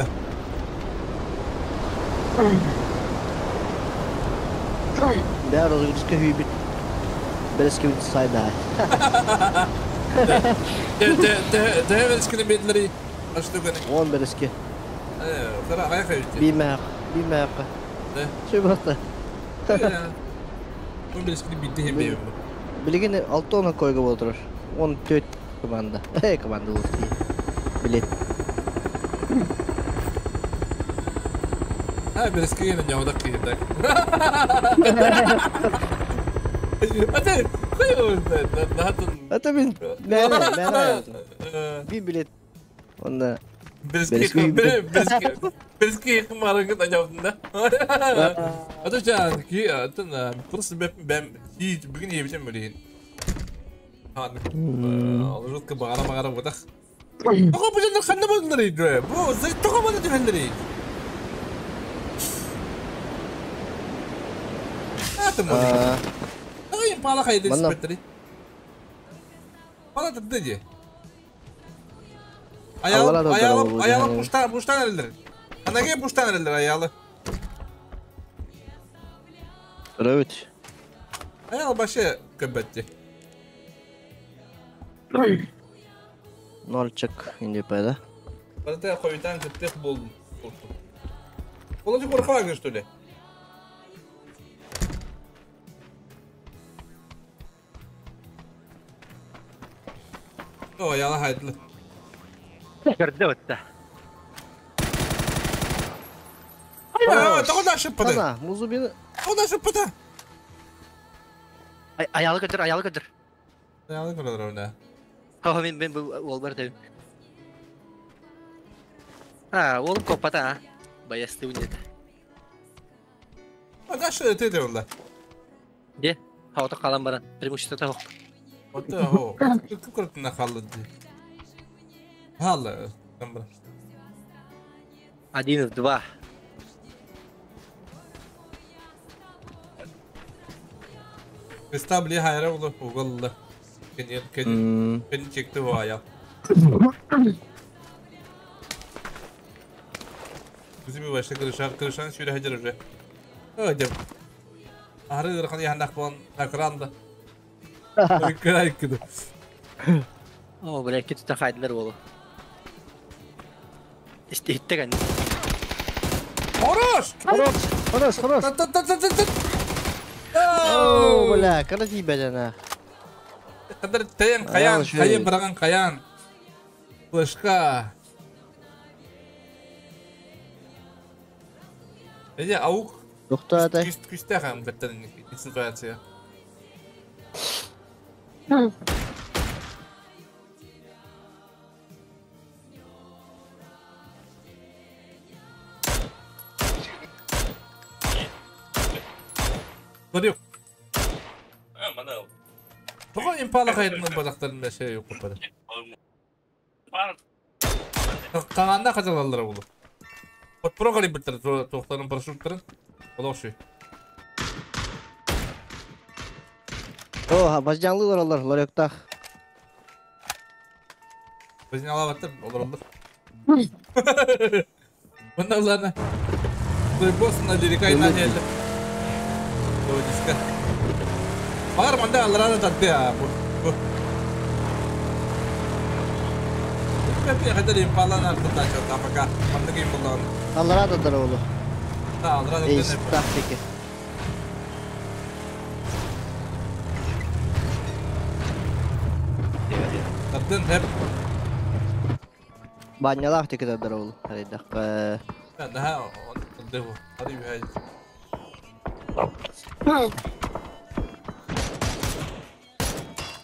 Да, розыгрышка хүйбит. Береске бит сайда. Де береске бетлери аштыганы. Он береске. Э, кара аяк өтті. Бимәк, бимәк. Да. Шөй баста. Он береске битти хем бейм. Билеген 6 койга болдурur. 14 команда. Эй, команда болду. Билет. А, береске ене жаудак кийдик. Ате, кой Это мен мен мен Би билет. Онда Береске береске береске марыгын ажаудын да. Ата жан ки атын просто бем хи бүгүн ебичем билейин. Хан. Алжутка багара багара бодах. Того бу жандар ханна болдулар иди. Бу зай того болду дегендери. Атым болду. Ай, пала хайды спеттери. Пала тыдды. Аялы, аялы, аялы пуштан, пуштан элдер. Анаге пуштан элдер аялы. Рөт. Аялы башы көбөттү. Нольчик инде пайда. Барата койтан кыттык болдум. Болочу коркабагын что ли? О, аялы хайдлы. Көрдө өттө. Того да шыппады. Ана, музубин. Того да шыппады. Аялы көтөр, аялы көтөр. Аялы көтөр да. Ха, мен мен бу ол бар деп. А, ол копата, а. Баясты үнет. А дальше ты де онда. Де? Хаута қалан баран. Преимущество того. Ота хо. Күкүртүнэ халды. Хала. Тамбра. 1 в 2. Кристабли хайра oldu. Угалла. Кенен кен кен чекти вая. Bizim başta kırışan kırışan şöyle hacer уже. Öyle. Arı ırkan yahandak bulan takrandı. Kıray kıdı. О, бля, кетті хайдылар болу. Истеттеген. Хорош! Хорош! Хорош, хорош! О, бля, красиво жана. Кадыр тен каян, кайын бараган каян. Флешка. Эже аук. Тохта Күст күстә хам беттен ситуация. Барык. Тоға импала қайдының балақтарында şey yok kopara. Қағанда қажалалар олы. Подпро қалай біттір, тоқтарын парашюттарын. Ола ошой. О, бажаңлылар олар, ларектах. Біздің ала баттыр, олар олар. Бұнда оларны. Босына лирикайна келді. Диска. Бар манда алрада татты а. Бу. Пепе хадar импалан артында чота пока. Манда ким булган. Алрада дар олу. Да, алрада. Эй, тактики. Таттын хеп. Банялах тики дар олу. Хайдак. Да, да, он Hadi bir haydi.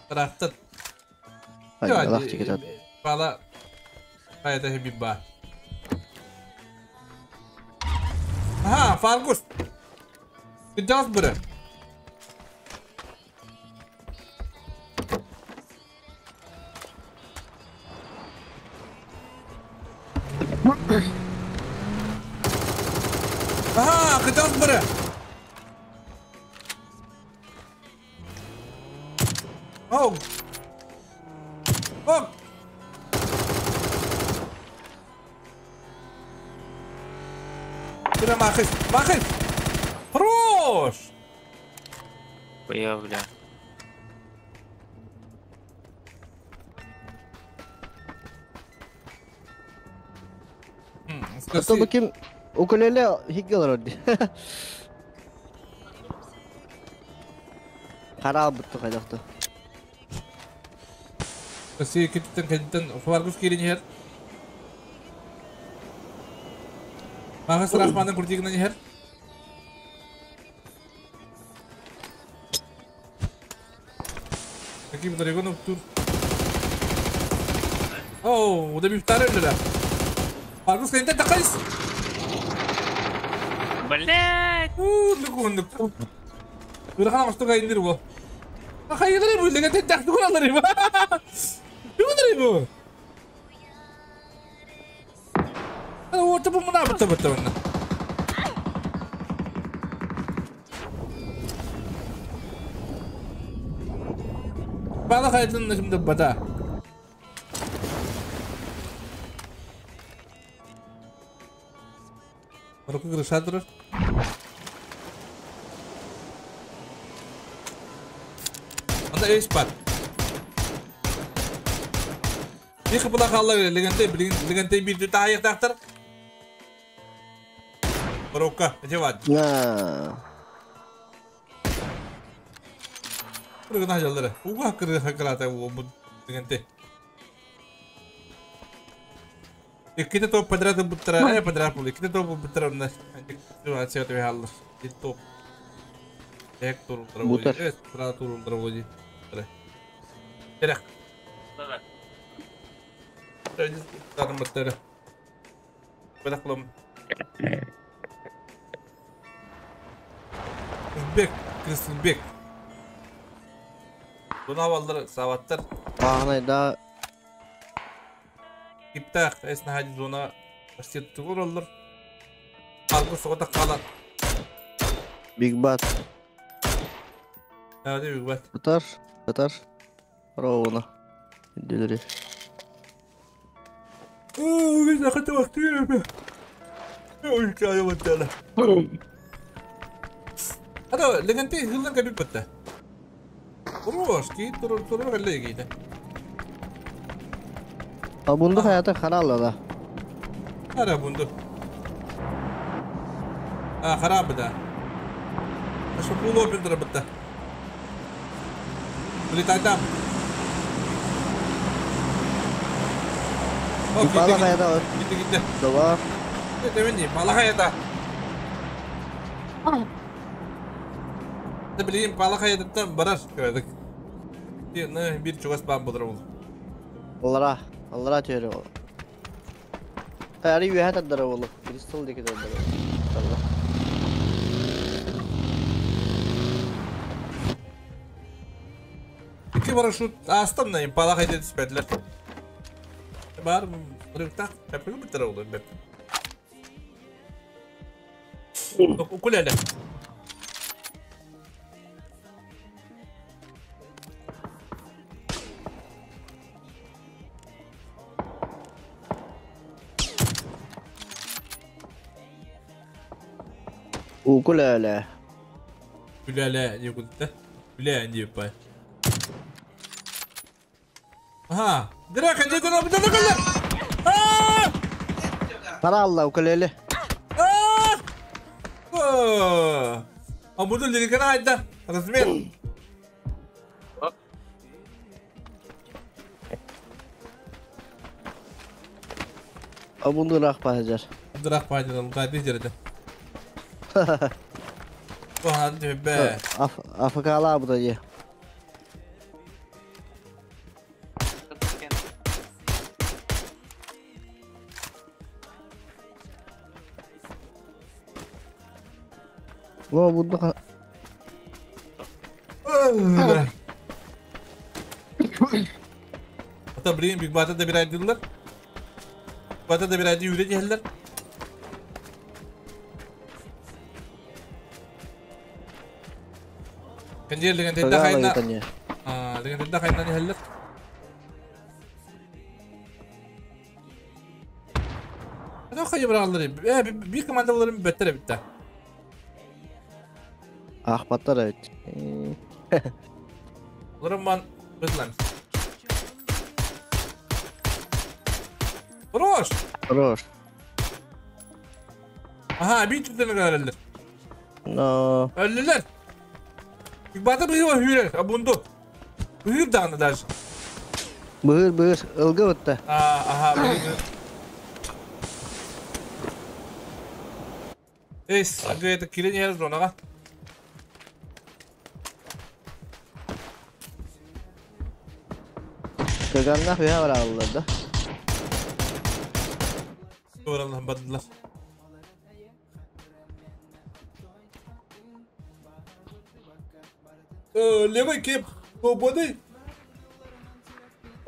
Taraftan. Банялах тики дар. Бала. Haydi bir ba. Aha, Fargus. Gideceğiz buraya. Aha, gideceğiz buraya. Oh. Oh. Бля, махай, махай! Хорош! Бля, бля. А то баким укулеле хиггел роди. Харал бутты хайдакты. Россия кеттен кеттен Фаргус кирин хер. Мағас Рахманның күртегінен хер. Каким драгоном тур. Оу, да бифтары бля. Фаргус кеттен такайс. Блять. Уу, Бирхан аштыга индир бу. Хайдыр бу, леген тәхти куралар бу. Юдыр бу. Орта бу мына бутта бутта мына. Бала хайдын şimdi бата. Руку грышатыр. Анда эш бар. Их була халла легенте легенте бир дүт аяк тактыр. Рука, жеват. На. Кыргына жалдыры. Уга кыргы хакырата бу легенте. Икките топ подряд буттара, подряд бул. Икките топ буттара мына. Ситуация тебе халлар. Ит топ. Эк турулдара Бутар. буди. Тра турулдара буди. Терек. Тарым буттара. Бадак булам. Бек, Кристалбек. Зона баллар, саваттар. Бағынай да. Киптах, эсна хади зона почти тугур оллар. Аргы соғыта қалан. Биг Бат. Hadi Big Bat. Атар, атар. Ровно. Дүлері. Biz akıtı vakti yürüme. Hadi legenti hızlan kabip batta. Uruş ki turur turur öyle giydi. Abundu hayata karalla da. Hadi bundu. Ha harap da. Şu pulu bildir batta. Bili taytam. Bala hayata var. Gitti gitti. Dava. Demin bala hayata. Ne bileyim bala hayattan barar kırdık. Bir çoğas ban bulur oldu. Allara, allara tüyeri oldu. Her yühe tadları oldu. Crystal diki tadları. Allah. İki paraşüt astım da bala hayatı düşmediler. Var mı? Rıkta yapıyor mu tara oldu ben? Ukulele. Ukulele. Ukulele diyor kutu. Ukulele diyor pay. Aha. Direkt hadi kono bir tane kadar. Aa! Para Allah ukulele. Aa! Aa! Burada lirikana hayda. Размер. Abundu rak paylaşar. Rak paylaşar. Gayet yerinde. Hadi be. Afrikalı bu da ye. Во, буду. Ata bileyim Big Bat'a da bir aydınlar. Bat'a da bir aydın yürüyecekler. Kendi dengan tidak kayna. Dengan tidak kayna ni heller. Ada kayı bırakırlar. Bir komandalarım better bitti. Ah patlar evet. Роман Бедлам. Хорош! Хорош. Aha bir tüplerine kadar öldüler. No. Öldüler. Bata bıyığı var hüyrer. Abundu. Bıyığı dağını даже. Bıyır bıyır. Ilgı bitti. Aha bıyığı. Es, это килени her Kırganlar bir var aldılar da. Doğru Allah'ım badılar. Левый кеп, свободы.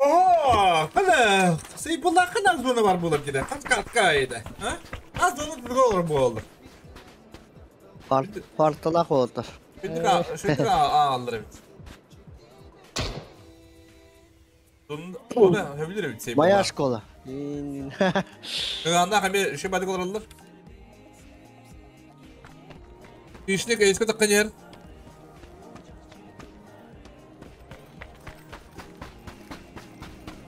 Aa, kana, Seyfullah kana zona var bu olabilir. Kaç kat kaydı. Ha? Az zona olur bu olur. Farklı oldu. Şimdi alır evet. Onu yapabilir evet Seyfullah. Bayağı şkola. Anda hem şey badık olurlar. İşine eski takın yer.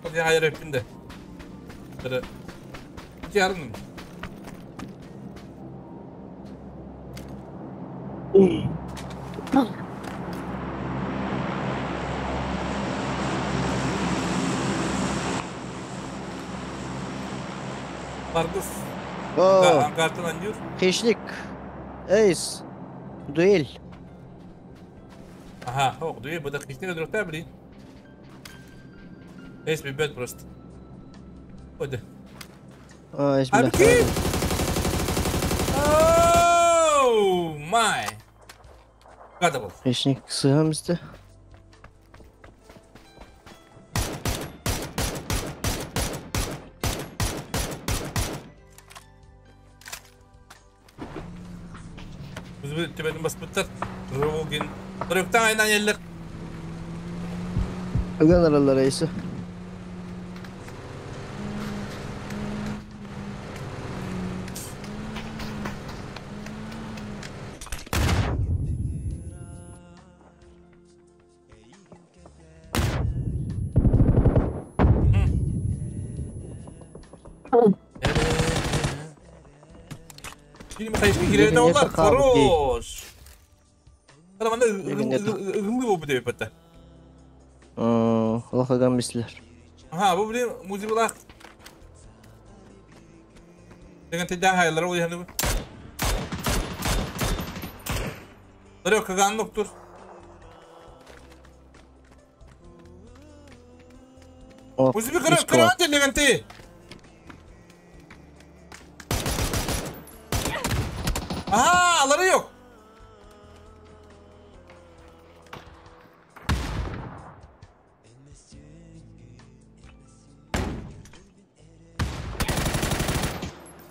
Hadi hayır hepinde. Böyle. Yarın. Markus. Ankara'dan anlıyor. Keşlik. Ace. Duel. Aha, oh, duel. Bu da keşlik ödürük tabi. Ace bir bed просто. Hadi. Ace bir. Oh my. Incredible. Keşlik sığamızdı. Музыка төбөтүн баспыттар. Рывогин. Рывтан айнан еллер. Ыган араллар эйсе. Киирэн олар, хорош. Ана ыгылы бу деп бата. Олох бислер. Ага, бу блин музыка. Деген тедә хайлар ул яны. Дарё каган доктор. Музыка кара кара деген те. Aha, aları yok.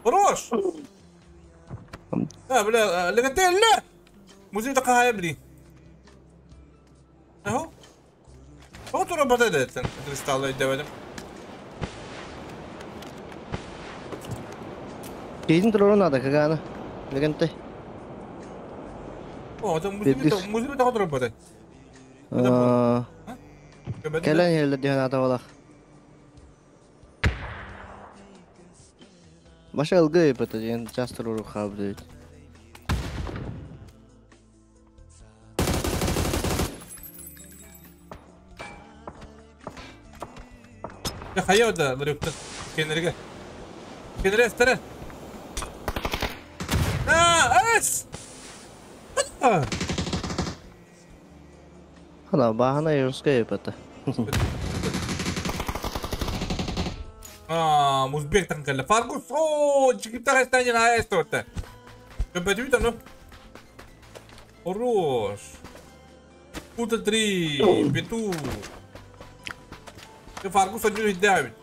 Хорош. А, бля, легенде, ля. Музей такая, блин. Ага. Вот работает этот кристалл, давай. Кейдин туру надо, кагана. Легенде. О, это музыка такая работает. Кэлэн хелле диэн ата балах. Баша ылгы эпэт диэн частыр уру хабды. Я хайо да, ларюкта. Кенерге. Кенере эстере. А, эс! Хана бахана юрска эпэт. А, Музбек там кэллэ. Фаргус, о, чигита хастанин хаэсторта. Көпөтүбүт ону. Хорош. Пута 3, пету. Фаргус один издавит.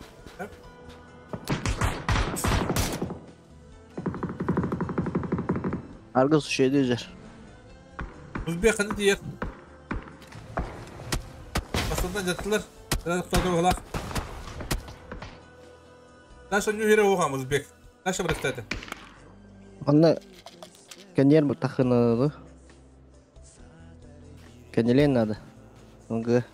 Аргус şeyde Музбек ханы диер. Басылдан жаттылар. Biraz Наша не верю вам, узбек. Наша браттата. Онна коньер бу тахына. Коньелен надо. Онга.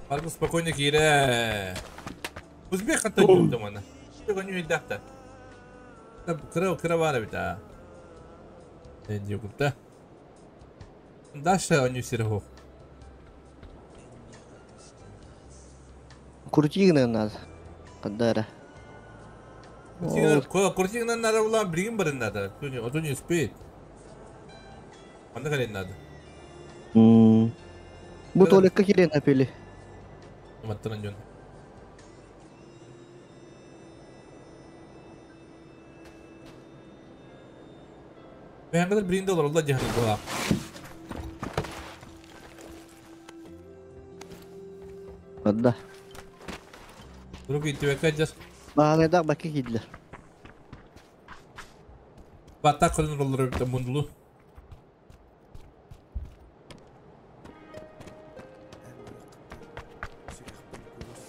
Аргы спокойно кире. Узбек хатта журдum аны. Узбек аны үйдәхтә. Кыра кыра бар бит а. Энди юкта. Даша аны сирхо. Крутигнен надо. Кадара. Крутигнен надо было бригин барин надо. А то не успеет. Анда кален надо. Бу туалетка кирен апели. Маттан жон. Ben kadar birinde olur Allah cehennem bu. Hadi. Durup gitti ve kaçacağız. Bahane da bak gittiler. Batak kolun olur bir de mundulu.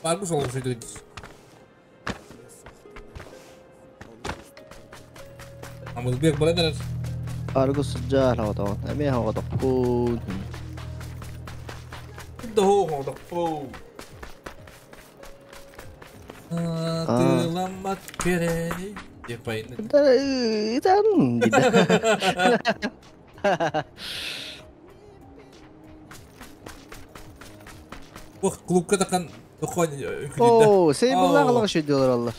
Parkus olmuş idi. Ama Uzbek bana Argus жаар хаваад. Ами хаваад. Хөө. Доо хаваад. Атыламат керени. Депайны. Итан. Ох, клубка такан О, сейбуллар алга шөйдөлөр алар.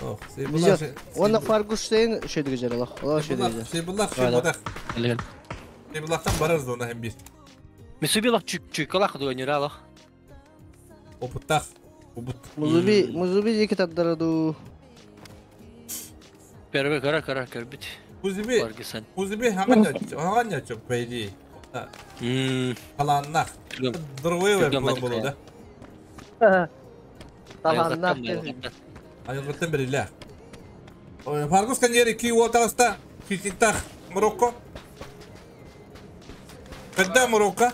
Ох, сейбуллар. Оны Фаргус сен шөйдөгө жаралар. Алар шөйдөгө. Сейбуллар шөйдөгө. Сейбуллардан барарыз оны hem bir. Мисубилах чүк-чүк алах дөнөр алах. Опуттах. Обут. Музуби, музуби жеке таддараду. Первый кара кара көрбүт. Музыби, музыби хаган ячо, по идее. Таланнах. Другой было, да? Таланнах. Айылгыттан берилер. Фаргус каньери ки уотаста, хитиктах Марокко. Когда Марокко?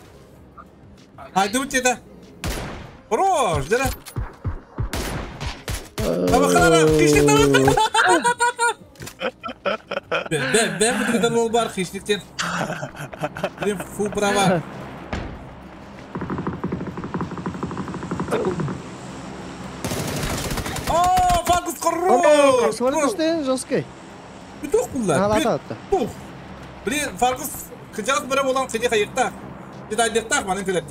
Айдут это. Хорош, да? Бен бутыгыдан ол бар хищниктен. Блин, фу, права. О, Фаргус хорош! Смотри, жесткий. Битух булlar. Тух. Блин, Фаргус кыжагыз бire болан сени кайыкта. Читайдыктак манын келеп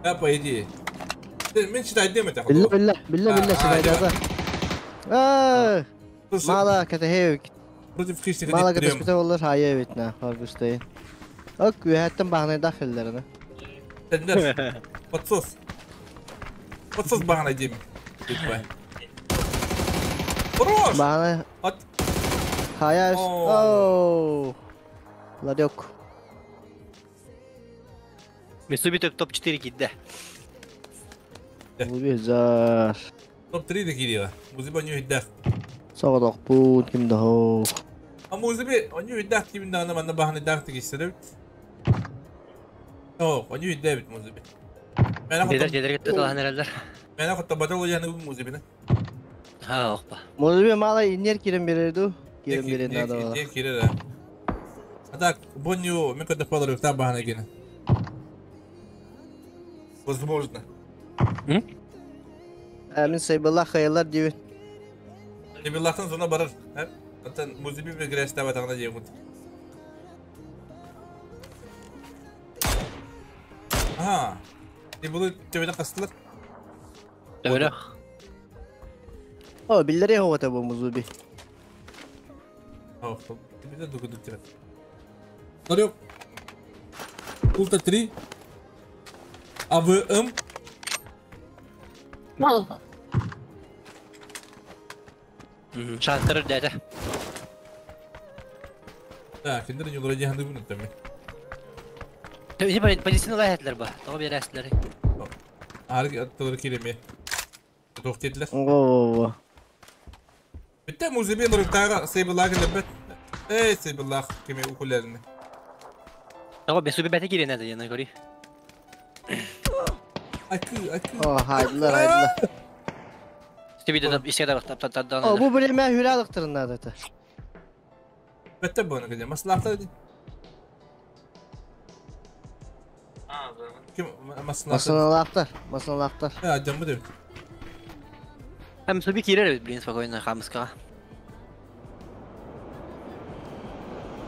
Да, по идее. Мен читайдым это. Билла, билла, билла, билла, читайдада. Мала катахевик. Против хищника. Мала катахевик олар хайевит на Фаргус дейин. Ок, үйәттен бағынай дахиллерine. Тендер. Подсос. Подсос бағынай деймін. Хорош! Бағынай. Хаяш. Оу. Ларек. Мисуби топ-4 кидде. Музыба Топ-3 де кидеға. Музыба не үйдәқ. Соғадақ бұд кімді хоу. А музыба не үйдәқ кімді ана мана бағаны дәқ тегесірі. О, не үйдә бит музыба. Дедер кетті талахан әрәлдер. Мен ақытта батыл ойаны бұл музыбаны. Ха, оқпа. Музыба мала инер керім берерді. Керім берерді ада. Не керер, а так, бонью мен көтіп қалыр өкта бағаны кені. Возможно. Әмін Сайбалла хайылар дейін. Сайбаллахтан зона барыр. Антан музыби бір грәсті батағына дейін. Ага. Бұлы төбені қастылар? Төбені. О, білдері хоғата бұл музыби. О, төбені дүгідік терет. Ларек. Ульта 3. АВМ. Шантырыр дәді. Да, кендер не вроде ханды бұны төме. Төбені полицияны лай әтілер ба? Тоғы бері әсілер. Арғы аттылар кереме. Тоқ деділер. О-о-о. Бітті музыби нұрықтағы Сейбіллағы ләббет. Эй, Сейбіллақ кеме ұқылеріне. Тоғы бесуби бәті керен әді, яны көрі. Акы, акы. О, хайдылар, хайдылар. О, bu birime hüle alıktırın da. Бетте бұны кеде, маслахта деді. Ким маслахта? Масалахтар, масалахтар. Я, жамбы деп. Hem суби кирер блин спокойно хамска.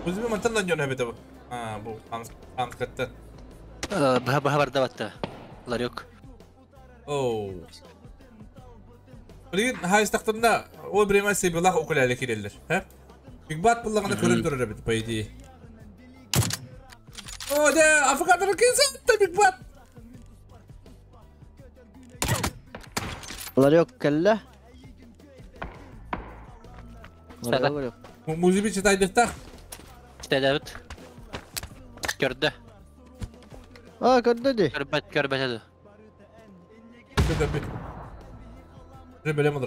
Өзіме мантан жөн әбет бұл. А, бұл хамскатта. Баха баха барда батта. Ларек. Оу. Блин, хайстақтырында ол біреме Сейбіллах укулеле керелер. Бигбат бұллағына көріп тұрыр әбет, по идее. О, да, африкандар келсе, Бигбат! Ларек кәлі. Музыби читайдықтақ? Читайдабыт. Көрді. А, көрді де. Көрбәт, көрбәт әді. Көрбәт.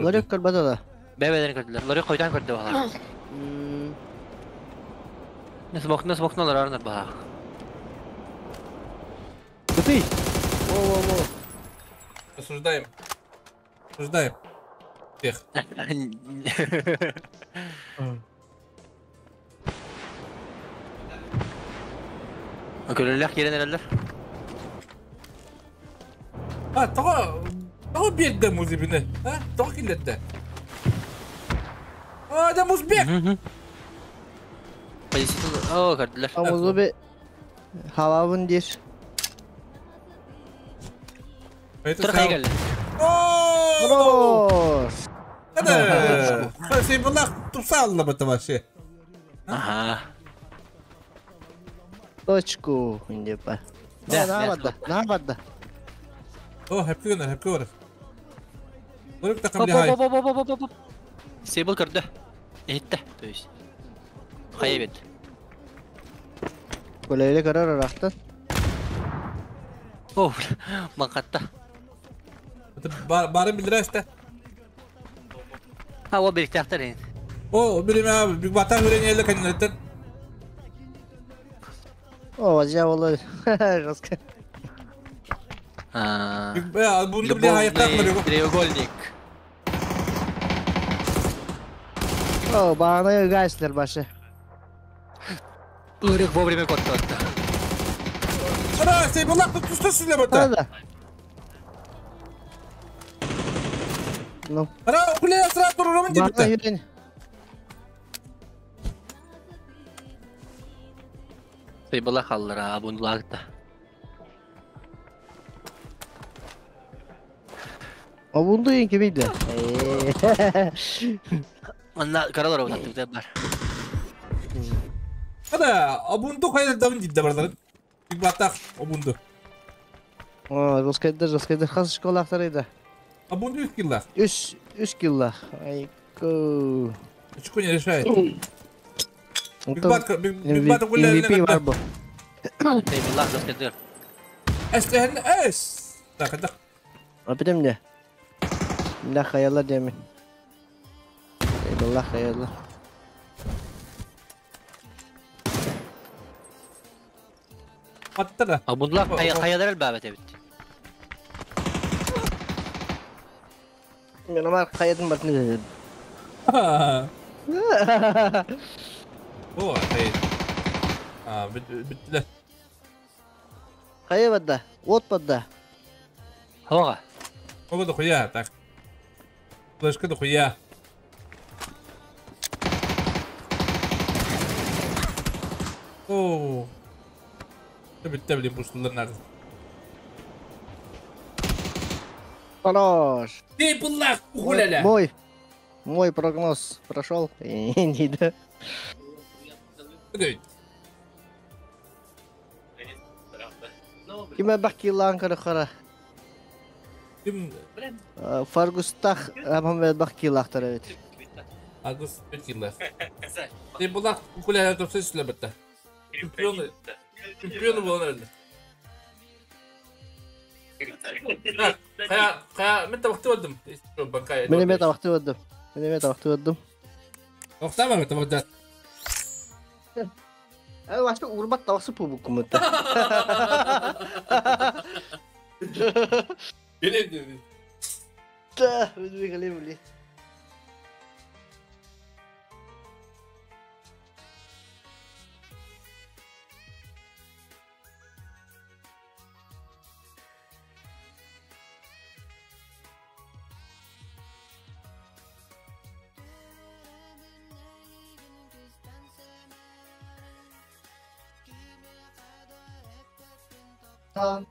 Ларек көрбәт ада. Бәбәлерін көрділер. Ларек қойдан көрді бағалар. Смокны, смокны алар арнар баға. Ты! Во-во-во. Осуждаем. Осуждаем. Всех. Көрілер, керен әрелер. А, того берді музыбины. А, того келетті. А, да музбек! О, көрділер. А музыби хавабын дир. Тұр қай келді? Хорош! Сейбуллах тупса алла бата вообще. Ага. Точку, индепа. Да, на бадда, на. О, хепки гönер, хепки бар. Ларек тақам лихай. Сейбл көрді. Етті, то есть. Хайа бит. Көлөйлө көрөр ырахтан. О, маңқатта. Бары билдиресте. Ha, o biriktiaktар ен. О, билеме биг бата хүренеле кандидаттар. О, вазя болы. Жестко. Бунду биле хаяттак Любовный треугольник. О, бағана гайслер башы. Үрек вовремя коттотта. Ара, сей булак тусту сүле бата. Да. Ну. Ара, куле асра турурумун Бағана дебитте. юрен. Сыйбыла халлара, бунлагта. О, бунду ең кемейді. Манна каралар оғнаттық бар. Ара, абунду кайда давын дидде барлар. Биг бата абунду. О, жескайдыр, жескайдыр. Хас школа ақтарайды. Абунду 3 килла. Үш, үш килла. Айко. Очко не решает. Биг бат биг бат куле MVP бар бұл. Сыйбыла жескайдыр. Эс эс. Так, так. Апитем не? Мына хаялар демен. Eyvallah хаялар. Аттара. Абунлак хаялар элбабет эбит. Мен омар хаядым бар не дедим. О, хай. А, бит бит. Хая бадда, от бадда. Хога. Ого дохуя, так. Флешка дохуя. О. Бит бит пустулар надо. Хорош. Ты буллах, ухуляля. Мой. Мой прогноз прошел. Не да. Киме бакилан кара. Ким Фаргустах Мухаммед бакилах тарабит. Агус бекилах. Ты буллах, ухуляля топсы сүле битте. Чемпионы. Чемпионы болан öyle. Хая, хая, мен табакты болдум. Мен эме табакты болдум. Мен эме табакты болдум. Токтама мен табакта. Ай, башка урбат табаксы пубук кумутта. Келем. Да, өзүмө келем эле. Tamam.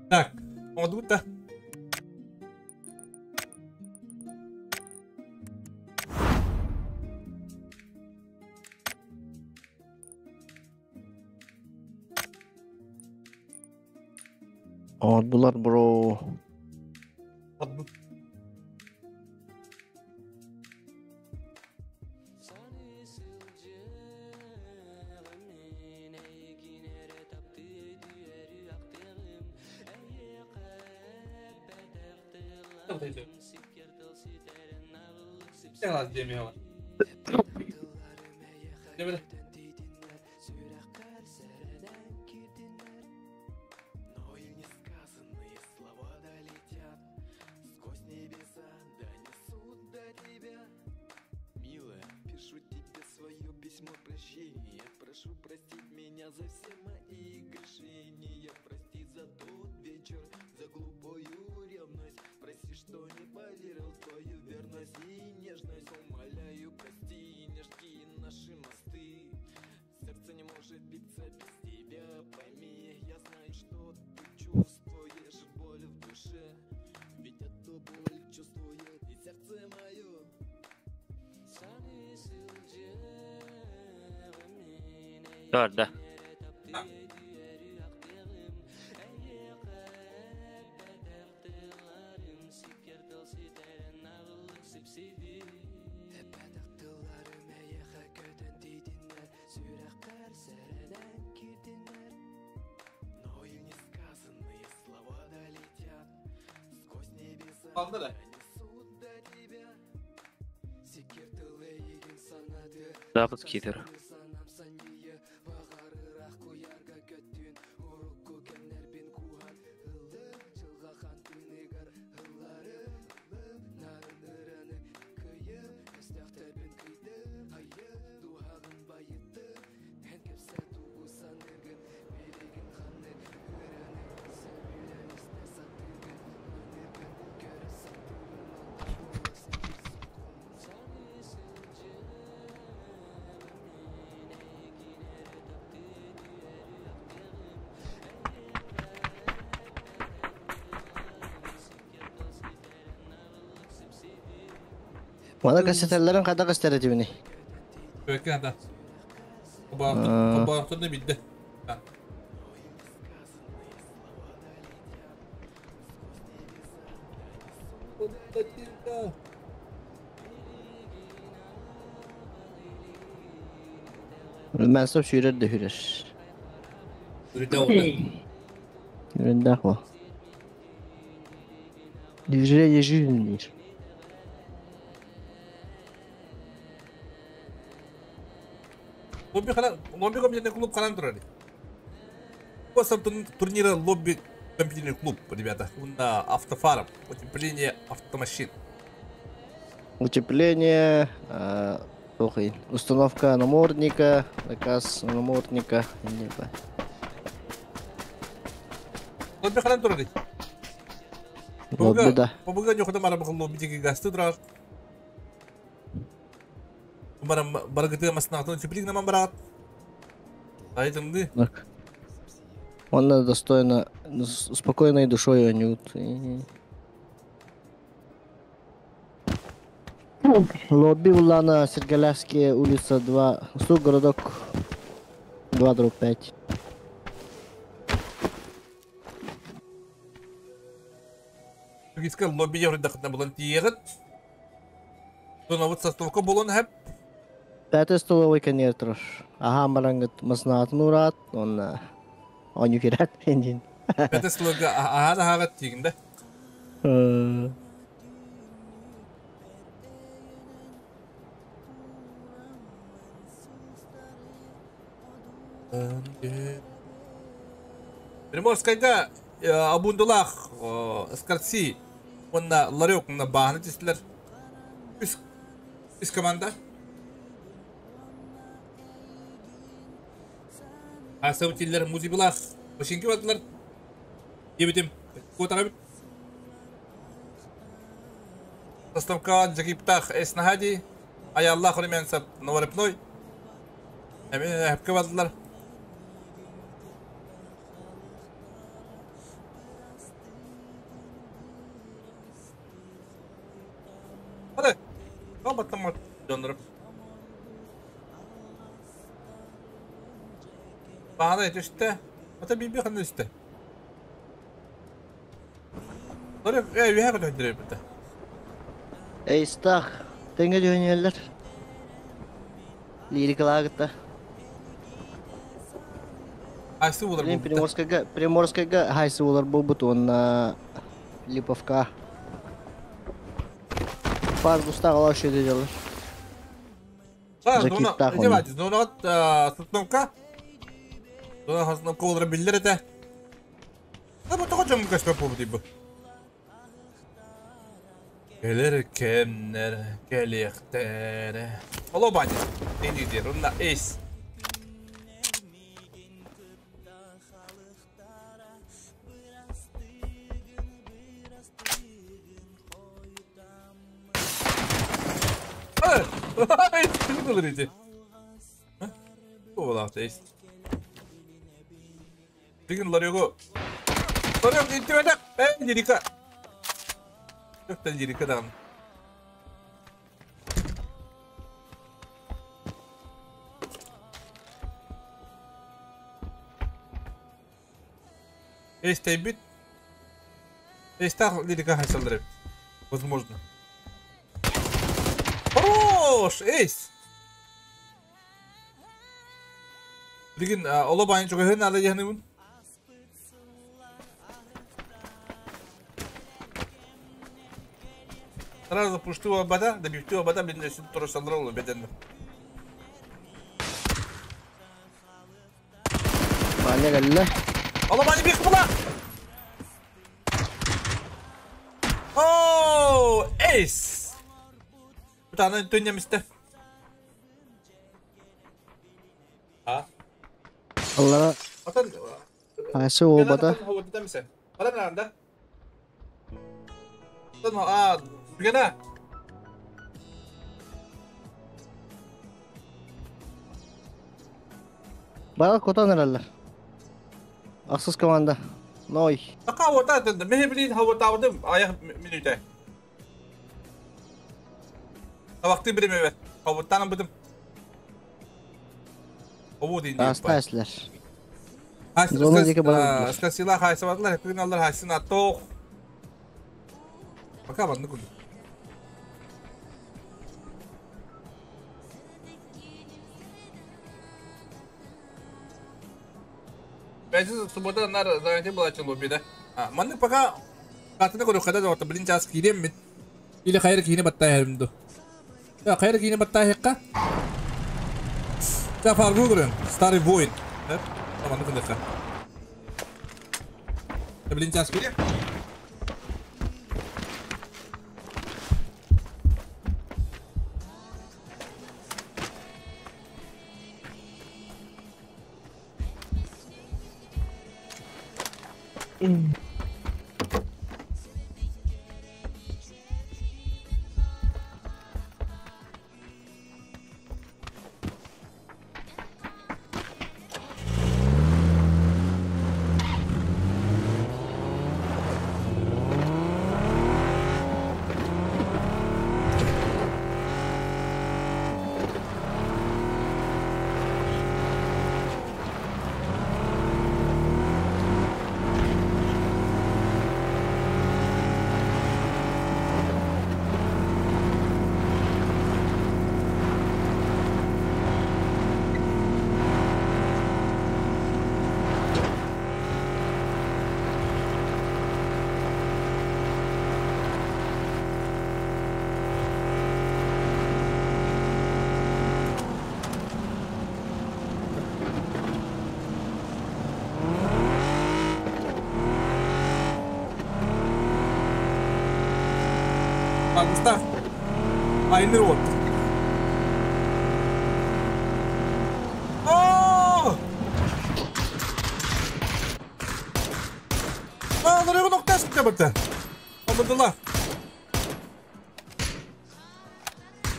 Так, оҥордубут да? Оҥордулар бро. Да. Алды да. Запад кидер. Мана кассеталарын қада кастар этибини. Көкке ата. Кобаартын да билdi. Мен соп сүйрер де хүрер. Үрендах о. Движение жизни. Лобби хана, лобби компьютерный клуб ханан турали. После турнира лобби компьютерный клуб, ребята. На автофарм, утепление автомашин. Утепление, установка намордника, заказ намордника, не знаю. Лобби ханан турар. Лобби да. Бабыга ньохота мара бахыл лобби диги гасты турар. Барам баргыты маснатын чүплик наман барат. Айтымды. Так. Он достойно, спокойной душой анют. Лобби Улана, Сергеляская, улица 2, Сук, городок 2/5. Киска лобби евродахтна булан тиегет. Тоновут состовка булан хэп. Пятый столовый коннектор. Ага, марангат маснатын урат, он юкерат индин. Пятый столовый ага ага тигинде. Приморскайга Абундулах Скарси онна ларек на бааны тестилер. Үс команда. Асаутиллер музибилах башинки бардылар. Ебетим. Котара бит. Составка Джагиптах Эснахади. Аяллах Руменсап Новорепной. Эми хепке бардылар. Hadi. Kapattım döndürüp. Bana işte. Hatta bir kanı işte. Doğru, bir kadar döndürüp bitti. Ey stah, denge dönüyorlar. Lirikalaǵıtta. Haysı olur bu. Приморскага хайсы olur bu бут он Липовка. Пар густа ала шеде делар. Зона, давайте, зона сутновка. Зона хасновка olur bildir ete. Ha bu toka çamur kaçma bu bu. Gelir kemler, gelir. Alo bani. Ne diyor? Onda ace. Ay, ne olur idi. Bu ola ace. Digin larigo. Larigo intimede. Ben lirika. Çok lirika dan. Este bit. Esta лирика хайсалдырып. Возможно. Хорош, эйс. Дигин ола байын чого хын ала яхны бун. Сразу пушту абада, да бифту абада блин сүт турасалдыр беден. Баня галла. Ола байын бих була. О, эйс. Tane dönyemişti. Ha? Allah. Atan. Haysı obada. Bana nerede? Lan aa, gene. Bana kota nereler? Aksız komanda. Noy. Aka orta döndü. Mehe bilin hava tavdım. Ayak minüte. Vakti birim evet. Kavuttan bıdım. Ovu din. Hasta esler. Zona diki bana. Hasta silah haysı vardılar. Hepini aldılar haysın attoq. Bakalım ne kudu. Bence суббота нар занятие была челобида. А, манны пока катына көрө када да блин час кирем мит. Или хайр кийине баттай хермду. Я хайр кийине баттай хекка. Та фаргу көрөн. Старый воин. Да? Манны кындыкка. Блин час кирем. Августа айныр вот. О! А, нарыгы ноктас битте. Обдыла.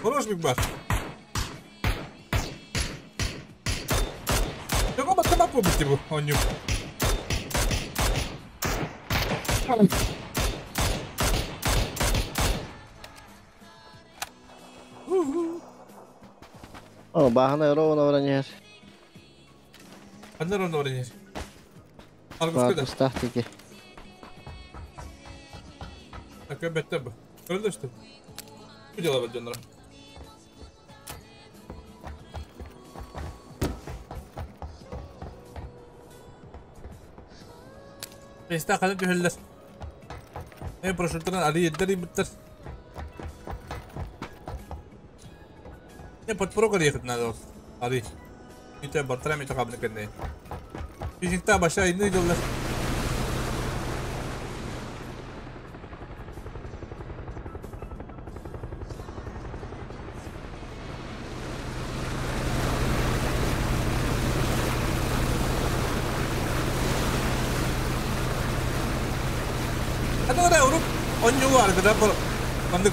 Хорош биг бар. Его батама побити бу, оню. О, бағана ровно вранер. Ханна ровно вранер. Аргус тактики. Так, бетте бу. Көрдө что? Бу дела бер. Беста калып түһөллөр. Э, прошультан али еддери биттер. Не подпро कर ехать надо. Али. Ите бартра ми тақабны кенне. Физикта баша инни жоллар. Ата уруп онньу аргыда бар. Мандык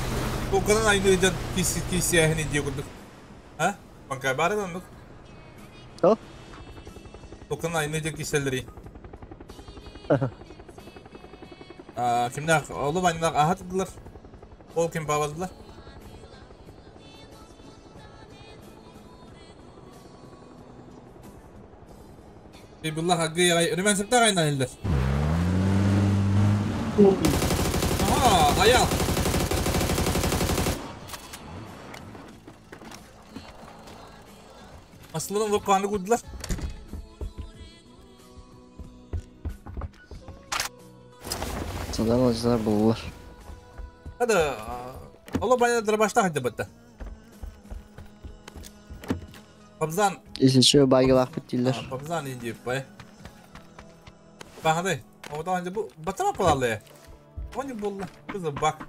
токанан айны жан киси киси әһини дие курдук. А? Банкай бары мандык. Что? Токанан айны жан киселери. А, кимнәк олы байнак ахатдылар. Ол ким бабадылар. Billah hakkı yay. Rümen septe kaynan eller. Aha, ayal. Aslında bu kanı kurdular. Sadan alacaklar buldular. Hadi. Allah bana dırbaşta hadi bitti. Babzan. Если байгылақ бит. Babzan iyi deyip bay. Bak hadi. O da önce bu batama palalı. Onu buldu. Kızım bak.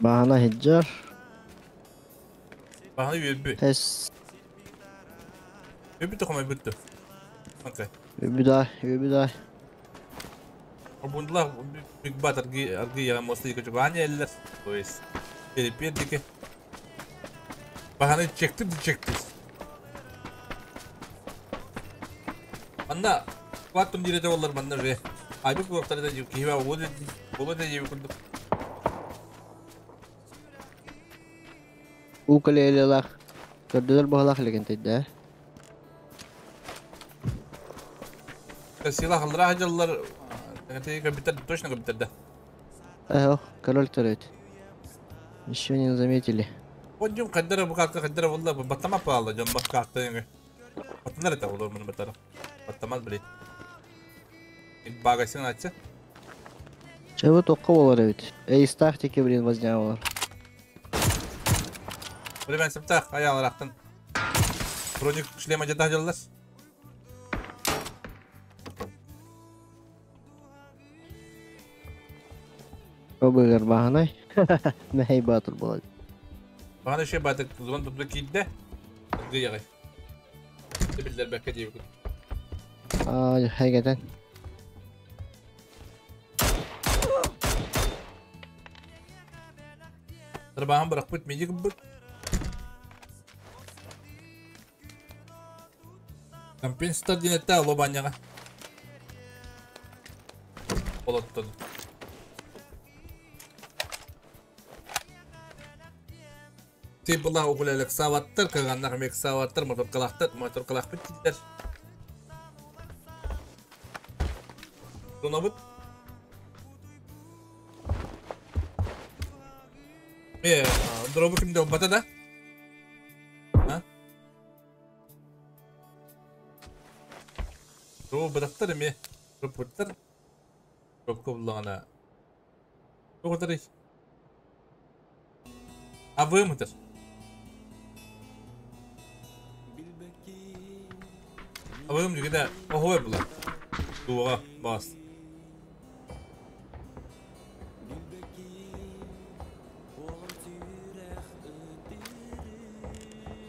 Bahana hiccar. Bahana yürü. Test. Yürü tokum bitti. Okey. Yürü daha, yürü daha. Bunlar Big Bat argi argi ya mostly küçük hani eller. То есть перепедики. Bahana çekti çekti. Anda Quantum direte ollar manna re. Ayбык буктарда киһиба болот болот жеби курдук. Укулелелах. Көрдүлөр баһалах леген тейде. Сила халдыра хаҗаллар компьютер точно компьютер да. Эх, король төрөйт. Еще не заметили. Подъем каддара бу карта каддара булла баттама паалы жон бак карта эңе. Баттанар это болор муну баттара. Баттамаз билет. Багасин атса. Чего тоққа болар ведь. Эй, тактики, блин, возня болар. Блин, септах аялар ақтын. Броник шлема жата жаллар. Обыгар бағанай. Мәхей батыр болады. Бағана ше батыр зон тупты кийді. Гыягай. Биллер бәкке дейбі. Хайгатан. Тарбахан бырақпыт медик бұт. Компенсатор динетте лобаняға. Олоттон. Ти була угулелек саваттар, каганнар мек саваттар, моторкалахтар, моторкалах биттер. Донабыт. Дробу кимде бата да? А? Дробу батактар эме. Дробу Дробку буллагана. Дробу А вы мытыр? А вы мытыр, охой була. Дуға бас.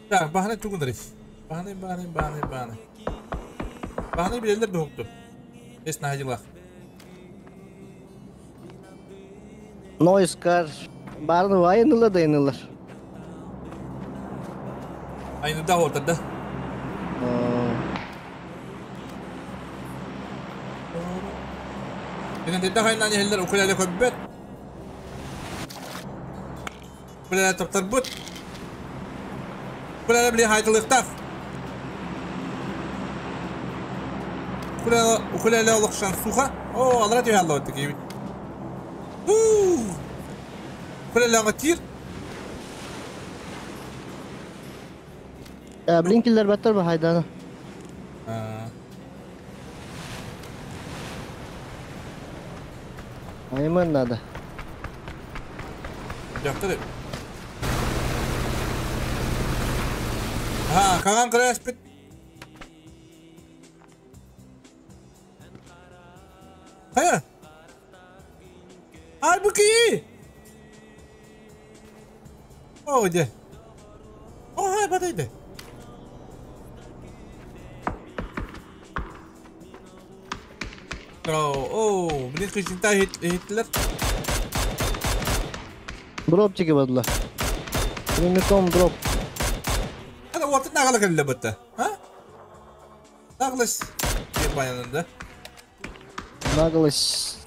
Так, баханы тугундарыш. Баханы, баханы, баханы, баханы. Баханы билелер духукту. Эс нахадилах. Нойскар. Барны вайнылар да инылар. Айныда ортада. Деген хайнан елдер укулеле көббет. Укулеле топтар бут. Укулеле биле хайдылыктах. Укулеле олықшан суха. О, алара түйе алла өтті кейбит. Укулеле аңа тир. Блинкиллер баттар ба хайданы. Айман надо. Яқтыр. Ха, каган кыра бит. Хая. Ай буки. О, де. О, хай батайды. О, блин, кычынта хитлер. Дропчики бадла. Прямиком дроп. Hadi orta nağla keldi bitta. Ha? Nağlaş. Bayanında. Наглость.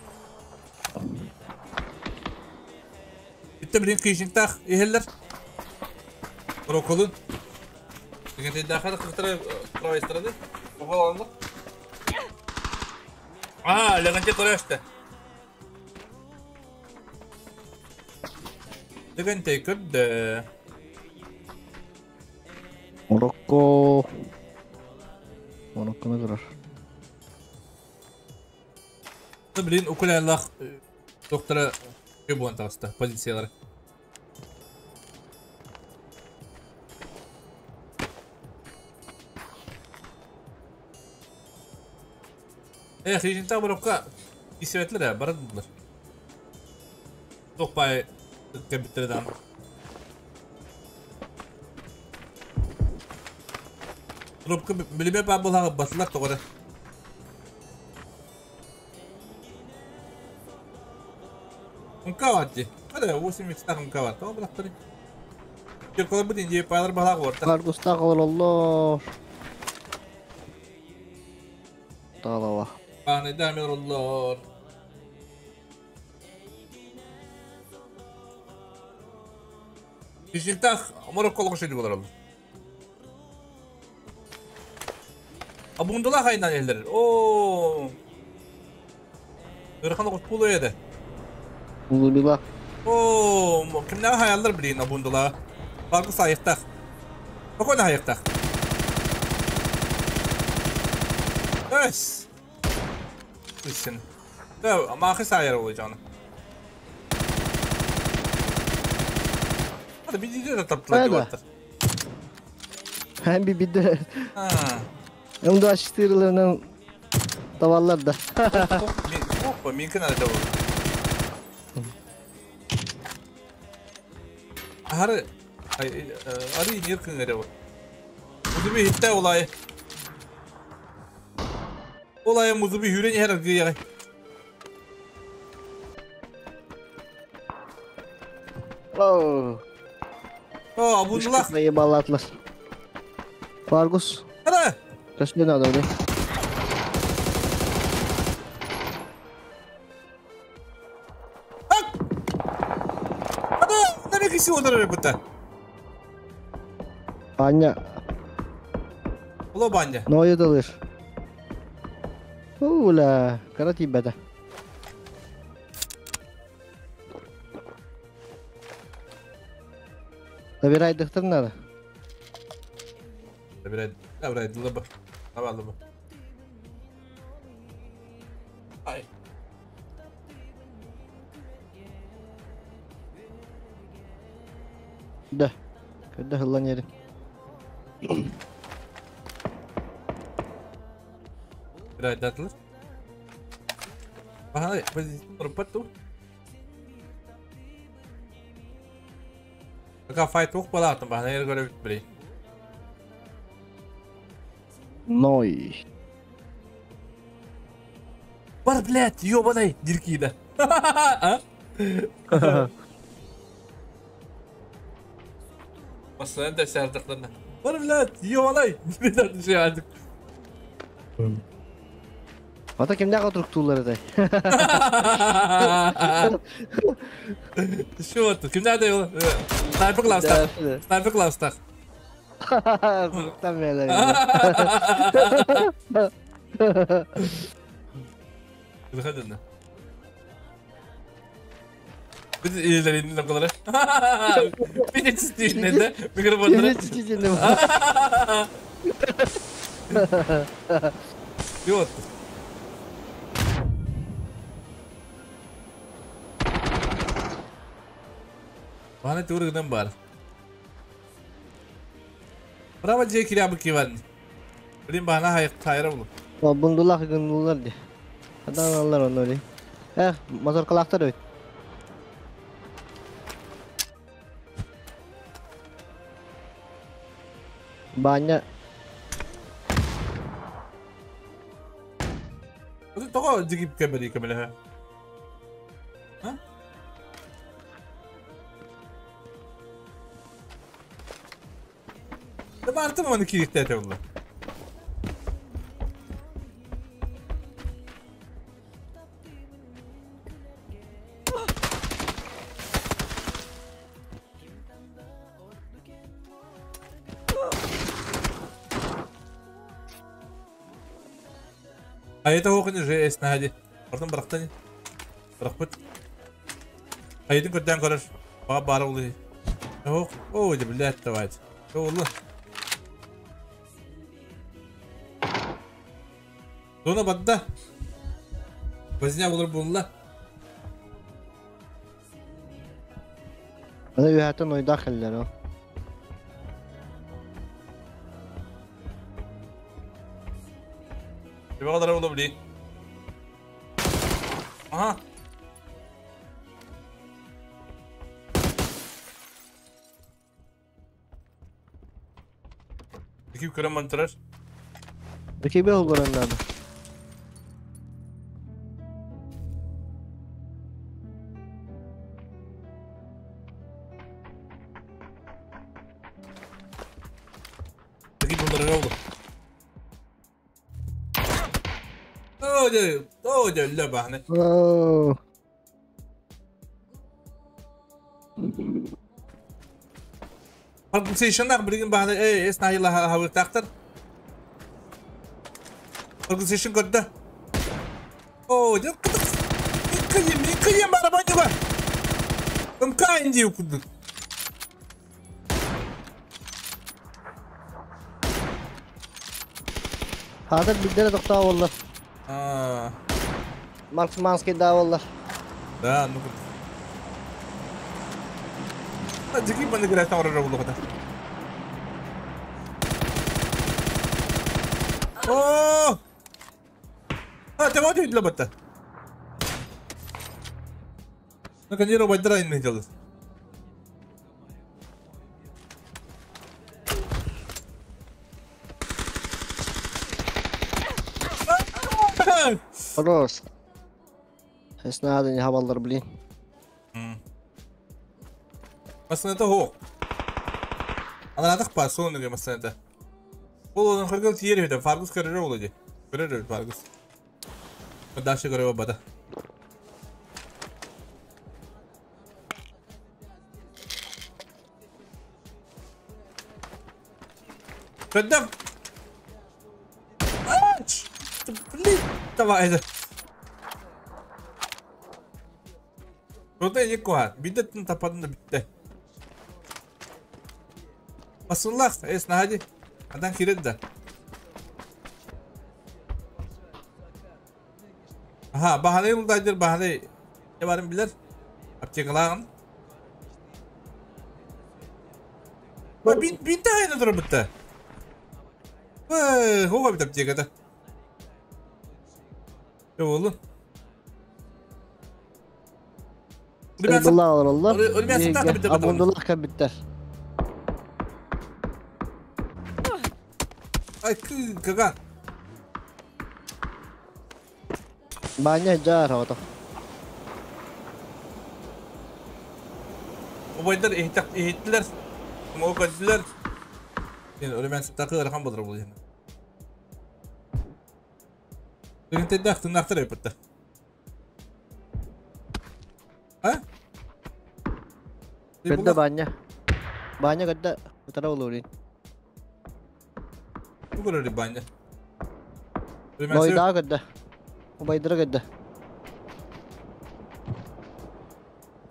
Bitta блин кычынта ихеллер. Rokolun. Деген дахар кыктыра правайстырды. Оголанды. А, легенде көрөштө. Легенде көрдө. Марокко. Марокко награр. Блин, укулелах доктора көбуан таста позициялары. Хижинта Марокко исәтләр барадылар. Токпай кәбиттердән. Рубка билеме ба булага басылар тогары. Мкаватти. Hadi 8 микстар мкават. О, браттары. Кирколар бу динде пайлар балаг орта. Каргуста калаллар. Талава. Аны дамир оллор. Хижинтах Марокко шеди болар oldu. Абундула хайнан элдер. О. Ырхан огут пулу эди. Улубила. О, кимнер хаяллар билин абундула. Баргы сайыктах. Спокойно хайыктах. Эс. Listen. Да, махы сайыр olacağını. Hadi bir de taptılar diyorlar. Hem bir bir Ha. М24-леринен табаллар да. Опа, меники надо табыл. Ары, ары нер күнгө деп. Удуби хитте олай. Olaya muzu bir hüren her argıya. Oh. Oh, bunlar. Kıtmayı ballatlar. Fargus. Hadi. Kaç tane adam ne? Hadi. Nereye kişi olur burada? Anya. Ulan banya. Noyu dalır. Ula, kara tibada. Забирай дыхтыр надо. Забирай, забирай, лаба. Давай, лаба. Ай. Да. Когда хыллан Забирай, датлар. Bahana, позиция Пока файт ух балатым, bahana yer göre bitmeli. Ной. Бар, блядь, ёбаный, диркида. А? Masadan da serdaklarına. Бар, блядь, ёбаный. Bir şey artık. Ата кимде отырыктуулар этэй? Şu atı. Kimler de yol? Sniper Class'tak. Sniper Class'tak. Там меле. Выходи. Biz iyilerin ne kadar. Bir de çizdiğinde de mikrofonları. Bir de çizdiğinde. Yok. Bana tuğru бар. Bravo Jake ya bu kivan. Bilim bana hayır tayra bunu. O bundullah gındullar di. Adam allar onu öyle. Eh, motor kalaktar öt. Banyak. Itu toko jiki kembali kembali ha. Hah? Artım onu kilikte oldu. Ayeta hoqini JS nahadi. Oradan bıraktın. Bırakpıt. Ayetин көттен көрөр. Ба бар oldu. Yok. O billah давай. Oldu. Dona badda. Возня olur bununla. Ana ühәтен ойда хәлләр o. Bir kadar olabilir. Aha. İki kere mantırar. İki bir olur onlarda. İki bunları oldu. Oh, اللعبة Oh. Organization bilgin bahane ey esna yıla havır taktır. Organization gördü. Oh, yıkayım yıkayım arabayı var. Imkan diye okuduk. Hadi bildire doktor oldu. А. Марксманский да Да, ну. А дикий баны играет там ролл когда. О! А, ты вот для бота. Ну, конечно, бадра не делает. Хорош. Эснада не хабаллар, блин. Масыната хоқ. Анаратық па, соны масыната. Ол оның қырғыл тиер еді, Фаргус көрері ол еді. Көрері Фаргус. Дальше көрері бада. Көддім. Блин, давай это. Куда не куат? Бидеттін тападын да бітті. Масыллах, эс наһади. Адан кирет да. Аха, баханы улдайдыр, баханы. Не барын билер? Аптекалағын. Бин тайны тұрып бітті. Хоға бит аптекада. Не oldu? Abdullah alırlar. Abdullah kabitter. Ay kagan. Banyak jar atau. Obaylar ehittiler. Ama o kaçtılar. Yani öyle ben takı rakam bulur bu yani. Tınakta tınakta yapıttı. Ha? Gede banyak. Banyak gede. Utara ulurin. Bu kadar banyak. Boy daha gede. Obaydıra gede.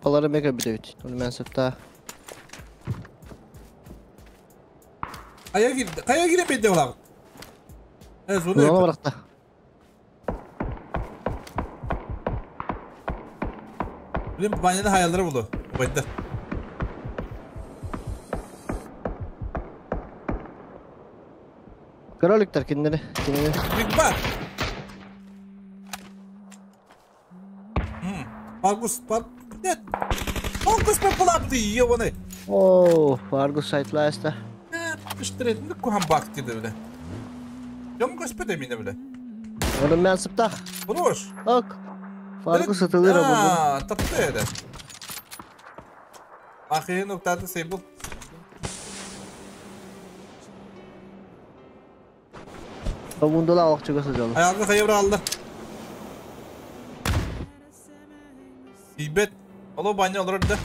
Paları mega bir de bit. Onu ben sıfta. Kaya girdi. Kaya giremedi ulan. Evet, onu bıraktı. Benim banyada hayalleri buldu. Obayda. Kralikler kendini. Kendini. Big Bang. Argus, нет. Argus me pulaptı yiyor onu. Oh, Argus saytlayasta. İşte ne kuhan baktı da öyle. Yom göspede mi ne böyle? Oğlum ben sıptah. Buruş. Ok. Argus atılır ama. Aa, taptı öyle. Ahir noktada sable. Bunda da alak çıkası canım. Ayağını kayıbra aldı. İbet. Alo banyo olur da.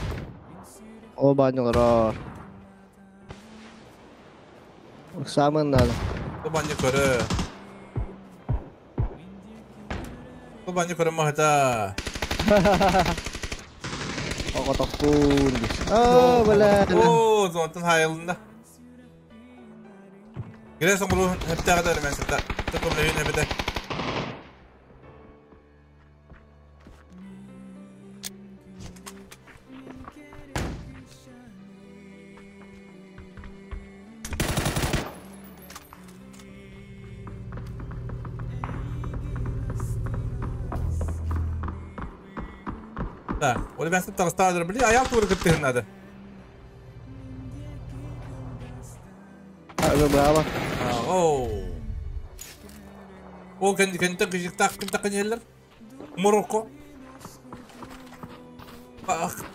O banyo olur. Самый надо. Alo banyo körü. Alo banyo körü mahta. O tokun. Oh, bala. Oh, zaten hayalında. Girersen bunu hep de kadar ben sırtta. Tıkım lehine hep de. Onu ben sırtta hasta bili ayağı doğru kıttı hadi. Hadi bravo. Oh. O kendi kendi takıcık takım takın yerler. Morocco.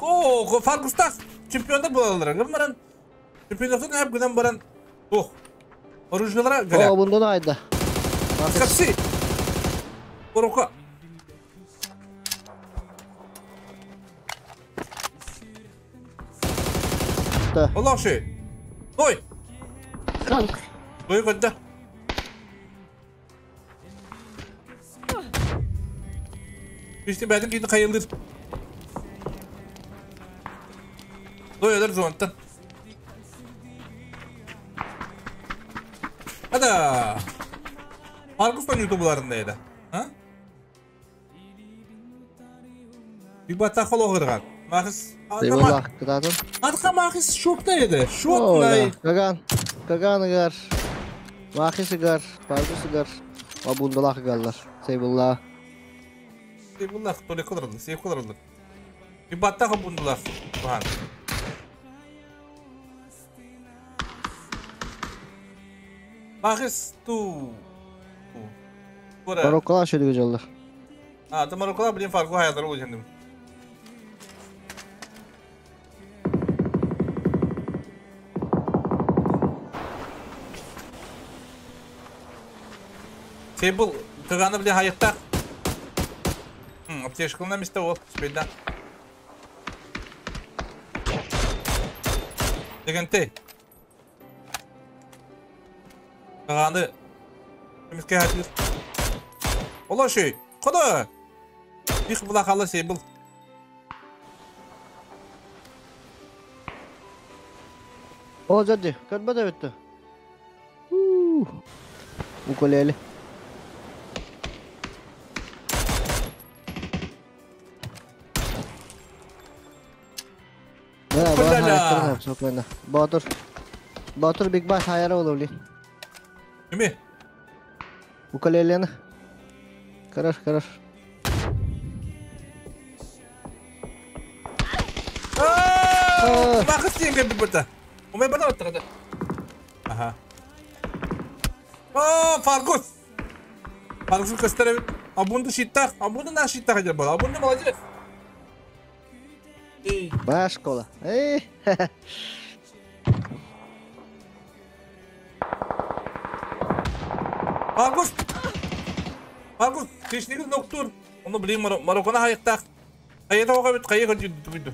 Oh, Fargustas. Çempionda bulalım. Gımmaran. Çempionda hep günden baran. Oh. Oruçlara göre. Oh, bundan ayda. Kapsi. Morocco. Allah şey. Oy. Kank. Oy kadda. İşte ben de kayılır. Doyuyorlar zontan. Hadi. Argus'tan YouTube'larındaydı. Ha? Bir batak ol. Mahis. Eyvallah, kıdadın. Arka mahis şok neydi? Şok ney? Kagan. Kagan gar. Mahis gar. Argus gar. Abundallah garlar. Seyvullah. Seyvullah, tole kullanıldı, seyv kullanıldı. Bir batak abundallah. Bahan. Mahis tu. Мароккола шөдүгө жоллар. А, ты Мароккола, блин, Фарго хаялар ол жендим. Сейбл, кыганы блин хайыкта. Аптечкална место ол, спейда. Дегенте. Кыганы. Миске хатыр. Ола шей. Кода. Их була калы сейбл. О, жади, көрбөдө бүттү. Укулеле. Да, Батыр. Батыр Биг Баш хайара олули. Кими? Укулелени. Хорош, хорош. Мақыс деген кәбі бұта. Омай бана оттырды. Аха. О, Фаргус. Фаргус көстәрі. Абунды шиттақ. Абунды на шиттақ әдер бар. Абунды молодец. Баш школа. Эй. Фаргус. Фаргус, кешнегіз ноктур. Оны білейін Мароккона хайықтақ. Қайда оға бит, қайда күнді.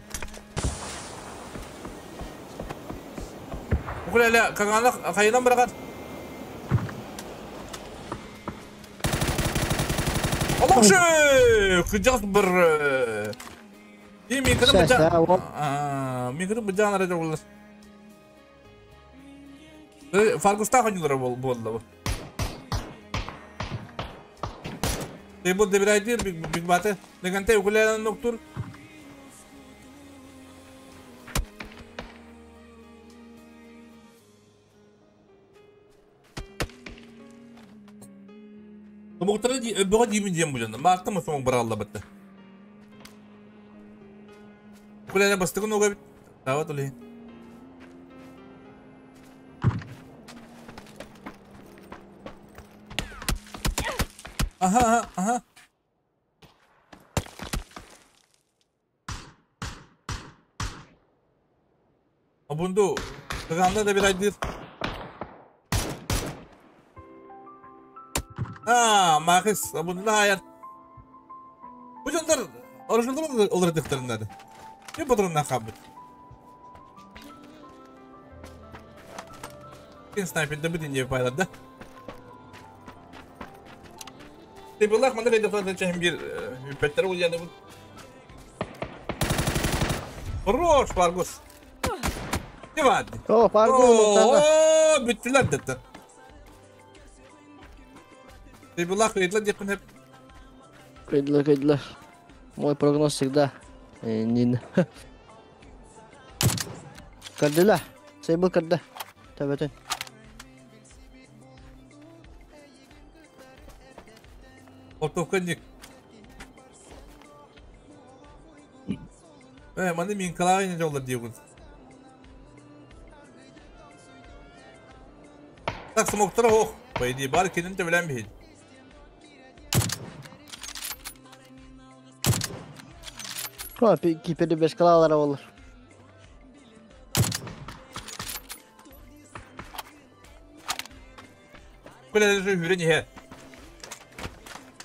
Укулеле, кагана кайдан барагат? Аллах кыжас бір. И мен кіріп быжа. Мен кіріп быжа ара болар. Фаргуста ханилар болды. Тебу дебирайдир биг баты. Дегенте укулеле ноктур. Муктары бөҕө диибин диэн бу дьонно. Маакта мусумук баралла бытты. Кулэлэ бастыгын уга бит. Таба тули. Аха, аха. Абунду, кыганда да бир айдыр. А, Махис, абунду hayat. Bu canlar orijinal olarak defterinde. Ne patronuna kabul. Кин снайперде bir dinle payladı. Тебулах манда кайда чахим bir hüppetler ol yani bu. Хорош, Фаргус. Ne vardı? О, Фаргус. О, bittiler dedi. Тебулах кайдла деп hep. Кайдла, кайдла. Мой прогноз всегда. Нин. Кардила. Сейбл карда. Табатын. Ортовканник. Маны мен калайын жолдар дейгін. Так, смоктара ох. По идее, бар кенін те біләм бейді. О, кипери беш калалара olur. Күләлі жүрен ехе.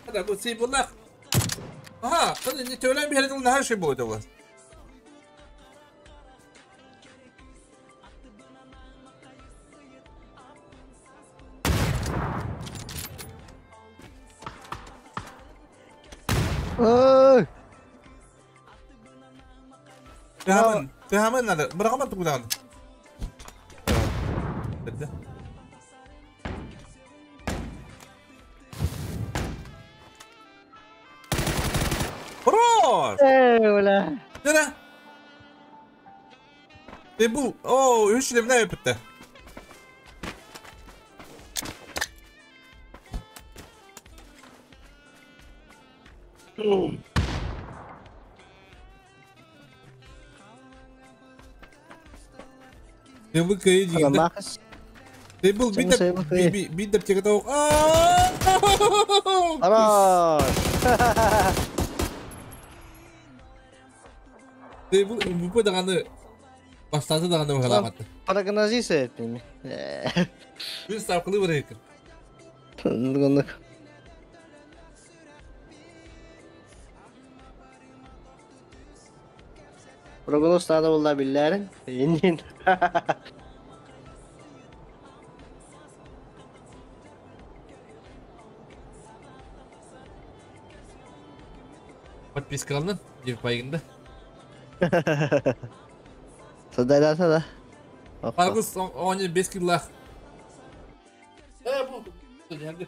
Hadi bu Seybullah. Aha, hadi ne tölen bir herhalde her şey bu öde Ой. Tehamen, tehamen nerede? Bırakamam buradan. Dedi. Хорош! Ey ulan. Nere? Bu, o üç ne yaptı? Bu kayı Махас. Сейбл бидер тегетау. Хорош! Сейбл МВП даганы бастаты даганы бахаламатты. Прогнозист этими. Biz ставкалы бирейкин. Нугунук. Прогноз надо было билләрин. Инин. Подписка алын, деп пайгында. Садайласа да. Аргус 15 киллах. Бу geldi.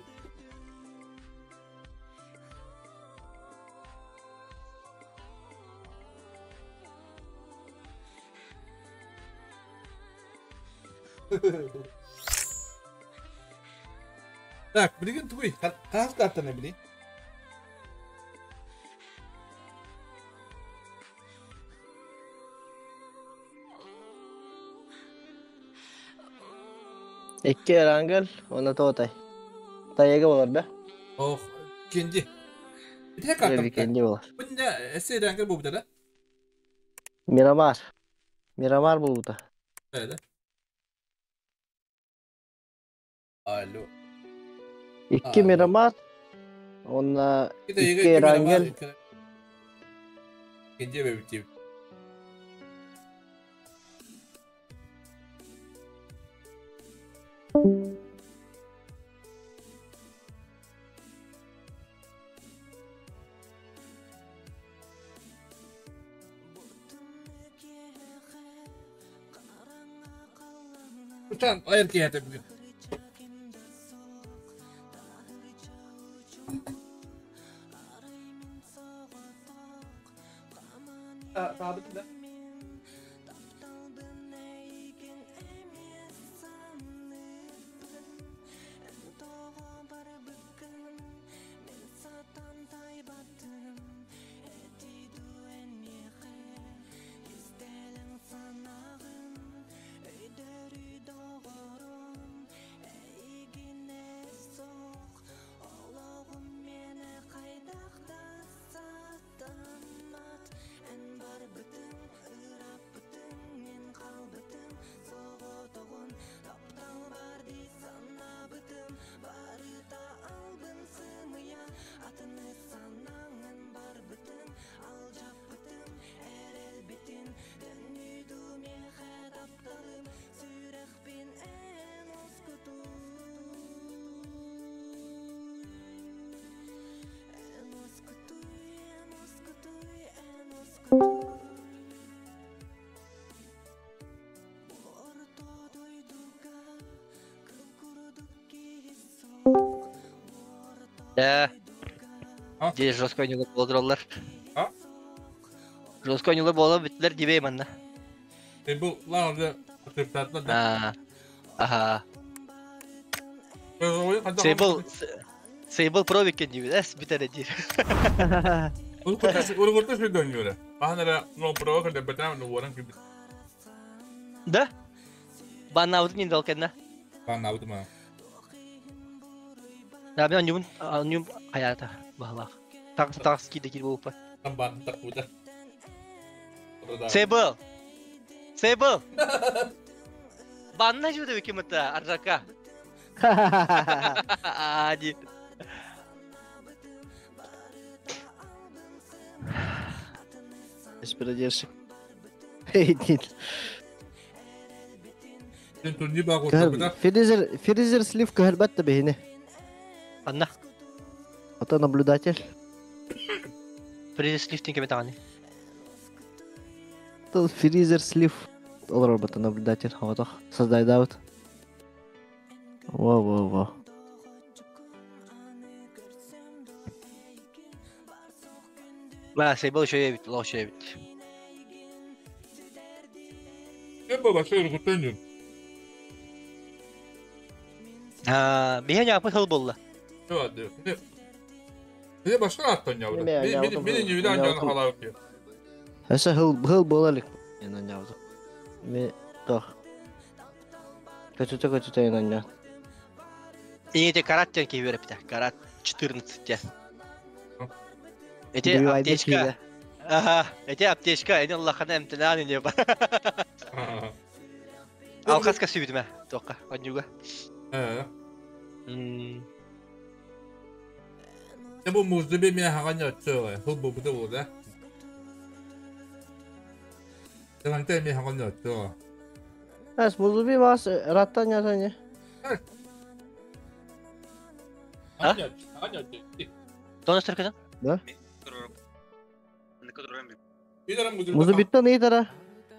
Так, билген туй. Кас картаны били. Икки Эрангел, оны тотай. Тайга болар да? Ох, кенди. Бите карта. Кенди болар. Бunda эсе Эрангел бу да? Мирамар. Мирамар булбута. Evet. Алло. Икки Мирамар. Онна икки Эрангел. Кенди бебити. Uçan ayır ki hete bugün. Sabit de. Да. Де жестко ойнюлар болдыралар. А? Жестко ойнюлар бола битлер дебейм анна. Бу лаңды атыртатла да. Ага. Сейбл Сейбл пробикен дейбит, эс битер дир. Ургурта шүйдөн юрэ. Баханара но про калда бетам но воран кибит. Да? Банаудын инде алкенна. Банауды ма. Да, мен анюм анюм хаята бахлах. Так так ски декил болупа. Там бан так куда. Сейбл. Сейбл. Банна жуды кимата аржака. Ади. Передержи. Эй, нет. Фризер, фризер сливка хербатта бейне. Анна. Ата наблюдатель. Фризер слив кеме таганы. Тол фризер слив. Ол робота наблюдатель. Вот создай даут. Во, во, во. Ма, сейбл еще бит, лош бит. Кем баба шөйр гутеню. А, бихен япы хыл болла. Evet. Ne başka attın yavrum. Beni beni nüviden canı halavı ki. Эсэ хыл хыл болалык. Мен yavrum. Ме тох. Көтүтэ-көтүтэ инанньа. Иҥите карат диэн киһи үөрэппитэ. Карат 14 диэн. Эти аптечка. Ага, эти аптечка, эни Аллахана эмтэнээн ини ба. Алхаска сүбүтүмэ, туохха, онньуга. Бу музды би хаҕан өттөҕө, хыл бу бу да. Тыланта ми хаҕан өттөҕө. Эс музды бас раттан ятаны. А? Тоны сыркыдан? Да. Музы биттен ыйтара.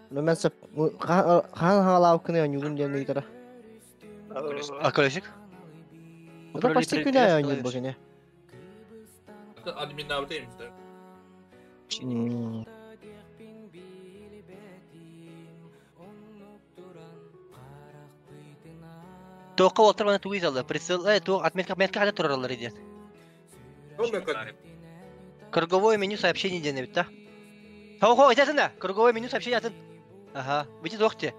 Но мен сап хан хаалаукны онюгун диэн ыйтара. А колесик? Это почти күнә онюг бу Админ навытайым. Тоққа олтыр мана тугыз алды. Прицел, то отметка, метка хада туралар идет. Круговое меню сообщений ден бит, да? Хо-хо, айтасың да. Круговое меню сообщений атын. Ага, бити тоқте.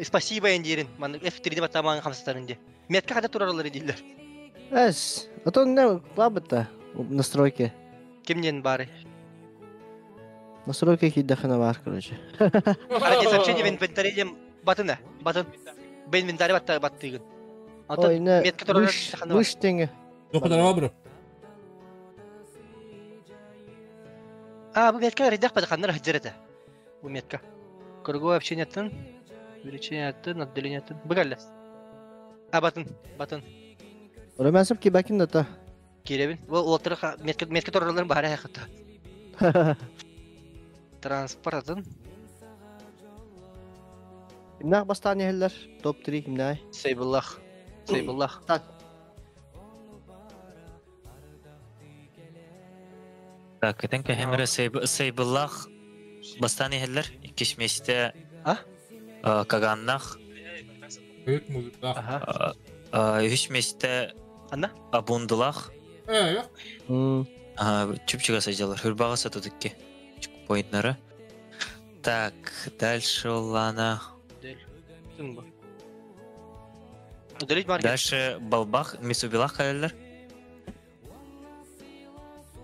Спасибо эндирин. Ман F3-де баттаман хамсатарын де. Метка хада туралар идилер. Эс, а то не бабыта настройки. Кимнен бары? Настройки хиддахына бар, короче. Арати сообщение в инвентаре батына, батын. Бен инвентаре батта баттыгын. Ой, не, метка туралар мыш теңе. Доктор бро. А, бу метка редах падаханнар хаджарата. Бу метка. Круговое общение тын, увеличение тын, отделение тын. Быгалля. А, батын, батын. Рөмәсіп ки бәкин да. Киребин. Бу олтыр метка метка тураларын бары хакта. Транспорт атын. Кимнәх бастан ехеллер? Топ-3 кимнәй? Сейбуллах. Сейбуллах. Так. Так, этен кәһемре Сейбуллах бастан ехеллер. Иккиш месте. А? Каганнах. Өт музыка. Ага. Үш месте. Анна? Абундулах. Э. Чүпчүгө сажалар. Хүрбага сатудыкки. Поинтлары. Так, дальше Лана. Дальше Балбах, Мисубилах калелер.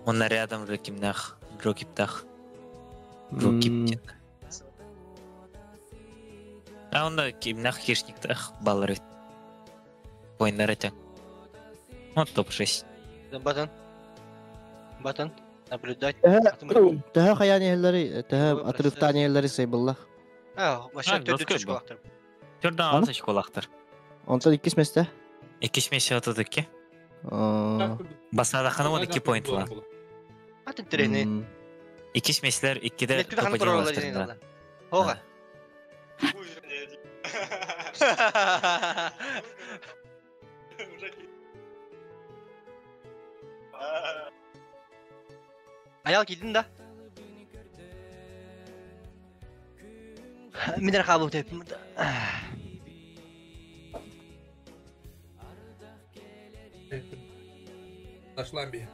Он рядом Рокимнах, Рокиптах. Рокиптин. А он кимнах хищниктах баллары. Поинтлары тең. Вот топ-6. Батан. Батан. Наблюдать. Төһө хаян ехеллери, төһө отрывтан ехеллери Сейбуллах. А, вообще төрдү чочколактыр. Төрдөн алты очколактыр. Онтон иккис месте. Иккис месте отудукки. Басадаханы 12 поинт бар. Атын трени. Иккис меселер иккиде топ-1 алаштырды. Хога. Аял кидин да. Минер кабыл деп. Ташлан би.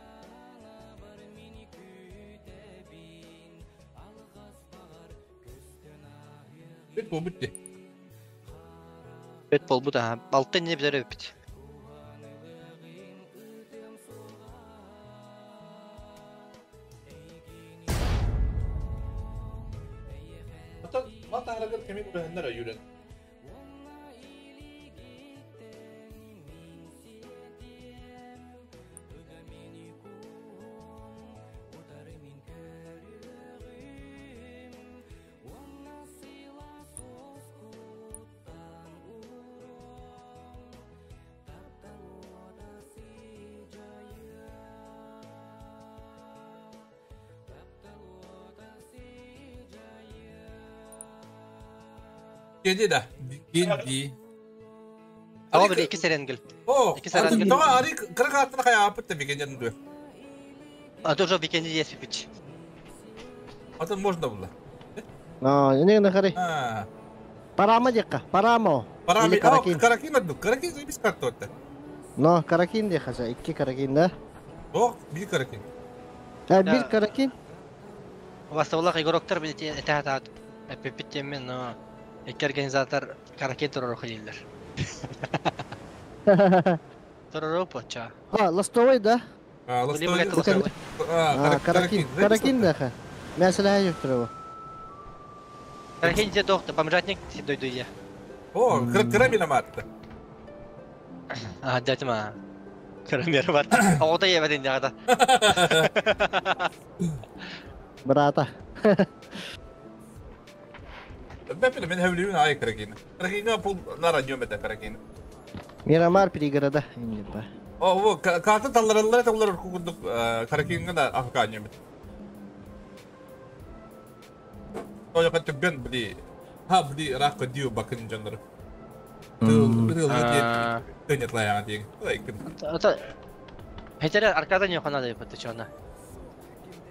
Бит бу битти. Бит бол бу да. Алтын не билер бит. Юрен. Генди да. Генди. Ага bir iki serengil. О, İki serengil. Тога ари кырык аттына кая апыт бикенден ду. А тоже бикенди есть бич. Атын можно было. А, не на хари. А. Парама декка, парамо. Парами, Или каракин. Каракин одну. Каракин заебись карту это. Но каракин де хаса, икки каракин да. О, бир каракин. А, бир каракин. Вастаулах игроктар бит это это пипитемен, но Икки организатор каракен турар ходилдер. Турару поча. А, ластовой, да? А, Либо ластовой. А, Каракин. Каракин, да. Мясо его. Каракин где доктор, бомжатник дойду я. О, карамина матта. А, дядя ма. Карамер бар. Оғда ебедин яғда. Брата. Бәпілі мен әулеуін ай Каракин. Каракинға пул нара нөмеді Каракин. Мирамар пригорода. О, во, карта талларалар таллар кукундук Каракинга да афка нөмеді. Тоя каттыган бли. Ха бли рак диу бакын жаннары. Тыл лаян дейін. Ата Хетере аркадан yok ana deyip atı çona.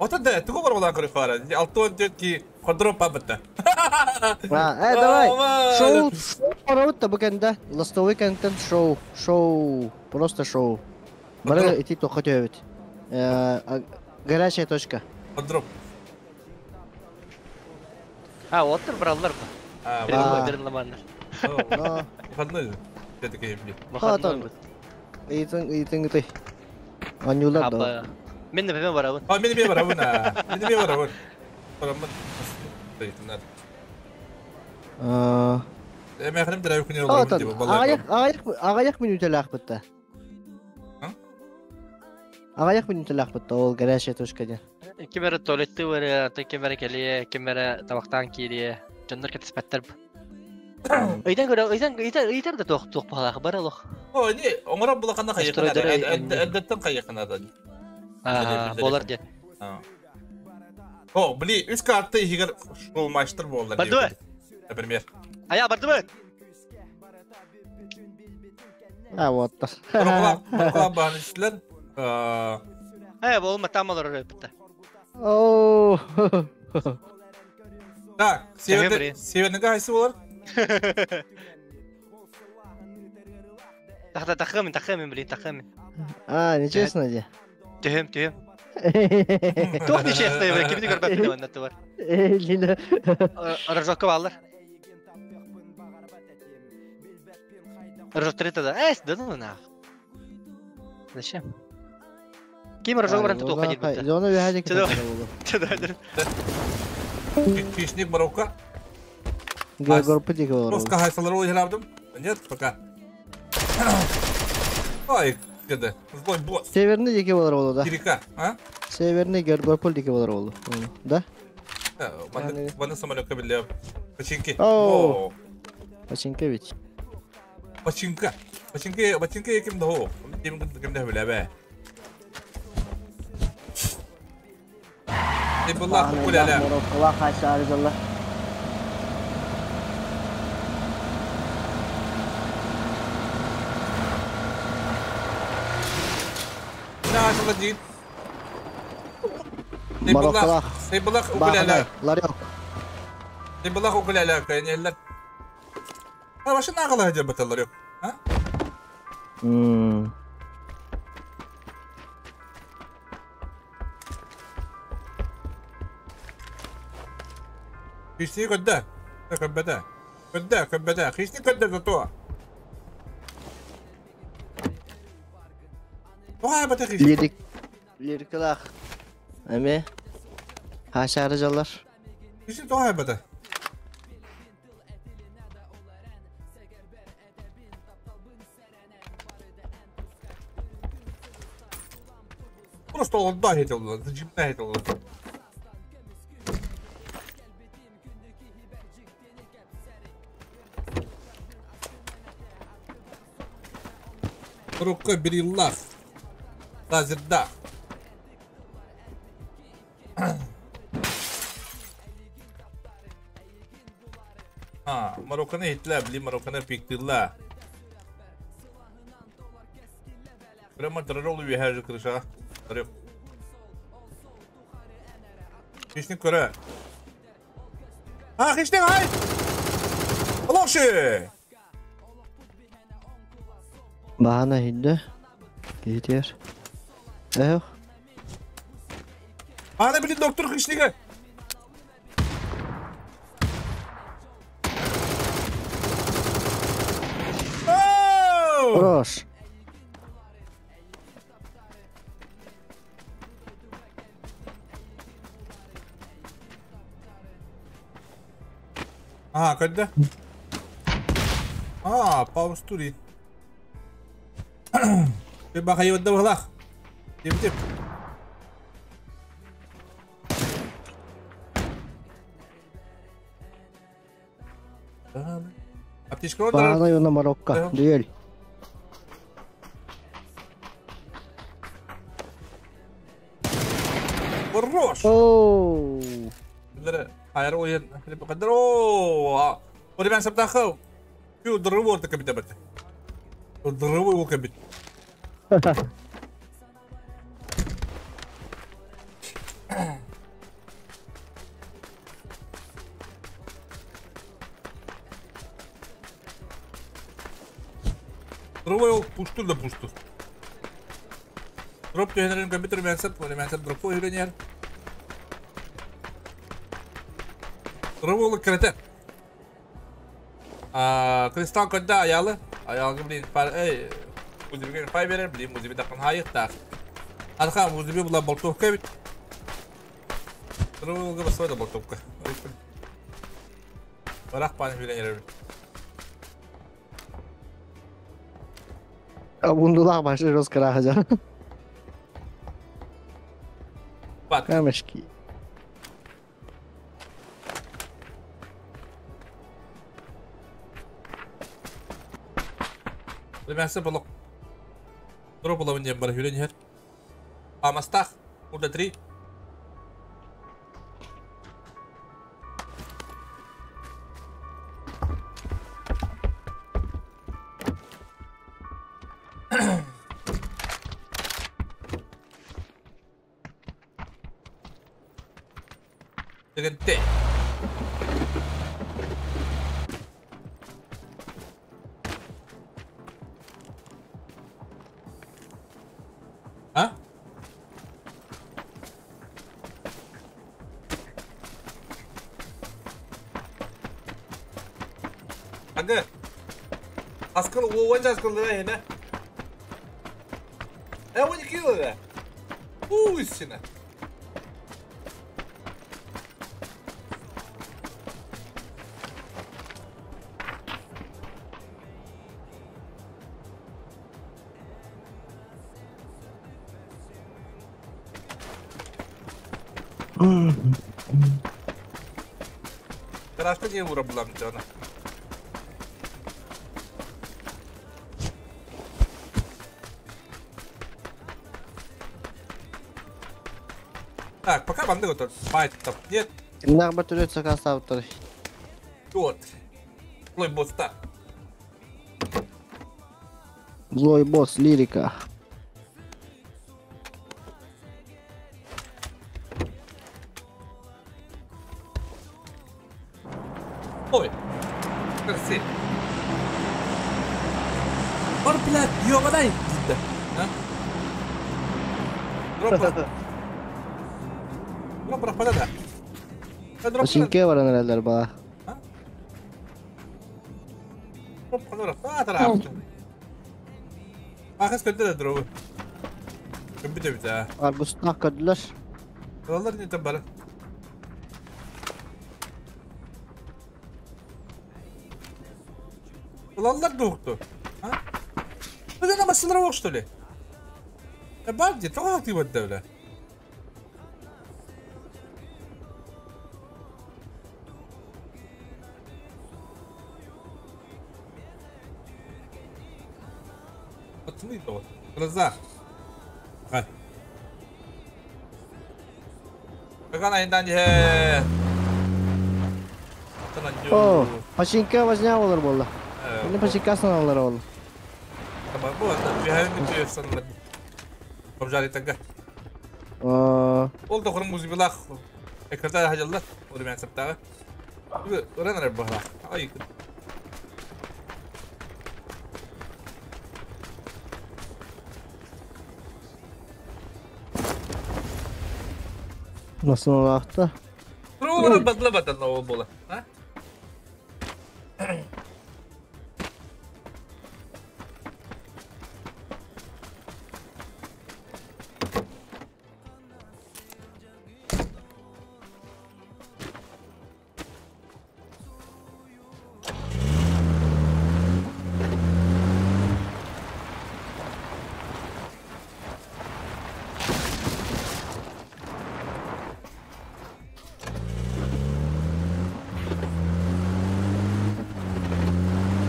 Ата да, тугу бар болан көріп қара. Алтон ки контрол пабытта. А, давай. Шоу, шоу букенда. Ластовый контент шоу. Шоу. Просто шоу. Бары идти то хотел. Горячая точка. Контрол. А, оттыр браллар ба. А, Бир ламаннар. Выходной. Все-таки блин. Хатан. Итин итин ты. Анюлар да. Мен де барабын. А, мен де барабын. Мен де барабын. Барабын. Надо. А. Мен ханым дәрәй күнер олар деп балалар. Ағаяқ минутелах бітті. Ағаяқ минутелах бітті, ол горячая точка де. Кемері туалетті бар, ата кемері келе, кемері табақтан кире, жондар кетіспәттер. Ыйтан көрө, ыйтан ыйтан ыйтар да тоқ тоқ балағы бар алох. О, не, оңра булаканда кайыкына. Әдәттән кайыкына да. А, болар де. О, бли, үс карта егер шул матчтар болар. Барды. Например. Ая, барды бы. А, вот. Баркала банышлар. Э, болма там алар бітті. О. Так, северный кайсы болар? Тахта тахымын, тахымын, блин, тахымын. А, нечестно де. Төхем, төхем. Тух нечестно, я кимди көрбәп билем аннаты бар. Лина. Рожокка баллар. Рожок трита да. Эс, да ну нах. Зачем? Ким рожок баран тут уходить будет? Зона выходит. Хищник Марокко. Просто хайсалар ойнадым. Нет, пока. Ой, где Злой босс. Северный деке болар болду, да? Кирика, а? Северный Герберпул деке болар болду. Да? Ванна самолетка били. Починки. О. Починки ведь. Починка. Починки, починки ким да? Ким ким да биле бе. Billah kulela. Allah haşa Allah. Değil. Seyballah ukulela. Seyballah ukulela kayın eller. Ha başına ne kadar acaba batarlar yok. Ha? Хişni ködde. Köbbede. Ködde, köbbede. Хişni ködde tutu. Oha bata хişni. Lirik. Lirikler. Emi. Haşarı jallar. Хişni toha bata. Просто олда хет oldu. Jimne хет oldu. Рукой бриллах. Лазерда. А, Марокканы хитлә, бли Марокканы пиктилла. Прямо троллу вихажу крыша. Хищник көрә. А, хищник, ай! Алокши! Bahane hindi. Gidiyor. Эх. Ана блин доктор хищника. Хорош. А, когда? А, паустури. Ты бахай отдал глах. Тип-тип. Аптечка Пана на Марокко. Дуэль. Хорош. Оу. Айр قدروا وربع سبتاخو شو ضربوا تكبت بت ضربوا وكبت ضربوا بوشتو لا بوشتو ضربتو هنا الكمبيوتر ما ينسب ولا ما ينسب ضربوه هنا ضربوا الكرتين. كريستال كدا يلا يلا блин пар эй музыка файбер блин музыка такан хайыктар. Арха музыка була болтовка бит. ضربوا بس болтовка. Барах пан билен Бундулах башы розкара хажа. Камешки. Ребята, блок. Дропала мне баргюлен. А мостах, куда 3. Te. А? Ага. Аскыл, о, аскыл, да, да. Он не кило, да. Пустина. Страшно не ураблам, Джона. Так, пока вам дают файтов нет. Вот. Злой босс, так. Злой босс, лирика. Ой, красиво. Ор, блядь, ёбаный, да? Дроп. Дроп пропадает. Починке варанрелер ба. Дроп ханора. А, тарап. Ахас көддө дроп. Көбүтө бит. Аргустна көдүлөр. Алар не табар. Лаллар доктор. А? Ну это машина что ли? Барди, то ты вот давля. Пацаны, то вот. Глаза. О, починка возня олар болды. Ini починка алар ол. Ол да құрым музыбилах. Экрата хажалла. Ормен саптағы. Орен раббахла. Ай. Nasıl olaqtı? Ру бадла бадла ол бола. А?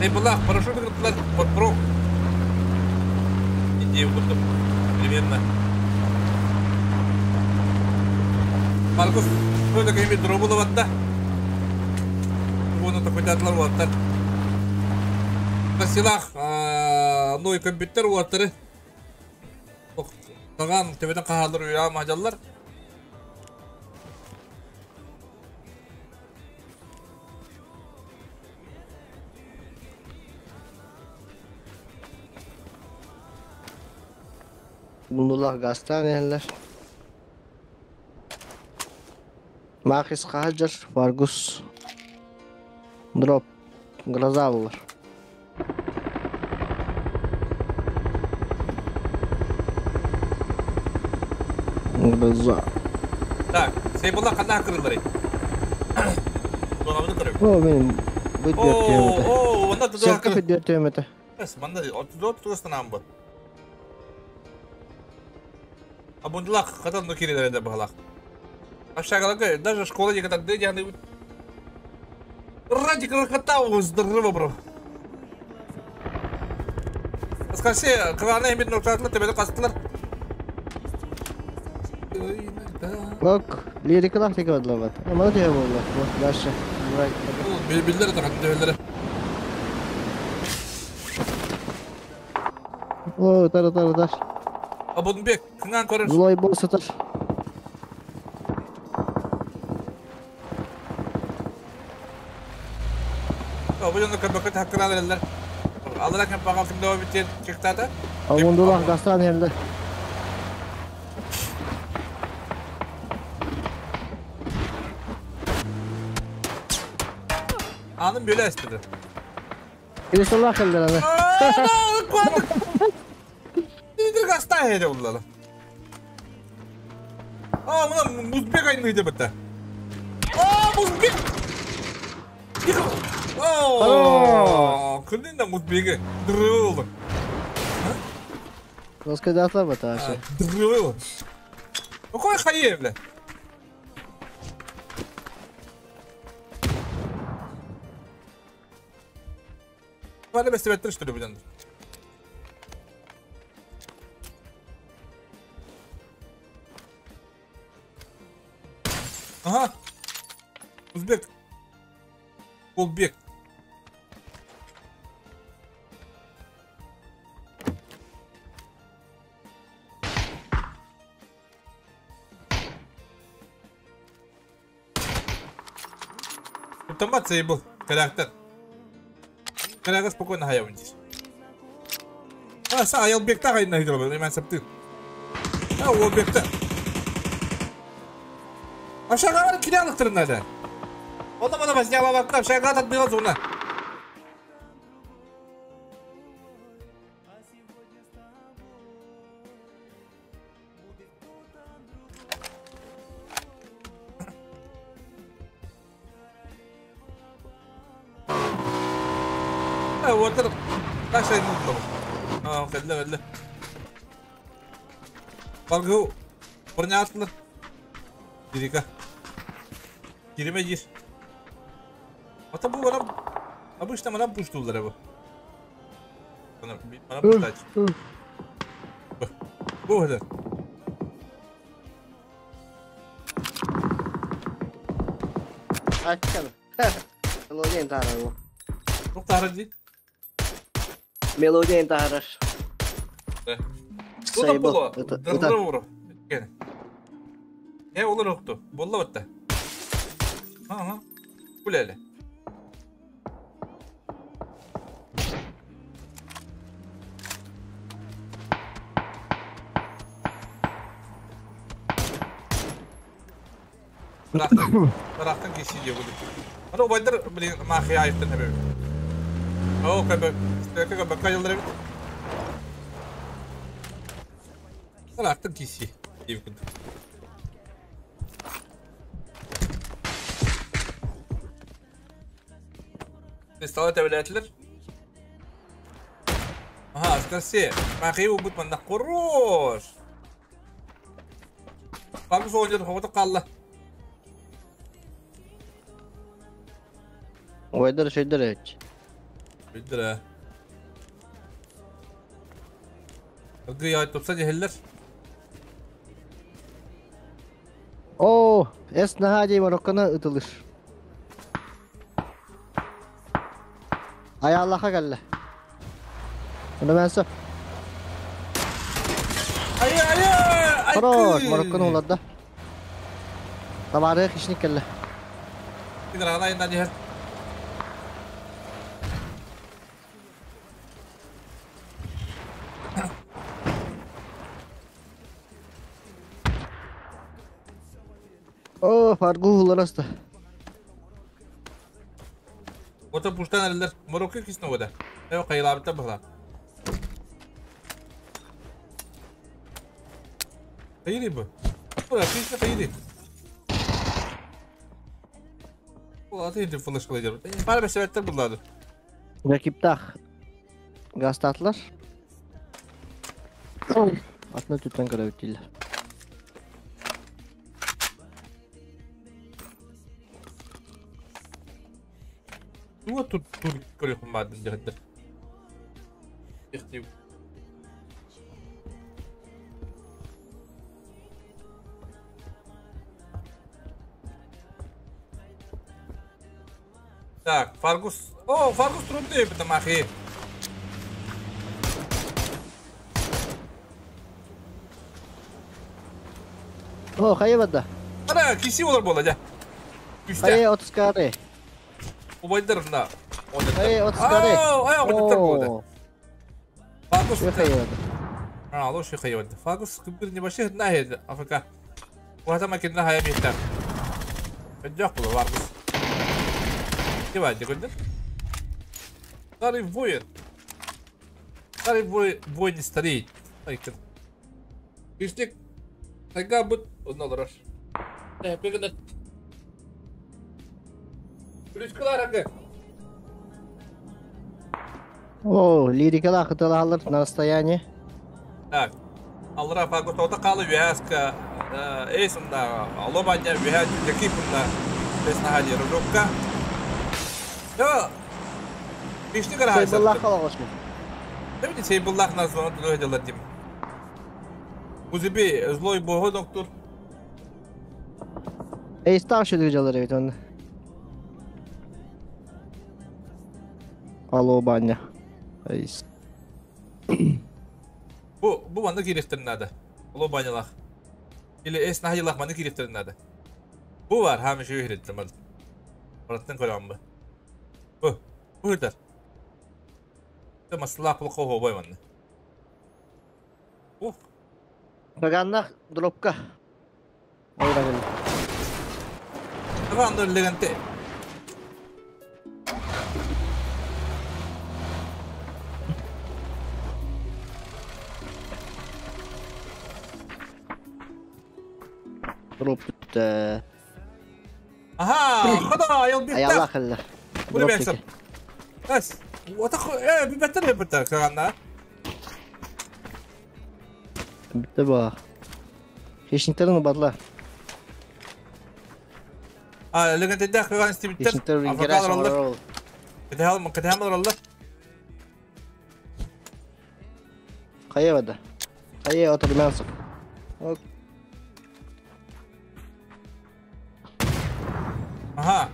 Сейбулах, парашют кыттылар, подпрок. Идея курдук, примерно. Маркус, что это кемит дробула ватта? Буну такой театлар ваттар. Силах, ну и компьютер ваттары. Таган төбөтөн кахалар уя мажаллар. Бундулах гастан эллер. Махис Хаджар, Фаргус. Дроп. Гроза булар. Гроза. Так, Сейбулла кандай кырылдыр? Донабыны көрөм. О, мен бу О, о, онда туда Серка бит төмөтө. Эс, манда 34 тугастан бу. А бундулах катан ну кирилер багалах. Ашагалага даже школа не катан дыня Радик рахатау здорово, бро. Скажи, кыланы эмит ноксатлы тебеде кастылар. Бак, лирикалах тек бат. Ама да болду. Дальше. Билдер да билдер. О, тара тара тар. Абунбек, кыңан көрөр. Злой босс атар. Бу жонда көбөкөт хаккыналар. Алара кем багалтым дөө битен чыктады. Амундулах гастан эллер. Анын бөлө эстеди. Кристаллах эллер аны. Дидир гаста хеде буллар. А, мына Музбек айны деп битте. А, Музбек. О, күндүн да Музбеги дырыл. Раскадатла баташы. Дырыл. Какой хайе, бля? Бары бестебеттир, что ли, будан? Ага. Узбек. Колбек. Автомат был характер. Карага спокойно хаявынтис. А, са, аялбекта кайна хидро, мен сапты. А, олбекта. А шагавар кирялыктырын надо. Онда мана возняла вакка, шагат отбила зона. Вот это наша нутла. А, кәдле, кәдле. Баргы броня атлар. Дирика. Киреме жир. Ата бу бана обычно мана пуштулар бу. Мана мана пуштач. Бу хәзер. Açalım. Melodiyen tarar bu. Çok tarar değil. Melodiyen tarar. Bu da bulu. Dırdır vuru. Gene. E olur yoktu. Bolla battı. Ha ha. Kulele. Bıraktın. Bıraktın geçiyor bu. Ana baydır блин махия айттын хебе. О, кабы. Стека кабы кайылдыр. Bıraktın kişi. Стала тәвләтләр. Ага, скажи, махия убут манда хорош. Бабы соңжыр хоғыты қалды. Ойдар şeyler et. Bildir Gıya topsa ceheller. О, эс наһаа Марокконы ытылыр. Ay Allah'a geldi. Bunu ben söp. Ay ay ay. Хорош, Марокконы улады. Табары хищник келdi. Грана инна дихер. О, фаргу уларасты. Ото пуштан эллер Марокко кисне ода. Эо кайлабыта бахла. Хайри бу. Ора кисне хайри. О, аты инде флеш кылайдыр. Бары бер себептер булады. Rakiptah. Gastatlar. Atına tütten karabittiler. Туа тур тур көрөхүм баадын жахадыр. Ихтив. Так, Фаргус. О, Фаргус трудный это махи. О, хайвада. Ана, киси олар бола, жа. Хай, 30 кары. Убайдар на. Хай, 30 кары. Ай, оғыттар болды. Фаргус. Хайвада. А, лоши хайвада. Фаргус кыбыр небольших нахед, АФК. Уата макинна хая михтар. Жоқ было Фаргус. Давайте, куда? Старый воин. Старый воин не стареет. Киштик. Тайга бут. Одно дрожь. О, лирикала хыталалар на расстоянии. Так. Алра фаготота калы вяска. Эйсында алобаня вяха жакипунда. Беснаһади ружокка. Yo. Кишни кара хайса. Сейбуллах калагошми. Демни Сейбуллах назван тулы делать дим. Узиби злой бого доктор. Эй, старший делали ведь он. Алло, баня. Эйс. Бу манны кирехтерин надо. Алло, банялах. Или эс нахилах манны кирехтерин надо. Бу бар, хамы şu ührettim. Бараттан көрөм бу. Бу, бу хитер. Масла плохого бой манны. Ух. Каганнах дропка. Ойра келди. Рандо элеганте. Дроп бүттү. Аха, хада, ел битте. Ай Аллах алла. Буну бексеп. Бес. Отак, битте битте каганна. Битте ба. Хищниктерин бадла. А, элеганте да каган истибиттер. Хищниктерин гараж. Кыдахал, кыдахал алла. Кая бада. Кая отурмансың. Ага.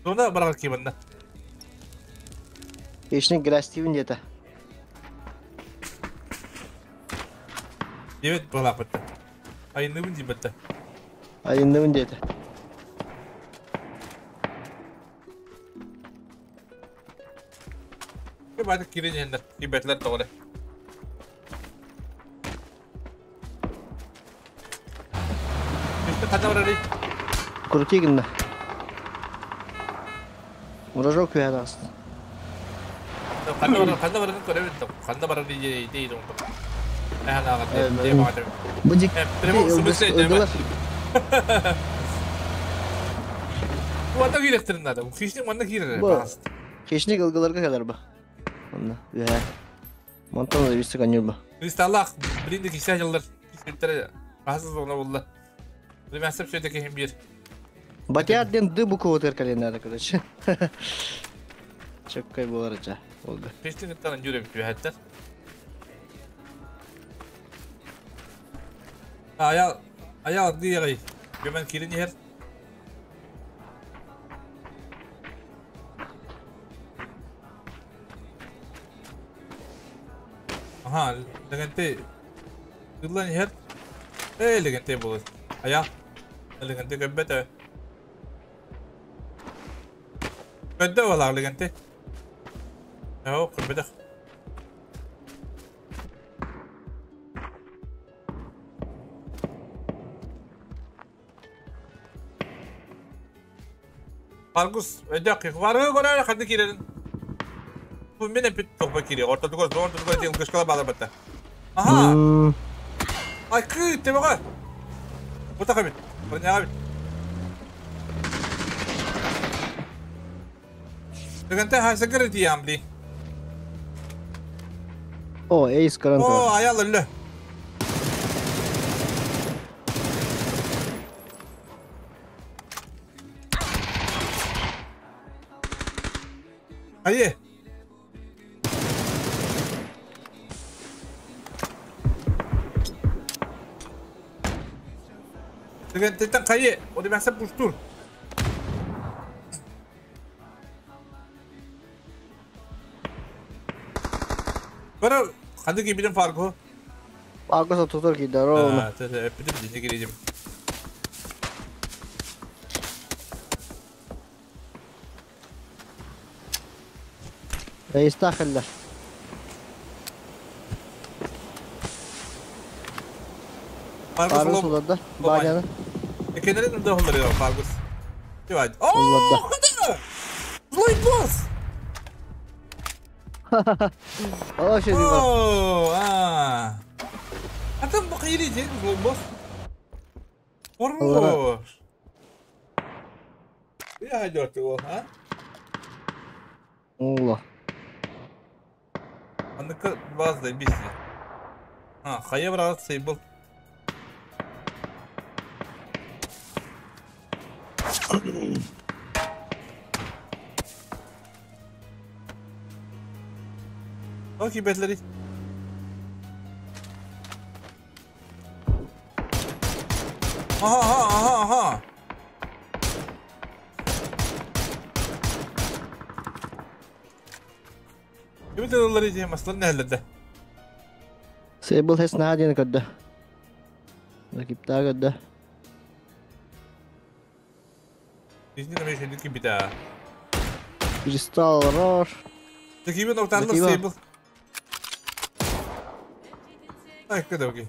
Зона барар кибында. Хищник грастивин деді. Девет бала бітті. Айныбын дей бітті. Айныбын деді. Байды кирен ендер. Кибетлер тоғыры. Крути гында. Муражок күйәді асты. Қанда барарын көребін. Қанда барарын дейді онды. Әхән аға деп ағады. Бұдик. Ванда керектерін ады. Хищник ванда керер. Хищник ылгыларға келер ба. Онда. Монтан да висі канюр ба. Кристаллах, блинді кишә жылдар. Кишеттері. Расыз оны болды. Мәсіп сөйті кехім бер. Батяр ден ды буквы тыркали надо, короче. Чөккай болар жа. Oldu. Пештин ыттан жүрөп түһәттер. Аял, аял дигәй. Gömen кирин ер. Аха, легенте. Yıllan yer. Эй, легенте булыр. Аял. Легенте көббәтә. Көддә вала легенте. О, көббәтә. Аргус, өйдәк, вары көрә хәдә кирен. Бу менә бит топа кире. Орта тугыз, орта тугыз дигән кышкала балар бетте. Аха. Ай, кы, тебага. Бута кабит. Броня бит. Дигәнтә хәсә кер диям ди. О, эйс каранта. О, аял өллө. Айы. Дигәнтән кайы, о димәксә пуштур. Бара ханды кибиден фарго. Фарго тутур ки здорово. А, это битим динге кирежим. يستاخل Фаргус уларда. Баганы. Экенерин да холлар я Фаргус. Давай. О, куда? Злой босс. О, что О, а. А там бакыйри же злой босс. Хорош. Я идет его, а? Улла. Аныкы базда бисни. А, хая брат сейбл. Окей, бетлери. Аха, аха, аха, аха. Кибет олар иди маслар нәһәлләрдә. Сейбл хес наадин көддө. Ракипта көддө. Бизни нәмә шәйдә кибитә. Кристалл рор. Кибет октарлы сейбл. Ай, көдө окей.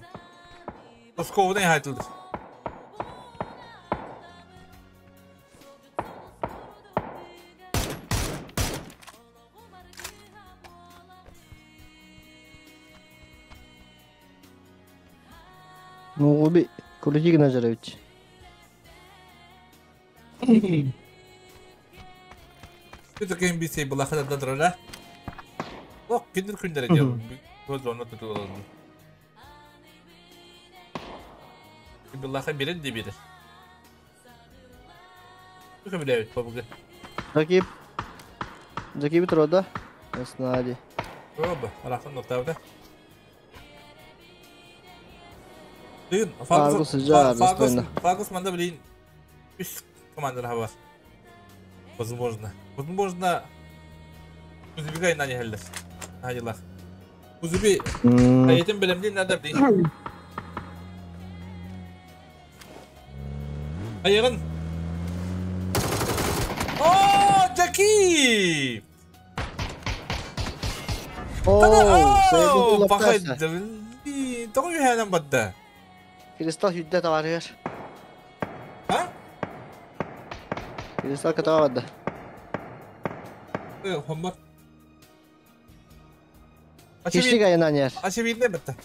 Осковны хайтылды. Ну, уби, крути Назарович. Это кем би была хада дрожа. О, киндер күндер дел. Көз оны туту алды. Была берет де берет. Что билет побуга. Закип. Закип трода. Снади. Оба, арахан ноктавда. Фаргус, Фаргус, Фаргус манда блин. Үс команда бар. Возможно. Возможно. Узбегай на не хеллер. Хайдилах. Узби. Аятын билемдин надо блин. Айырын. О, Джаки! О, Пахай, тоҕо үһээнэн бадда. Кристалл хүддэ таварыгар. А? Кристалл катава бадда. Хоммар. Кишли гайынан яр. Ачы битте.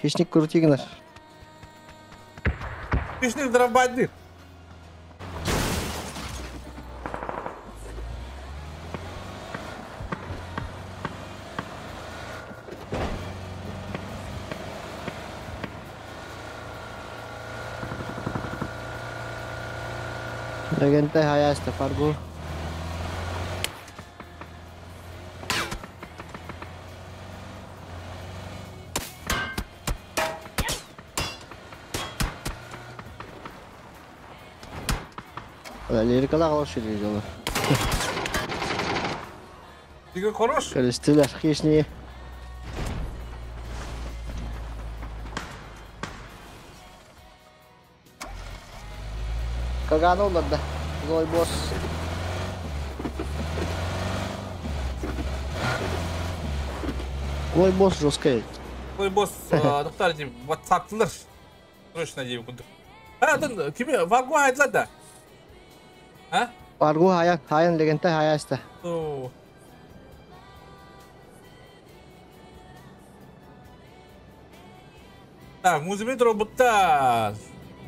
Хищник крутигнер. Хищник дробадник. Легентай хаяста фаргу. Лирикала хороший дело. Ты хорош? Крестилер хищные. Каганул да. Злой босс. Злой босс жесткий. Злой босс, доктор, WhatsApp-тылар. Срочно дейм кунду. А, дан кими варгу хайдлар да. А? Варгу хаян, хаян легенте хаяста. О. Так, музыка робота.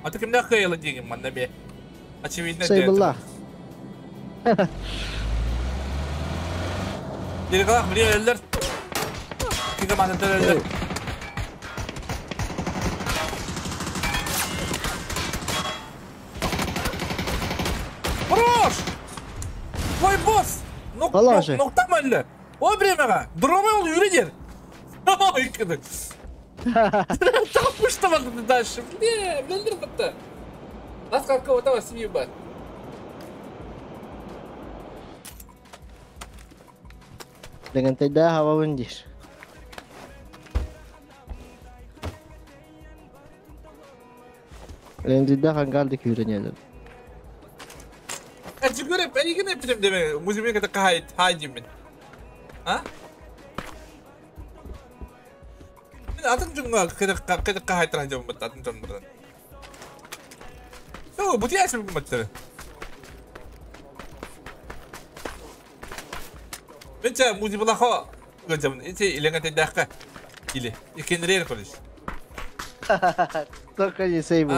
А ты кимдә кыйлы дигән монда бе? Очевидно. Сейбулла. Диргалах билелер. Киге мандалар. Хорош! Твой босс! Ну, ну, там әлі. О, времяға. Дромай ол үйренер. Ой, кіді. Там что надо дальше. Бля, блин, бітті. Нас как кого-то семьи бар. Легентай да хава вындиш. Легентай да хангалдык үйренеді. Көріп, әйген әптірім деме, музыка ката қай, хай деймін. А? Мен атын жүнға қайда қай тұрған деп ұмытты, атын жүн бұрдан. О, бұты әсіп ұмытты. Мен ча музыка көземін, ете иленген тәдәққа. Или, екенірер көріш. Только не сейбл.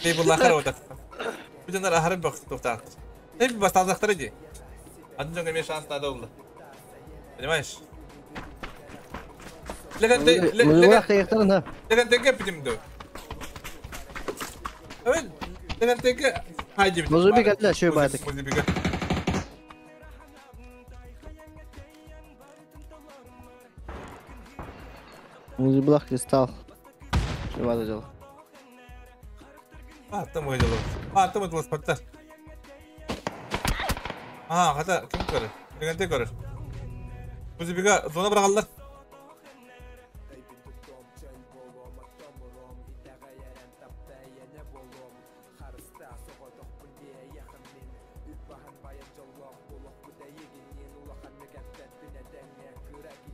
Сейбл лақар отақ. Бүтінлер ахарын бақ тоқтақты. Hep басталдақтар иди. Атын жонга мен шанс надо oldu. Понимаешь? Легантеге питимди. Evet, легантеге хайди. Музыбик атла шөй бадык. Музыбик. Музыблах кристалл. Шөй бады жол. А, там мой дело. А, там это спартак. А, хата ким көрөр? Легенте көрөр. Музыбига зона бырагаллар.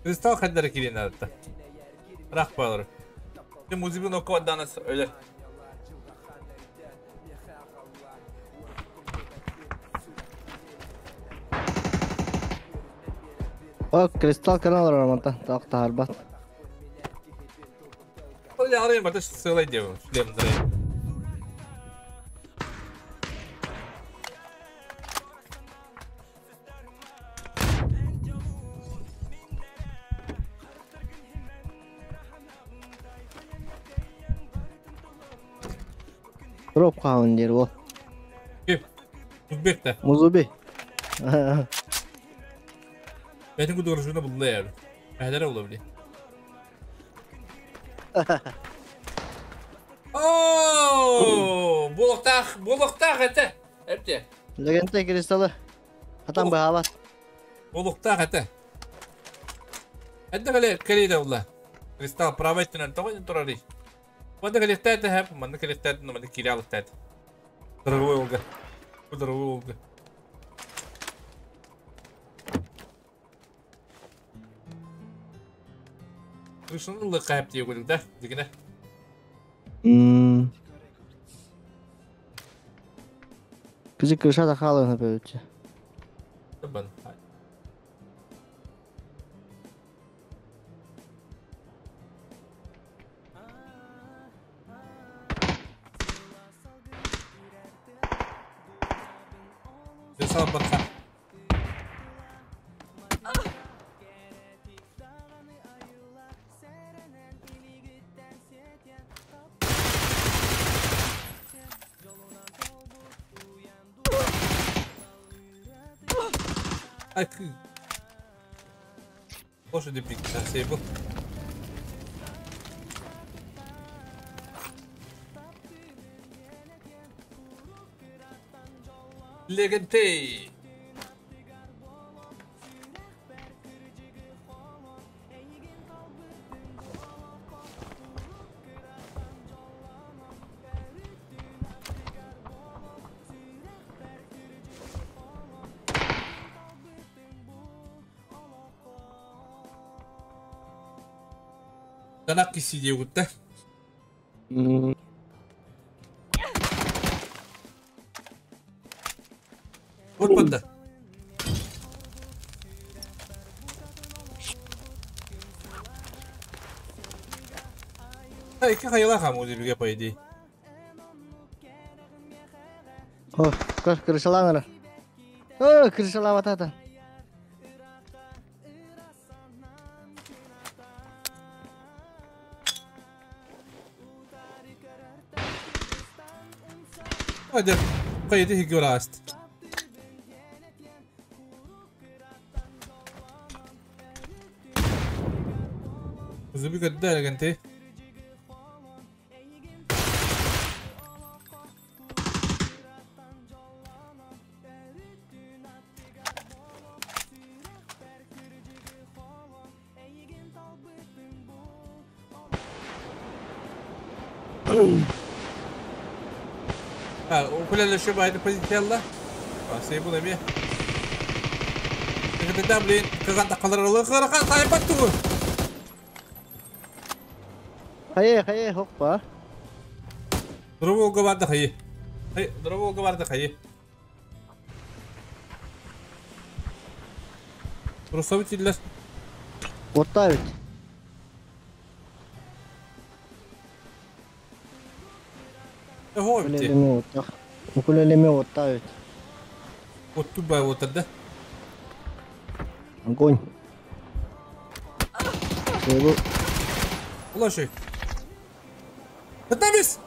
Кристалл хаддары кирен адатта. Рах балар. Музыбин окуа данас öyle. О, кристалл канал романта, так тарбат. Я арайым, это целое дело. Шлем зря. Дроп қауын дер ол. Кеп? Музбек-та. Музуби. Бәтін күді ұрышына бұлды әр. Әдәрі ола біле. Ооо! Болықтақ, болықтақ әті. Әпте. Легенте кристаллы. Хатан бағабат. Болықтақ әті. Әді қале кәрейді бұла. Кристалл правай түнен тоғын тұрар. Манда калектәті хәп, манда калектәті, манда кирялықтәті. Дорогой Олга. Дорогой Олга. Крышаны лықайып дей көрдік, да? Дегені? Бізді крыша да қалы напәуетші. Табан. Жасалып батқа. Айкы. Лошади пик, сейбл. Легентей. Танак киси диэбитте. Урпанда. Икки хайыла хамуу дибиге по идее. О, крышалан О, крышалава тата. Hadi. Kaydı higuraст. Зуби кадда легенте. Укулеле шөп айды позициялла. Сей бұл эме. Тогда, блин, кыган такалар кыракан сайпат тугу. Хайы, хайы, хоппа. Дроболга барды хайы. Хай, дроболга барды хайы. Просто битиллер. Отта бит. Хо бити. Укулелеме отта бит. Отту бай отырды. Огонь. Сейбл. Улаши. Пытамис!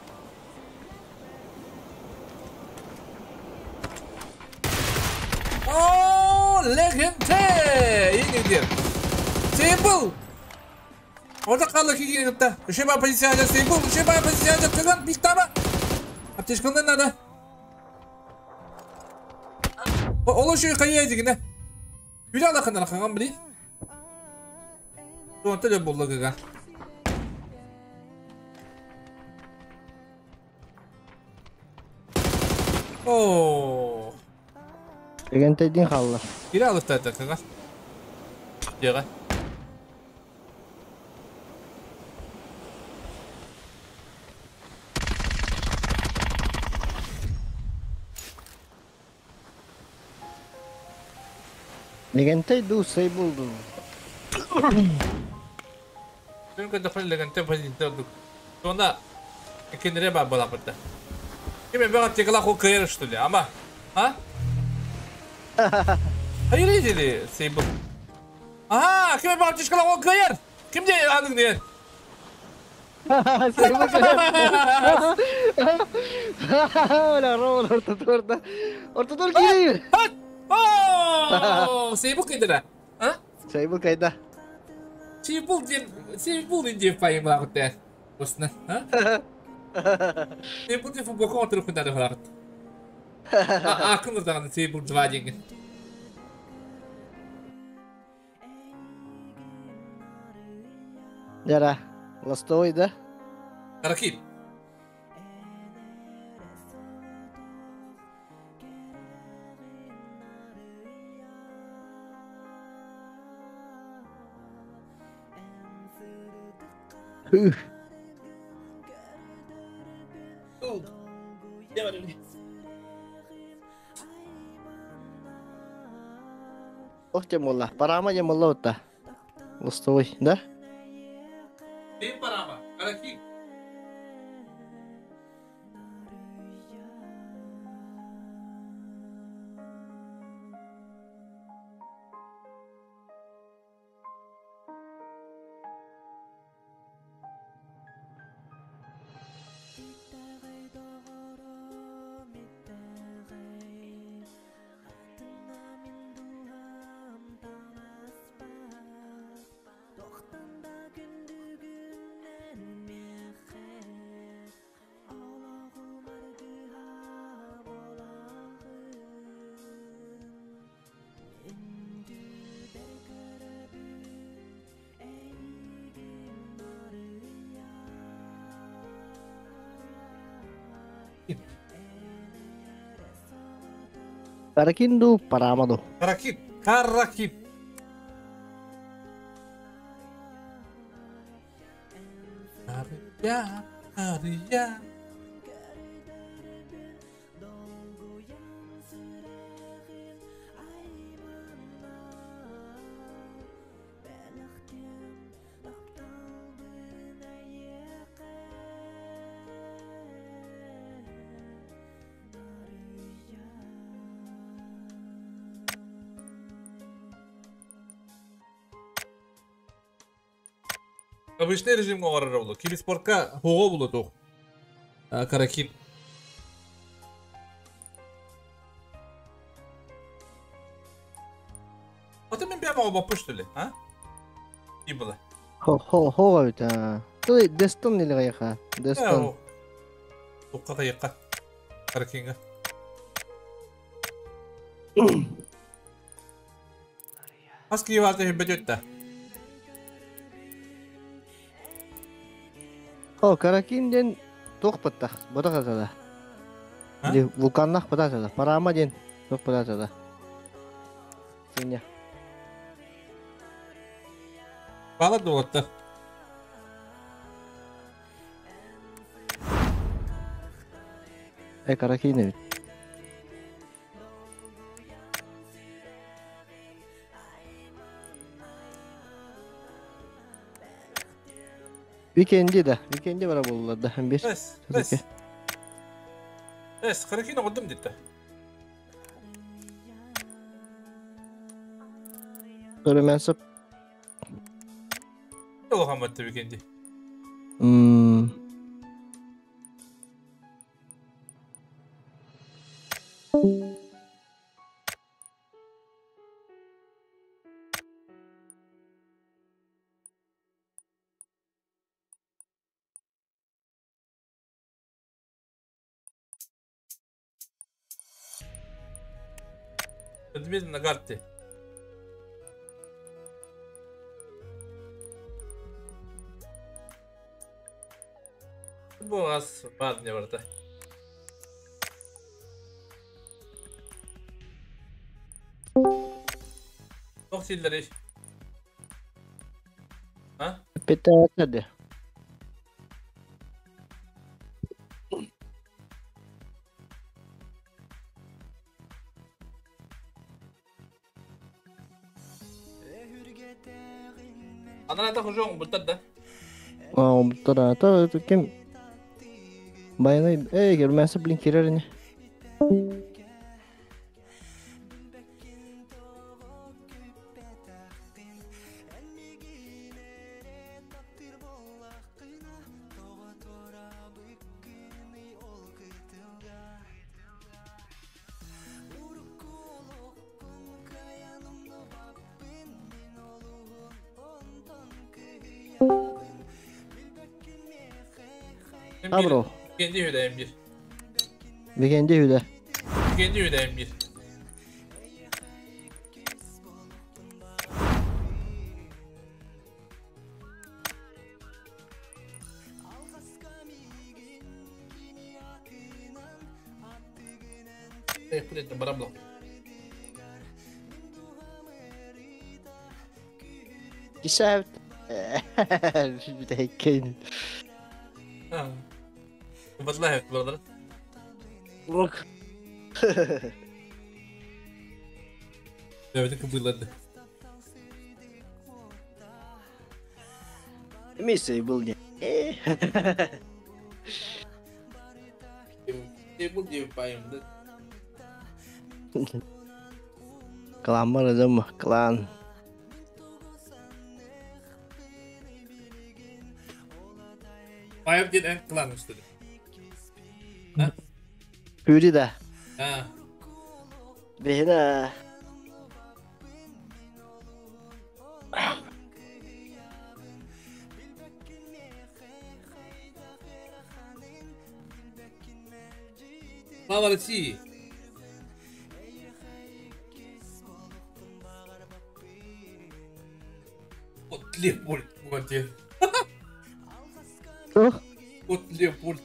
О, легенде! Ингер. Сейбл! Orada kaldı ki girip Üşe позиция Сейбл, üşe позиция кыган биктама. Аптечкандан надо. Олоши кайя дигине. Үл алакындан кыган били. Туонта ле болла кыган. О. Легенде халла. Кире алып та кыган. Дега. Легенде ду сейбл ду. Çünkü defa легенде позиция ду. Сонда кенере ба бала бата. Киме бага тегла хо кайыр что ли? Ама? А? Hayır dedi Сейбл. Aha, киме бага тегла хо кайыр? Кимде аның не? Сейбл. Ола, Роман, ортотурда. Ортотур кири. О, Сейбл кайда? А? Сейбл кайда? Сейбл ден, Сейбл ден пайым лагыт. Осна, а? Сейбл ден футболка отырып күндары лагыт. А, кымыр дагы Сейбл 2 деген. Яра, ластовый, да? Каракип. Ох, темолла. Парама темолла вот Ластовый, да? Ты парама. Каракип. Каракин ду парама ду. Каракин. Каракин. Ария, Ария. Обычный режим оҕорор болу. Киберспортка хоҕо болу тух. Каракин. Аты мен бәм оға баппы что ли, а? И было. Хо-хо ведь, а. Ты Дестон или гайха? Дестон. Туққа қайыққа. Каракинга. Ас киеваты хиббет. О, Каракин ден тоқ баттах, бодақ атада. Или вулканнах бата. Парама ден тоқ бата. Сеня. Бала долатта. Каракин ведь. Викенди да, викенди бара болулар да, bir. Эс, эс. Эс, Каракин оғдым деді. Көрөмәсіп. Олған батты викенди. Дмитрий на карте. Bu az var ne vardı? Çok sildiler. Ha? Петаде. Анара та хожоң бұлтар да. А, бұлтар, та ким? Байнай, эй, көрмәсі, блин, керер не. Бро. Kendi hüdeyim bir. Kendi hüde. Kendi hüdeyim bir. Кисәп. Битәккән. Батлай brother. Лок. Давайте кобылады. Миссия был не. Ты был не поем, да? Клан мырызым, клан. Поем ден клан что ли? Пүри да. А. Бена. Слава России! Вот Леопольд, вот где. Что? Вот Леопольд.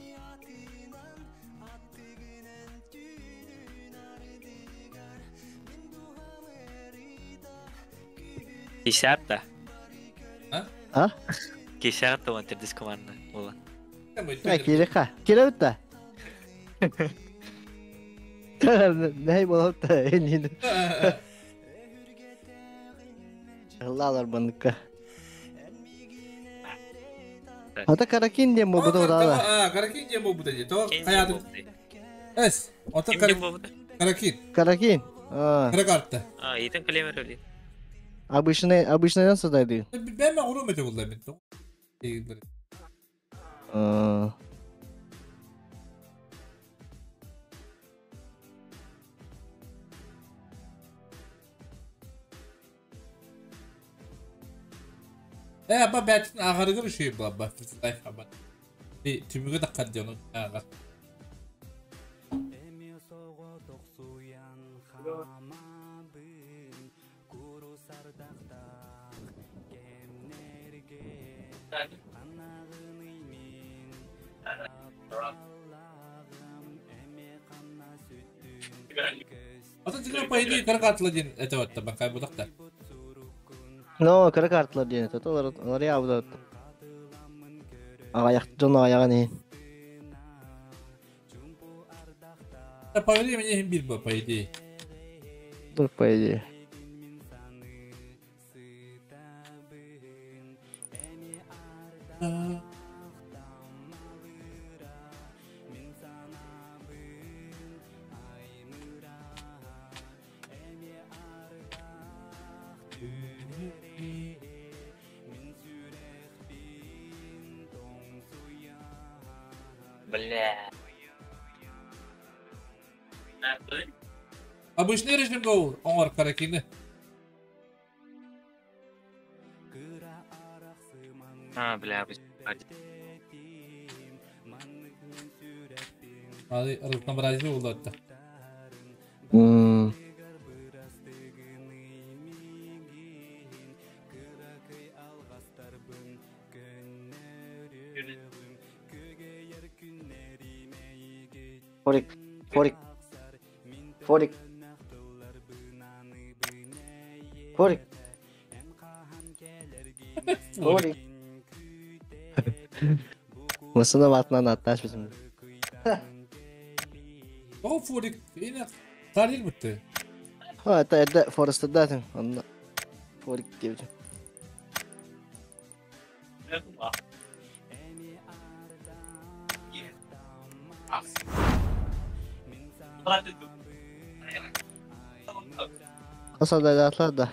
Кисята. А? А? Кисята он тердис команда. Була. А, кириха. Кире битта. Ней болот энин. Лалар банка. Ата Каракин диэн буолбута удаала. А, Каракин диэн буолбута дии. То хайаатын. Эс, ото Каракин. Каракин. А. Каракарта. А, итен клемер öyle. Обычный, обычныйдан садайды. Ben ben урум эте булла мен. А. Э, ба бәтин агарыгыр шүй ба ба лайф аба. Би түмүгө да каддыны агар. Ата тигре по идее каракатлы дин это вот бакай будакта. Но каракартлар диэн это олар олар я будат. Аяк дьон аягын иһин. По времени бир ба по идее. Дур по идее. Бля. Обычный режим гол, оңор Каракины. А, бля, Ады разнообразие улатты. Мм. Форик, форик, форик, форик, форик. Масына батынан атташ бизим. О, форик, ина тарил битти. Ha, это это Forest'ta zaten. Онда форик диэбитим. Хасадайлатлар да.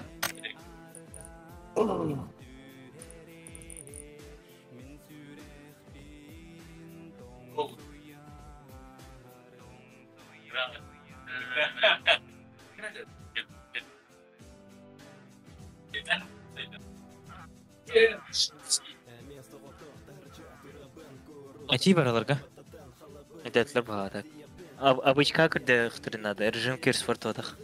Ачи бараларга. Эдетлер багата. Обычка кырды хтырынады. Режим кирс фортодах.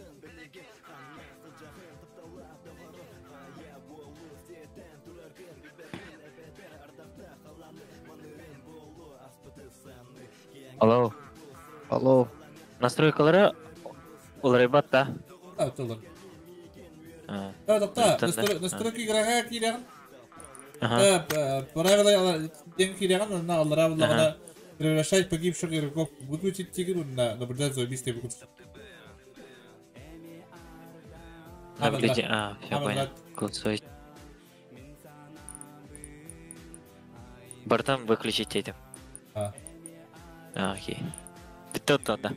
Алло. Алло. Настройкалары олар батта. Да, олар. Да, да, да. Настройки играга кирәгән. Ага. Правила ден кирәгән, на аллара булгана превращать погибших игроков выключить тигр на наблюдать за убийством выключить. Наблюдение. А, все понял. Голосовой. Бортом выключить этим. А. А, окей. Тут да.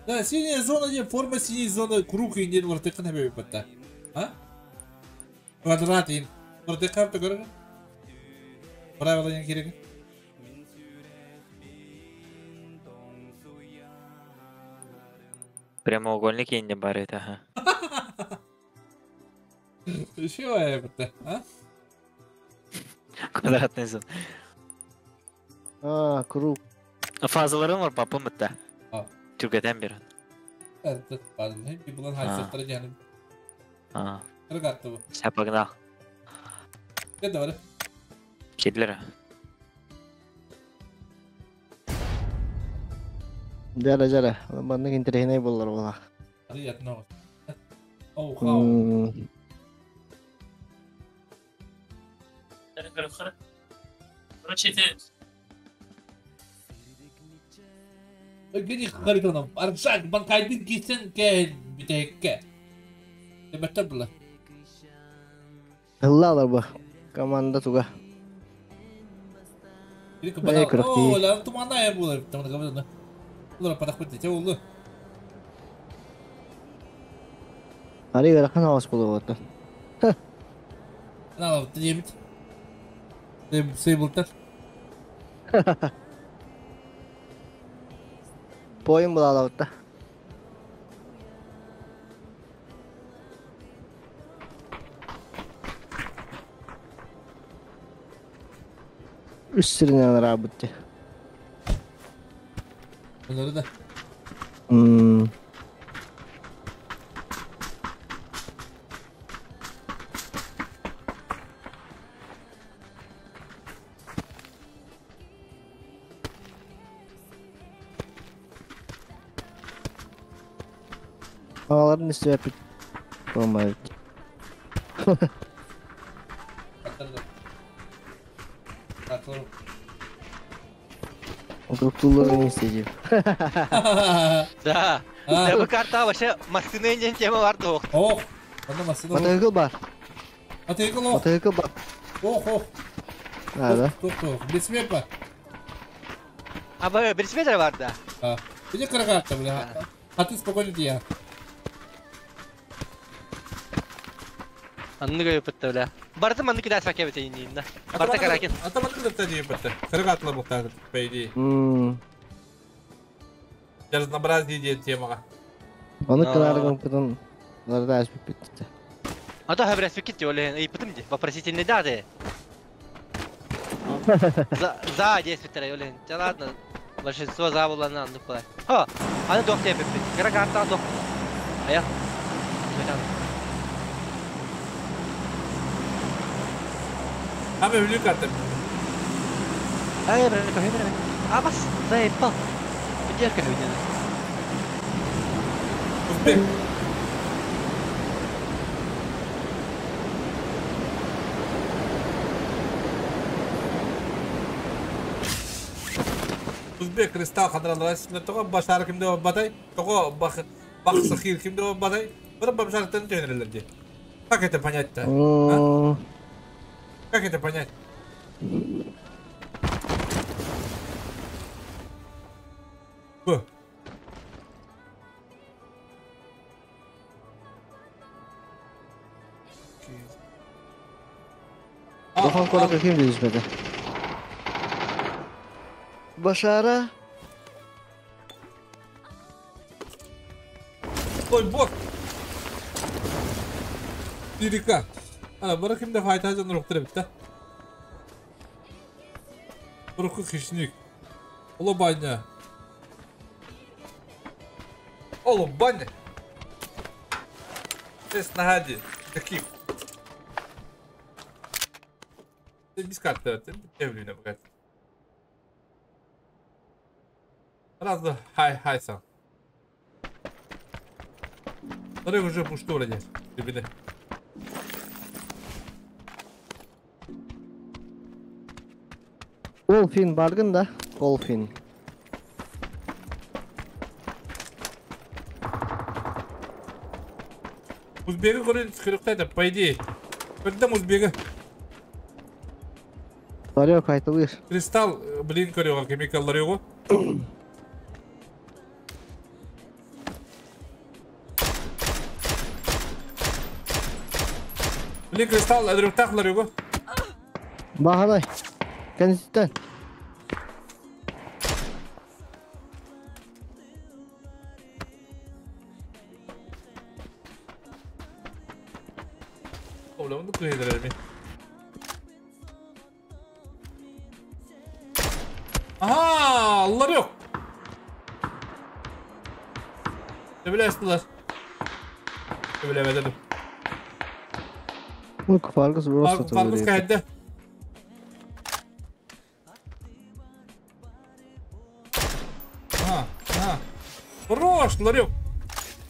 Да, синяя зона, не форма синей зоны, круг и не вертикаль на бе А? Квадрат ин. Вертикаль то көрөр. Правила не керек. Прямоугольник я не барит, ага. Еще это, а? Квадратный зон. А, круг. Фазаларым var папым бітті. Түргеден бері. Evet, pardon. Bir bulan haysatlara cehennem. А. Kırık attı bu. Все, погнал. Ne de var? Кидлера. Жара-жара. Маннык интэриэһинэй буоллар буолла. Приятно. Оу, хау. Короче, ты... Евгений Харитонов, Аршак, банкайдын кисен кэн бүтекке. Демектер була. Ыллалар бу. Команда туга. О, ла туманная була. Там команда. Улар патах бит, те улу. Ари ыарахан аҕас буолуо. На, диэбит. Сейбултар. Поим булаалабытта. Үс сиринэн араабыт дии. Bunları да. Аҕаларын истибэппит. Болмайбыт. Туктулларын истеди. Да. Да, бу карта вообще машина диэн тема бар дуох. Ох, онно машина. Мотоцикл бар. Мотоцикл ох. Мотоцикл бар. Ох, ох. А, да. Тух, тух. Бесмет бар. А бу бесмет бар да. А. Иди карта, бля. А ты спокойно дия. Анныга өпөттө бля. Барты манны кидас факе бите иннинна. Барта каракин. Ата манны кидас факе бите. Кыргатла бухтар, по идее. Для разнообразия идея темага. Оны кыраргын потом ларда ашып битти. Ата хабрас битти оле, и потом ди. Вопросительный да де. За за действие оле. Да ладно. Большинство за было на ну куда. Ха, аны дох деп бит. Кыргатла дох. Ая. Ами өлүк аттым. Ай, бре, кохи, бре. А бас, заебал. Где кохи, Узбек. Узбек кристалл хадралар тоҕо башар кимде батай, тоҕо бах бах сахир кимде батай. Бір башар төнелер ди. Как это понять-то? А? Как это понять? Б. Дохан кора ким дежмеди? Башара. Ой, бот. Дирика. Ана, бара кимде файта жан руктыр битте. Руху хищник. Оло баня. Оло баня. Здесь нагади. Таких. Ты без карты, ты не богат. Раз, два, хай, хай, сам. Смотри, уже пушку вроде, ребята. Golfin баргын да, Golfin. Узбеги көрін скрыптайды, по идее. Көрдім узбеги. Ларек айтылыр. Кристалл, блин, көріға, химикал ларегу. Блин, кристалл, әдіріқтақ ларегу. Бағалай. Кәністен. Оля, onu kıyıdırır Aha, allar yok. Ne bilesdiler. Ne bilemedim. Bu Fargus просто Fargus kaydı. Aha, aha. Хорош, ларек.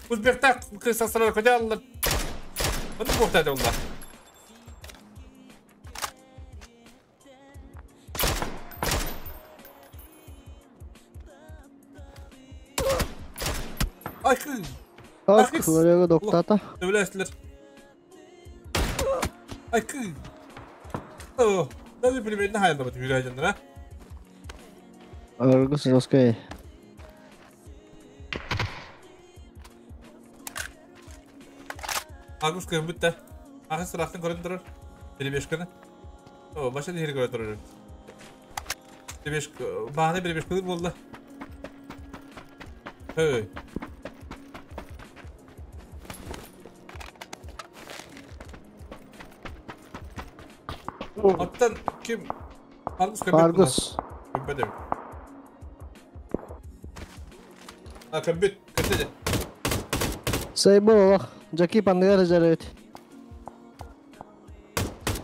Узбектак кысасырар көдә аллар. Bunu kurtardı onlar. Ay kız. Ак, ларегы доктата. Дөбләштеләр. Ay kız. О, даже билмейді hayalda бит yürüyeceğim ha. Аргус жесткий. Аргус кем битте. Ахы сырақтың көрін тұрыр. Перебежканы. О, баша дehir көрі тұрыр. Перебежка, бағана перебежка болды. Hey. Аттан ким? Аргус кем? Аргус. Кем бит? А, кем бит? Кем Сайбол, Джаки пангар жарет.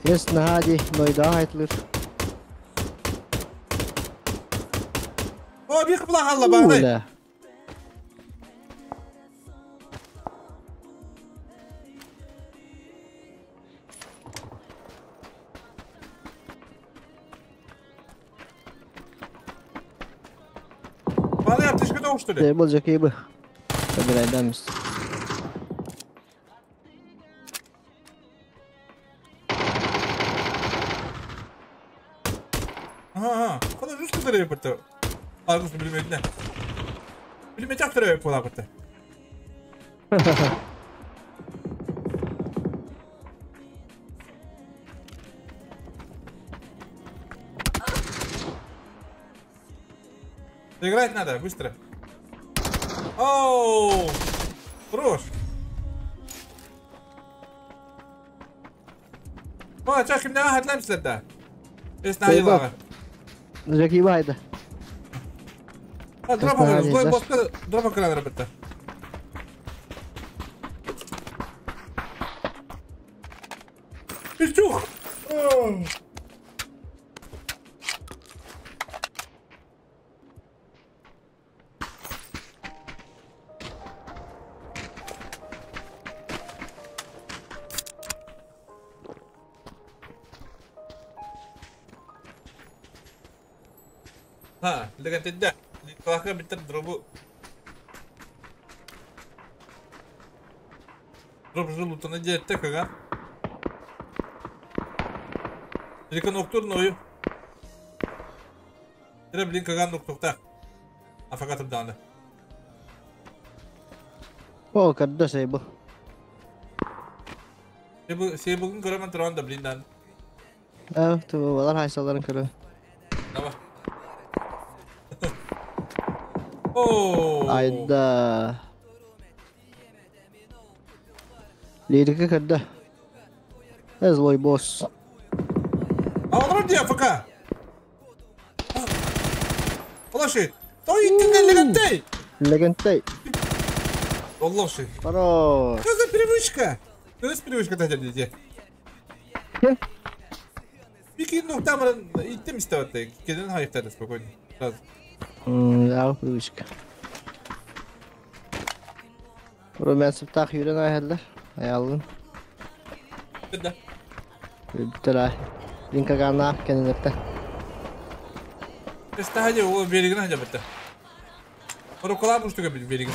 Есть нагади, но и да, айтлыр. О, bir kıpla halla bağlı. Bağlı yaptı, işe doğmuştu. Сайбол Джаки бы. Собирай дамс. Ага, kadar rus kadar yaptı. Argus bilmedi ne? Bilmedi aktarı yapıyorlar burada. Играть надо, быстро. Оу! Хорош! О, чак kimden hatırlamışlar da. Esnayı var. Джаки байда. Ha, drop alıyoruz. Goy boska drop alıyorlar bitti. Петух! Ha, легенде. Ликваха битер дробу. Дроп жилута на дете кага. Лика ноктурную. Тре блин кага ноктурта. Афакатым даны. О, когда сейбл. Сейбл сейблын көрөмөн турган да блин дан. Э, ту балар хайсаларын көрө. Давай. О! Айда. Лирика когда? Злой босс. А он вроде АФК. Подожди. Той ты легентай. Легентай. Аллах. Хорош. Что за привычка? Что за привычка тогда где? Пики, ну там идти место вот, киден хайфтар спокойно. Сразу. Да, привычка. Румянцев так юрен айхаллар. Аялын. Да. Бүттер Линка гана кенелерте. Эстаһа о берегин хажа битте. Рукалар муштуга берегин.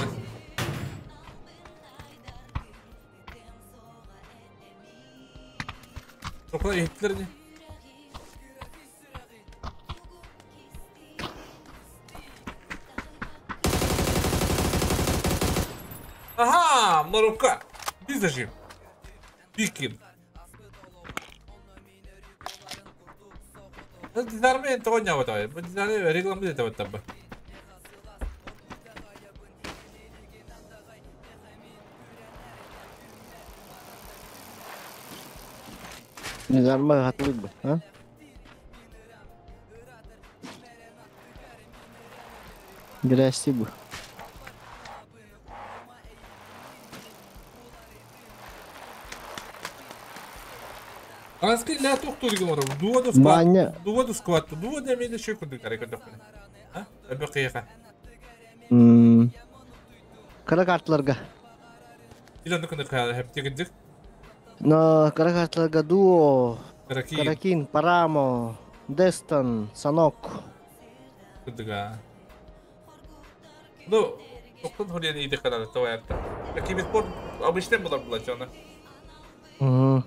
Рукалар ехитлер не? Ага, Марука. Biz de Бикин. Дизарме тоня вот давай. Дизарме реклама где-то вот там. Дизарме хатлык бы, а? Здрасте бы. Аски ля тохту деген бар. Дуоду скват. Дуоду скват. Дуоду эмне шүй күндүк арай көрдөк. А? Эбе кыйга. Кыра карталарга. Илэн күнү каала хептигидик. Но кыра карталарга Дуо, Каракин. Каракин, Парамо, Дестон, Санок. Кыдыга. Ну, тоқтон хурьян иди каналы таваярта. Такими спорт обычный была была чона. Угу.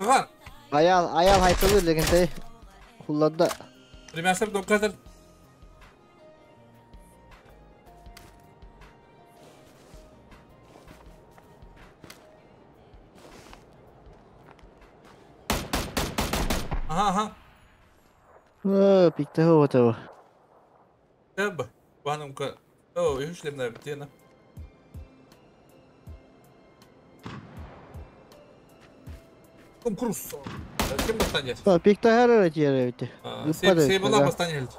Ага. Аял, аял хайтылыр легенде. Хулларда. Ремясер доказар. Ага, ага. Э, пикте вот Тэб. Ванумка. О, юшлемна бтена. Том Круз. Кем бастанет? А, пикте хәрәр тире Сейбала бастанет.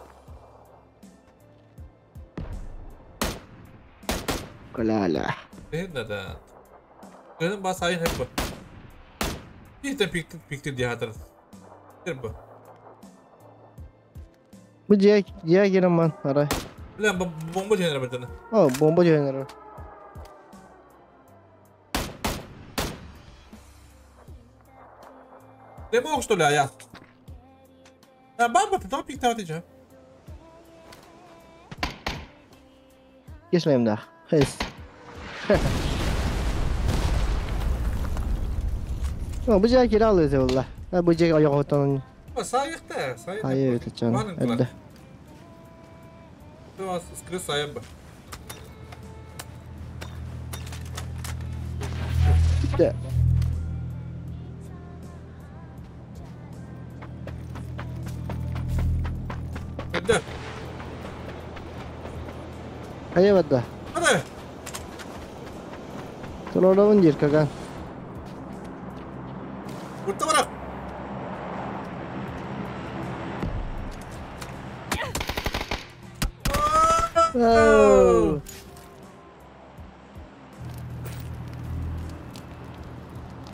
Каляля. Да, да. Көнүн бас айын хеп. Битен пикте пикте диатр. Терб. Бу же же гираман ара. Бля, бомба жөнөр битен. О, бомба жөнөр. Не мог что ли, а я? А баба, ты там пикте отвеча. Кеслем да. Хес. О, бу же киралы зелла. А бу же аяктан. Сайыкта, сайыкта. Айы өтөчөн. Эдде. Скры сайып. Да. Эдде. Айы бадда. Hadi. Толорабын дир каган. Урта барак. Оу.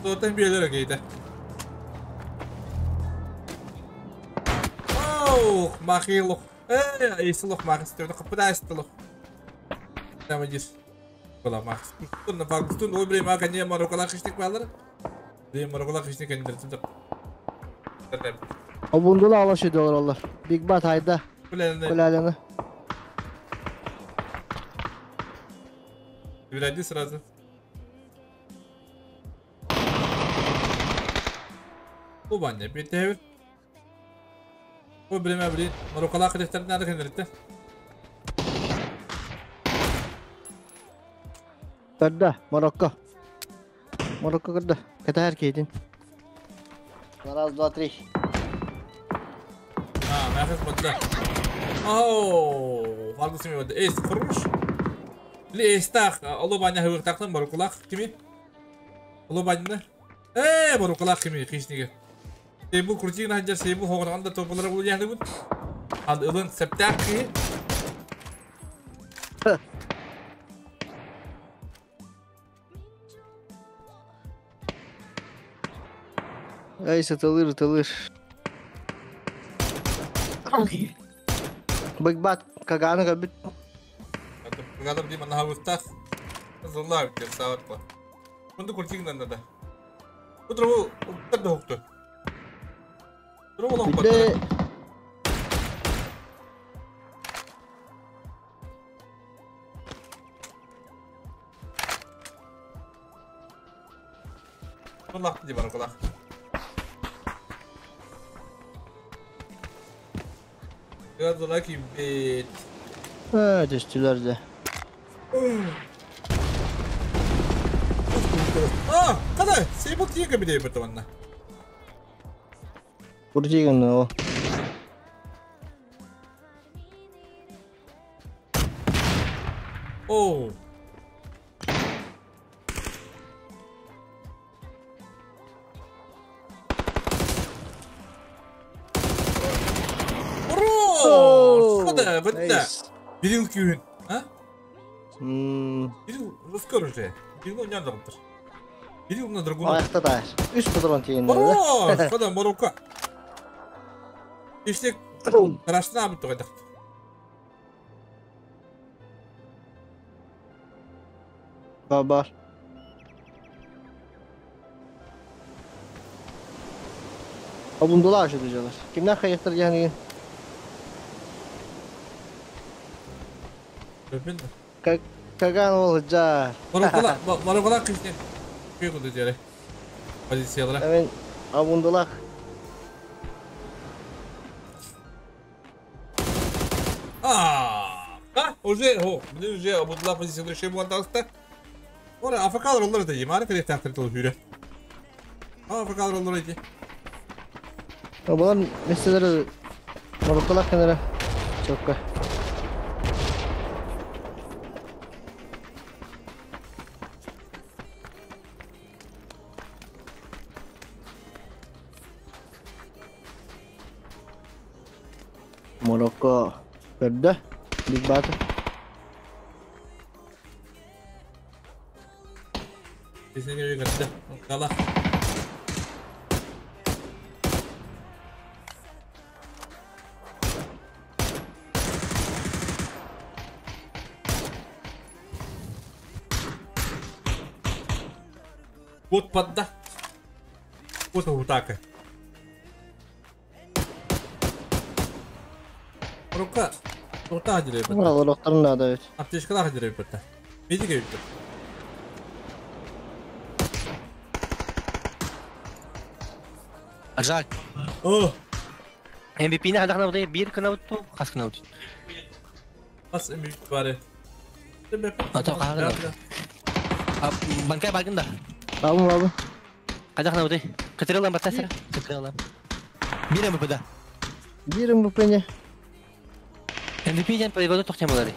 Zaten bir yerlere giydi. Oh, махилох. Исилох махистер, капыдастылох. Там идиш. Была махис. На фаргустун, ой, блин, мака не марокала хищник балар. Блин, марокала хищник они дерсин. Обундула алашы доллар алар. Big Bat hayda. Kulelene. Kulelene. Виради сразу. Убаня, битевир. О, блин, блин, марокала хищник надо хендрите. Кырда, Марокко. Марокко кырда. Катар кейдин. Раз, два, три. А, махис бадда. Оу, фаргусими бадда. Эйс, хорош. Ли эйстах, оло баня хывыктактан мароккалах кими? Оло баня. Мароккалах кими хищниге. Сейбу крутигин хаджар, сейбу хоғырғанда топалары бұл яхны бұд. Ад ылын септак ки. Ай, сатылыр, тылыр. Big Bat каганы кабит. Кагадыр дейм ана хывыктах. Зылла бит, саватла. Мунду крутигин да. Утро bu да хокту. Утро бұл Бите Kulak di mana kulak? Biraz lucky bit. Ha, düştüler de. А, када, сейбл тиеге биде бит онна. Крутигин о. Оу. Ура! Када, битте. Бирил күйін, а? Бирил русскор уже. Бирил не надо. Бирил на другую. Ayakta da. Üç патрон тиген. Ура! Када, Марокко. Иштек, страшно бит тогда. Бар. Обундулар жыдыжалар. Кимнәр хайыктыр яны? Көпен. Каган ол жа. Мароккола, Мароккола кишне. Күй куду жере. Позициялара. Мен обундулар. А, уже, о, мне уже обундулар позициялары шей буанталыкта. Ора африкалар олар да ем, ары керек тақтыр хүрі. Африкалар олар еді. Булар меселер Марокколар кенере. Чокка. Марокко көрдө. Биг Бат. Біздің көрді. Қала. Вот подда. Вот вот так. Рука. Рука хадирей бит. Уралар надо ведь. Аптечкалар хадирей бит. Видите бит. Ажак. О. MVP-ни хадахна будай бир кынауту, хас кынауту. Хас MVP бары. Ата кагына. Банкай багында. Бабы, бабы. Хадахна будай. Кытырылам батасыр. Кытырылам. Бир MVP да. Бир MVP не. MVP ден переводу тохтем булары.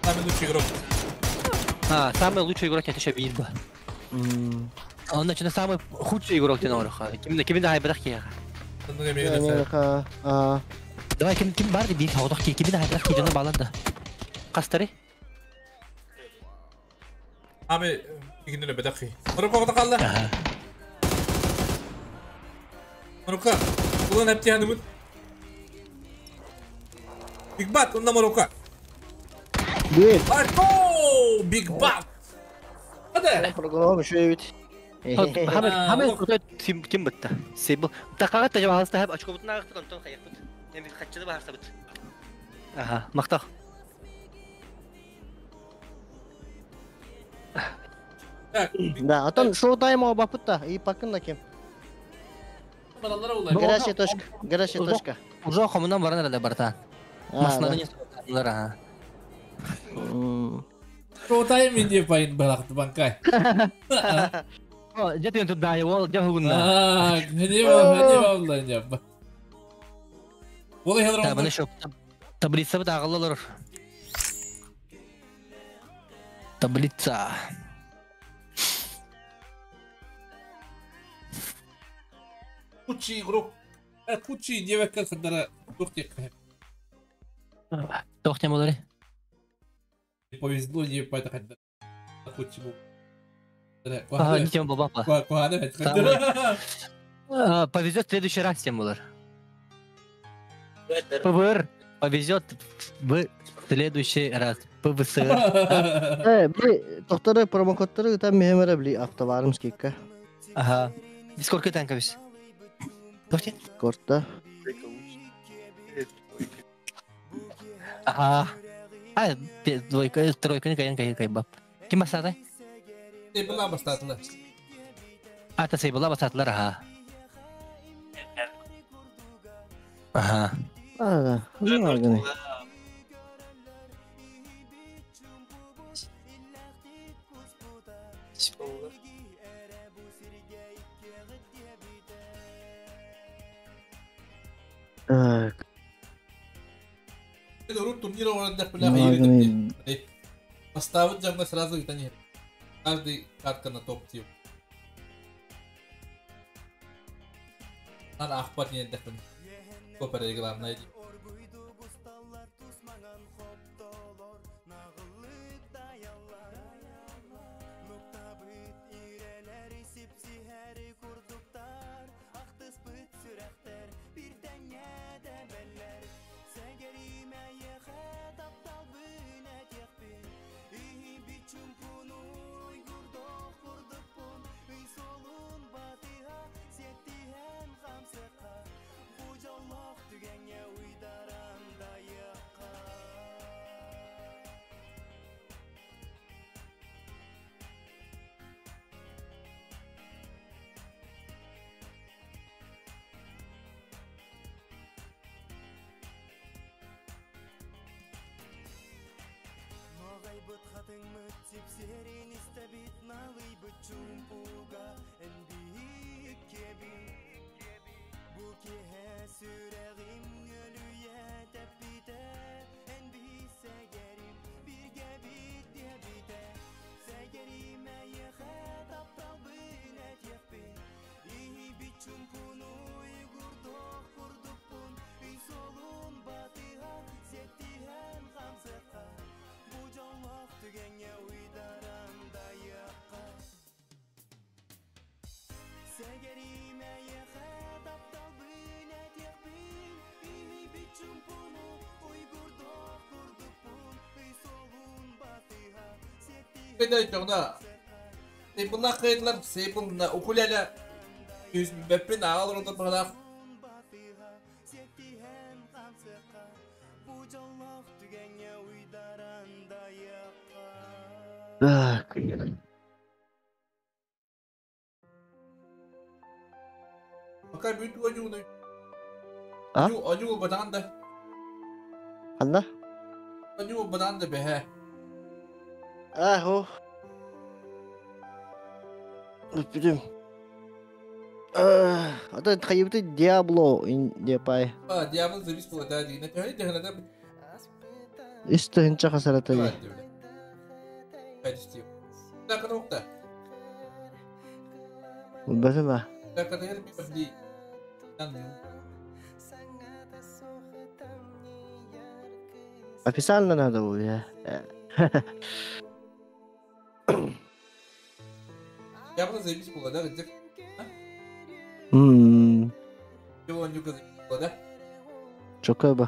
Самый лучший игрок. А, самый лучший игрок это еще бир ба. Он значит самый худший игрок ден ораха. Кимде кимде хайбырак ки. Давай ким ким бар бир хавдак ки кимде хайбырак ки жана баланда. Кастары? Ами игинеле бедакки. Марокко калды. Марокко. Улан хепти ханымыт. Биг Бат, онда Марокко. Дуэль. Марко! Биг Бат. Hadi. Программа еще ведь. Хамел, хамел крутой ким ким битти. Себ. Тақағат та жабалыста хәп очко бутын ағықты, онтон қаяқ бит. Эми хатчыды барса бит. Аха, мақтақ. Да, а то шоу тайм обапытта и пакын кем. Горячая точка, горячая точка. Уже хомунан баран әле барта. Машинаны не сатылар, ага. Шоу тайм инде пайын баракты банкай. О, жет тут да, ол жа хугунна. А, не бар, не бар, не. Ол хелер. Та, баны шоп. Таблица бит агыллар. Таблица. Худший игрок. Худший девка хадара тохтек. Тохтем болары. Повезло не пайта хадара. Худший был. Ага, не тем баба. Повезет в следующий раз тем булар. ПВР повезет в следующий раз. ПВСР. Бли, тохтары промокодтары там мехемере бли автоварым скидка. Ага. Сколько танков есть? Корта. Ага. А, двойка, тройка, не кайын, кайын, баб. Ким басады? Сейбула бастатылар. А, та сейбула бастатылар, ага. Ага. А, ну, органы. Так. Турнир орындақ Поставить жаңа сразу и не. Каждый картка на топ-тип. Ана ахпат не дәхмін. Көпәрі главное. Көдөйтөҕүнэ Сейпыллаах кыайдылар, Сейпыл укулеле бэппин аҕал олордор баҕалаах. Так. Пока бүт одьууну. А? Одьуу батаҕан да. Ханна? Одьуу батаҕан да бэһэ. Ахо. Бүтүм. Ата хайыбыты Диабло депай. А, Диабло завис була да дигинэ. Төһө дэхэнэ да. Үс тыһынча хасарата. Так, Бәсеме? Официально надо будет. Я бы заебись было, да, где? Чего он было, да? Чокой бы.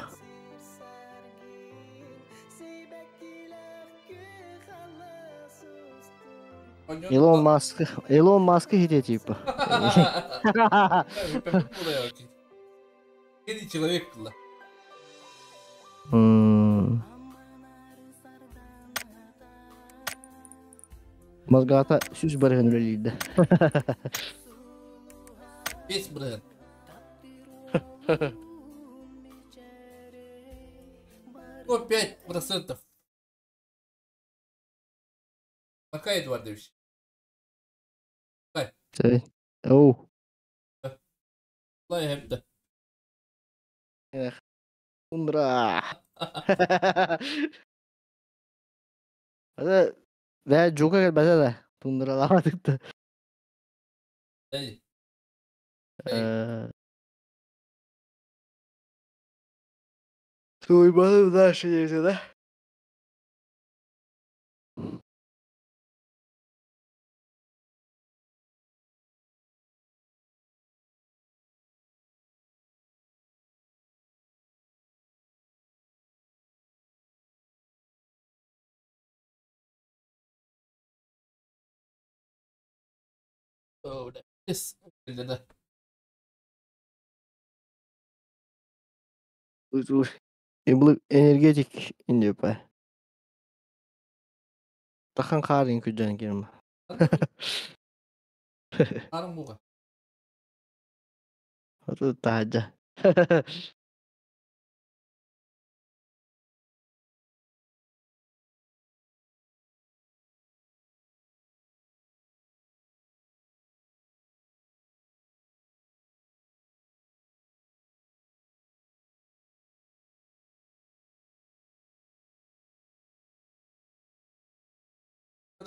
Илон Маск, Илон Маск где типа? Гений человек было. Мозгата сүз барыгын үлелейді. Бес барыгын. О, 5%. Пока, Эдуардович. Давай. Оу. Лай хепті. Эх. Ундра. Hadi ve Joker gelmese de Tundralamadık da. Ey. Duymadım da şey de. Oh, yes. Да. Энергетик индепа. Тахан қарын күджан керма. Қарын буға. Аты тажа.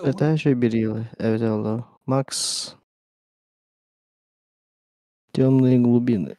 Evet her şey bir yıl. Evet oldu. Max. Темные глубины.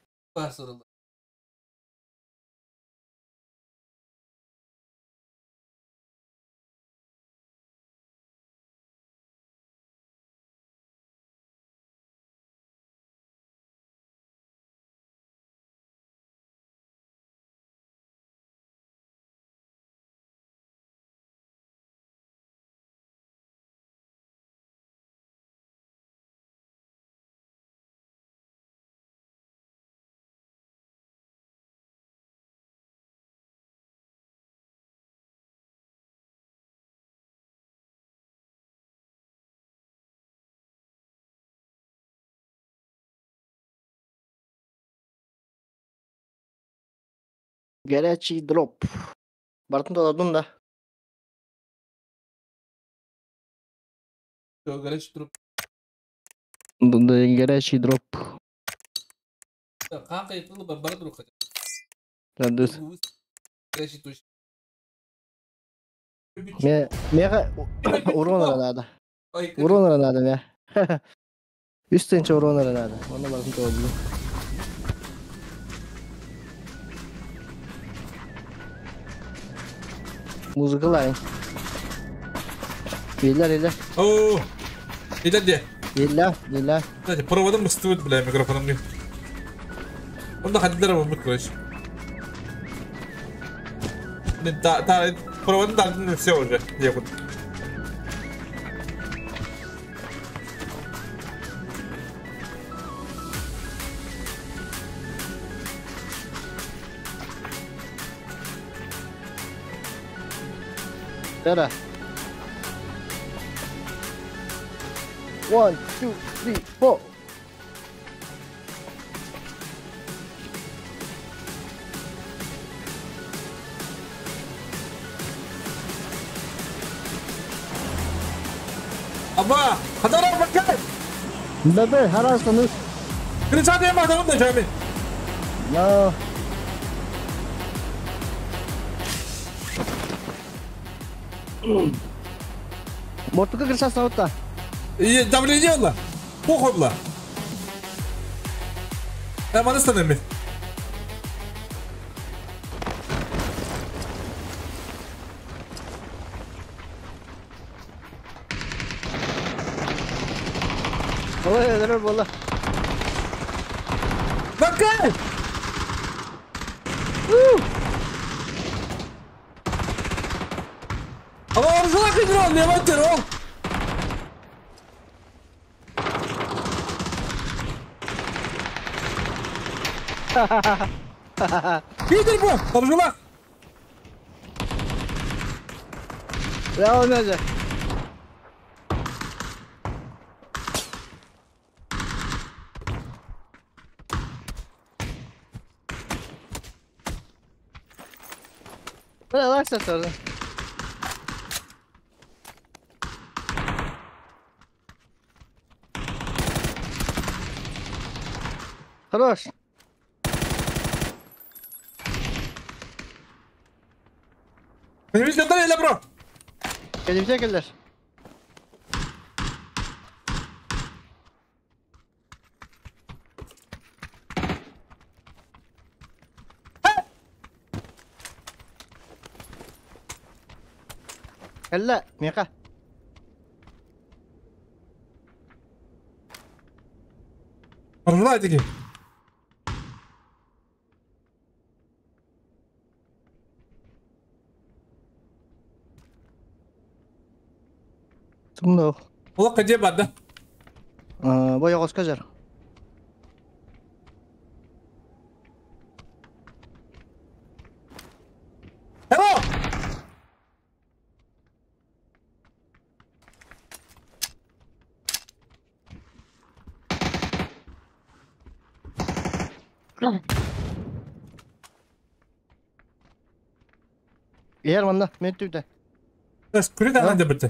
Горячий дроп. Бартын доладым да. Горячий дроп. Да, горячий дроп. Мега урона надо. Урона надо, мя. Үстінче урона надо. Оны бартын доладым. Музыкалай. Биллер, биллер. О, это где? Биллер, биллер. Кстати, проводом стоит, бля, микрофоном не. Он да ходил дорогу, короче. Да, да, проводом да, все уже, некуда. Тара. 1, 2, 3, 4. Аба, хадара бакай. Бабе, харастаны. Кричать я могу, да жами. На. Мортука крыша саута. И давление было. Похуй было. Я могу остановить. Ой, здорово было. Бакай! Ama arzular kıydırıyor, ne var o? Kıydır bu, arzular. Ya olmayacak. Бля, лакса тоже. Хорош. Önümüzde dayı bro. Gelecek gelir. هلا ميقا. والله تجي. Тумно. والله قد بعد ده. Бой оғыз. Hello. Ер манна, мен түбді. Бas kuru da hadi bitti.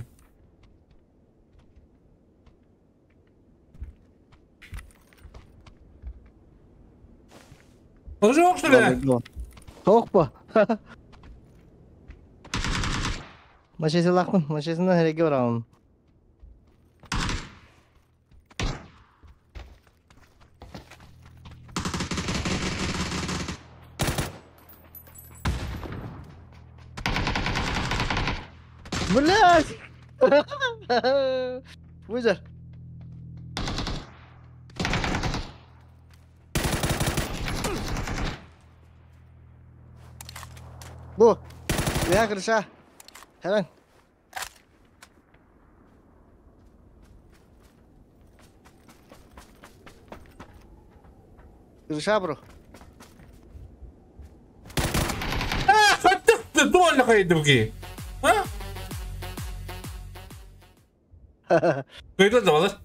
Arzu что ли? Тоқ па? Машесі лақпын, машесіне хереге барамын. Блять! Вызер. Бу. Я крыша. Херен. Крыша, бро. А, хаттықты, долли қайды А? Kayıtlı da var.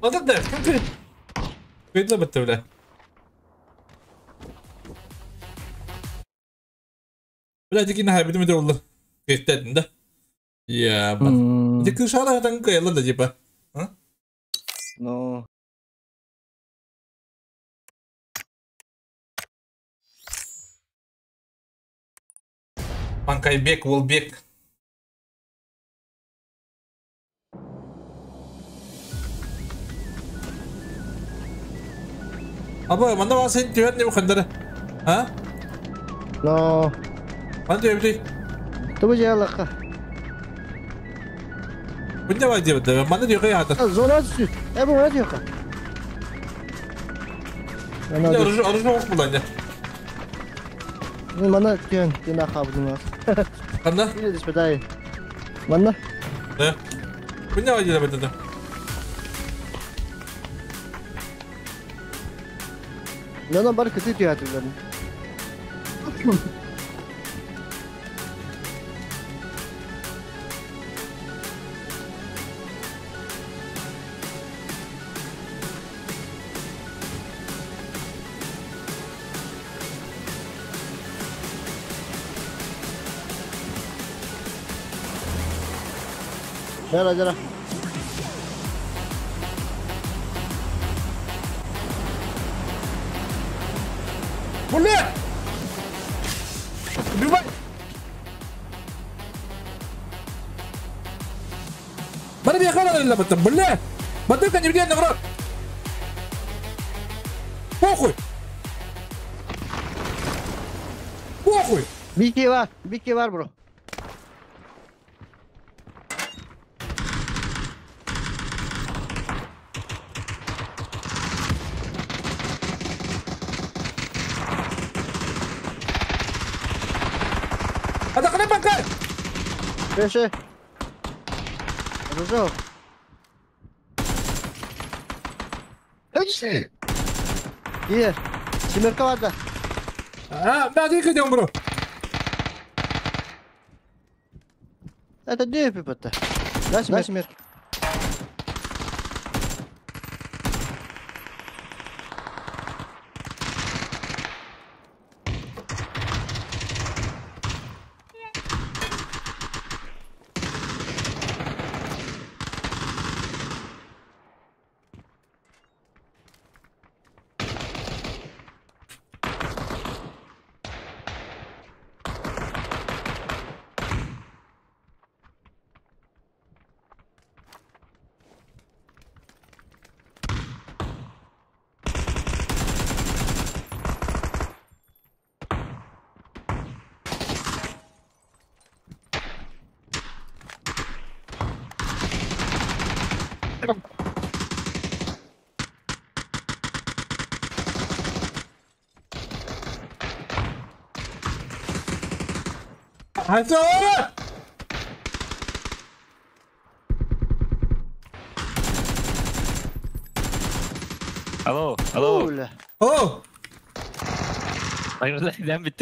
Adı da çünkü kayıtlı bitti bile. Birazcık yine haybedim de oldu. Kayıtlı de. Ya bak. Dikkat şarkıdan kayıtlı da cipa. Ha? No. Панкайбек, Волбек. Аба, манда var sen diyor ne bu kadar? Ha? No. Ben diyor bir. Тобы жайлаққа. Bu ne var diyor? Bana diyor ki ya. Зона түсі. Э, bu ne diyor? Ne arıcı arıcı ok bulan ya. Мана тен, тен ахабдым. Канда? Или диспетай. Манна? Да. Bu ne var diyor bende? Нана бар кыты театрларын. Жара, жара. Бля! Убивай! Бля! Бадыка не в рот! Похуй! Похуй! Бики var бро. Пеше. Ружо. Ир, семерка варда. А, да, ты идем, бро. Это где пипа-то? Да, семерка. Хасара! Алло, алло. О!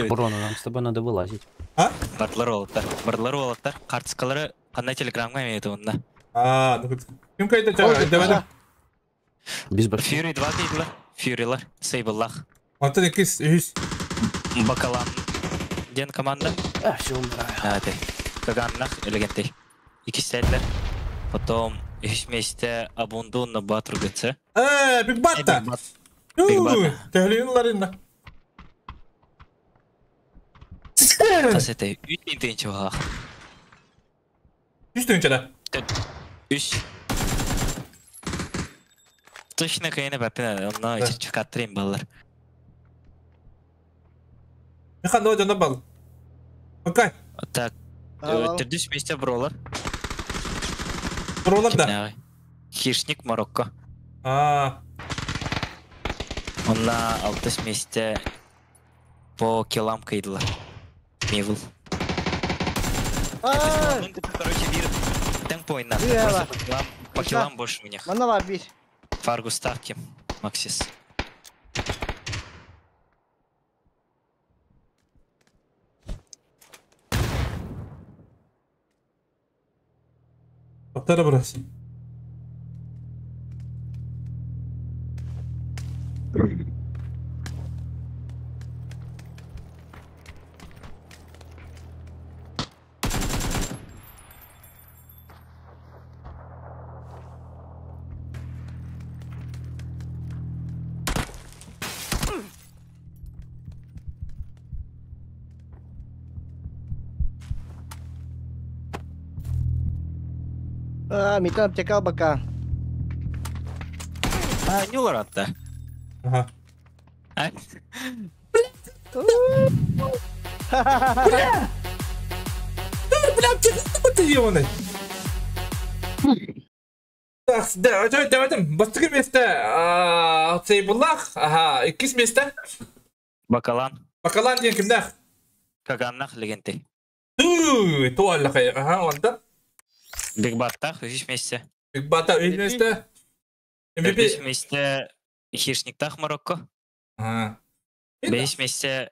Брона, нам с тобой надо вылазить. А? Барлар олаттар. Барлар олаттар. Карточкалары кандай телеграмга имеет онда. А, ну ким кайда давай. Без башни. Fury 2 дейдилер. Fury'лар, Сейбллах. Антон 2 3. Бакалан. Ден команда. А, все умираю. А, ты. Каганнах элегентей. Икистәлләр. Потом үч месте Абунду на Батру ГЦ. Биг Батта. Биг Батта. Тәһлин Касете 3 тынчы бага. 3 тынчы да. 3. Точно кайны бапина, онна чыкаттырым баллар. Михан давай жана бал. Окей. Так. Төрдүс месте бролар. Бролар да. Хищник Марокко. А. Онна 6 месте по килам кайдылар. Мивл. Короче, бир темпо на. По килам больше у них. Мана бар бир. Фаргу ставки, Максис. Повтора брось. А, металл обтекал бока. А, не урод-то. Ага. А? Бля! Бля, ты ебаный! Так, да, давай там, бастыгы место, Сейбуллах, ага, иккис место. Бакалан. Бакалан деген кимдах? Каганнах легенты. Ту, туаллахай, ага, онда. Биг Баттах, үш месте. Биг Баттах, үш месте. MVP. Үш месте Хищниктах Марокко. Бэһис миэстэ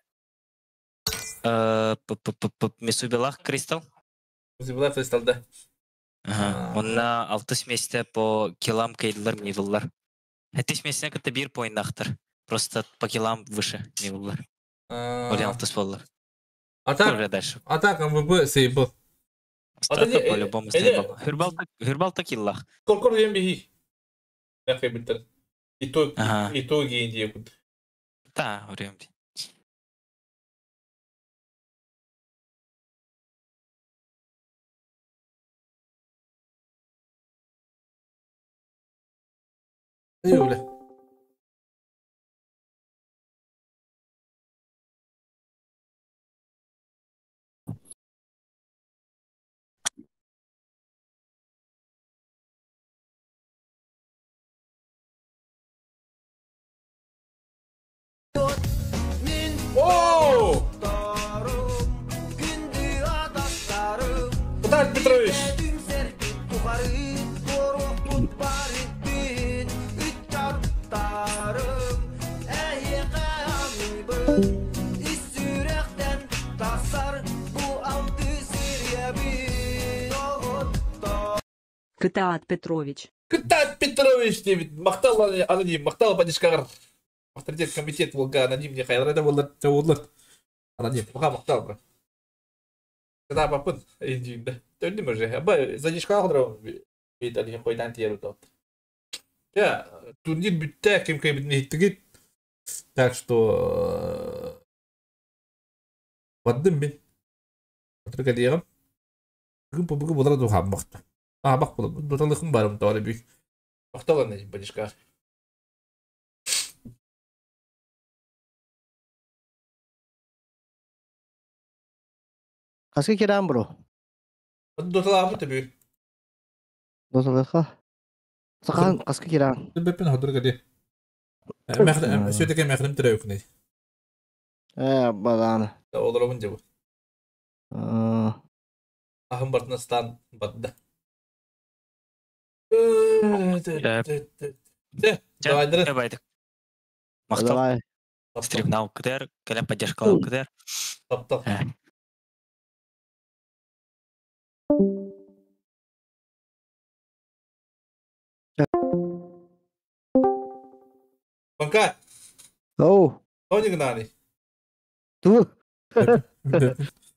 Мисубилах Кристал. Мисубилах Кристал да. Онна алтыс миэстэ по килам кейдлар Мивыллар. Хэттис миэстэни кытта биир поиннахтар. Просто по килам выше Мивыллар. Ол алтыс боллар. Атак, дальше. Атак МВП Сейбл. По-любому Сейбл. Хюрбалта киллах. Коркор диэн биһи. Нәхе биттер. Итог, итоги индия кут. Да, урем. Öyle. Оу! Виталий Петрович! Кытаат Петрович. Кытаат Петрович диэбит. Махтал аноним, махтал поддержкагар. Авторитет комитет волга аноним не хайра да болар, болар. Аноним, пока махтал бра. Когда папын, индиюнда. Төлдүм уже. Аба задержка алдыра бит алин койдан тиер тот. Я турнир бүттэ ким ким иттигит. Так что бардым мин. Отырга диегем. Бүгүн бүгүн болар ду хаммакта. А бак булып, дуталыхым барым торе бүй. Мактал аноним поддержка. Хаска кирам бро. Дуталабы төбү. Доталыха. Сахан хаска кирам. Беппин ходурга ди. Мәхрем сөйтеке мәхрем төрөкүнэ. Баланы. Олоробун жабы. Ахым бартына стан бадда. Давай, Давай. Мактал. Стрим кдр, кэлэн поддержкалау кдр. Топ топ. Банка. Оу. Тони гнани. Ту.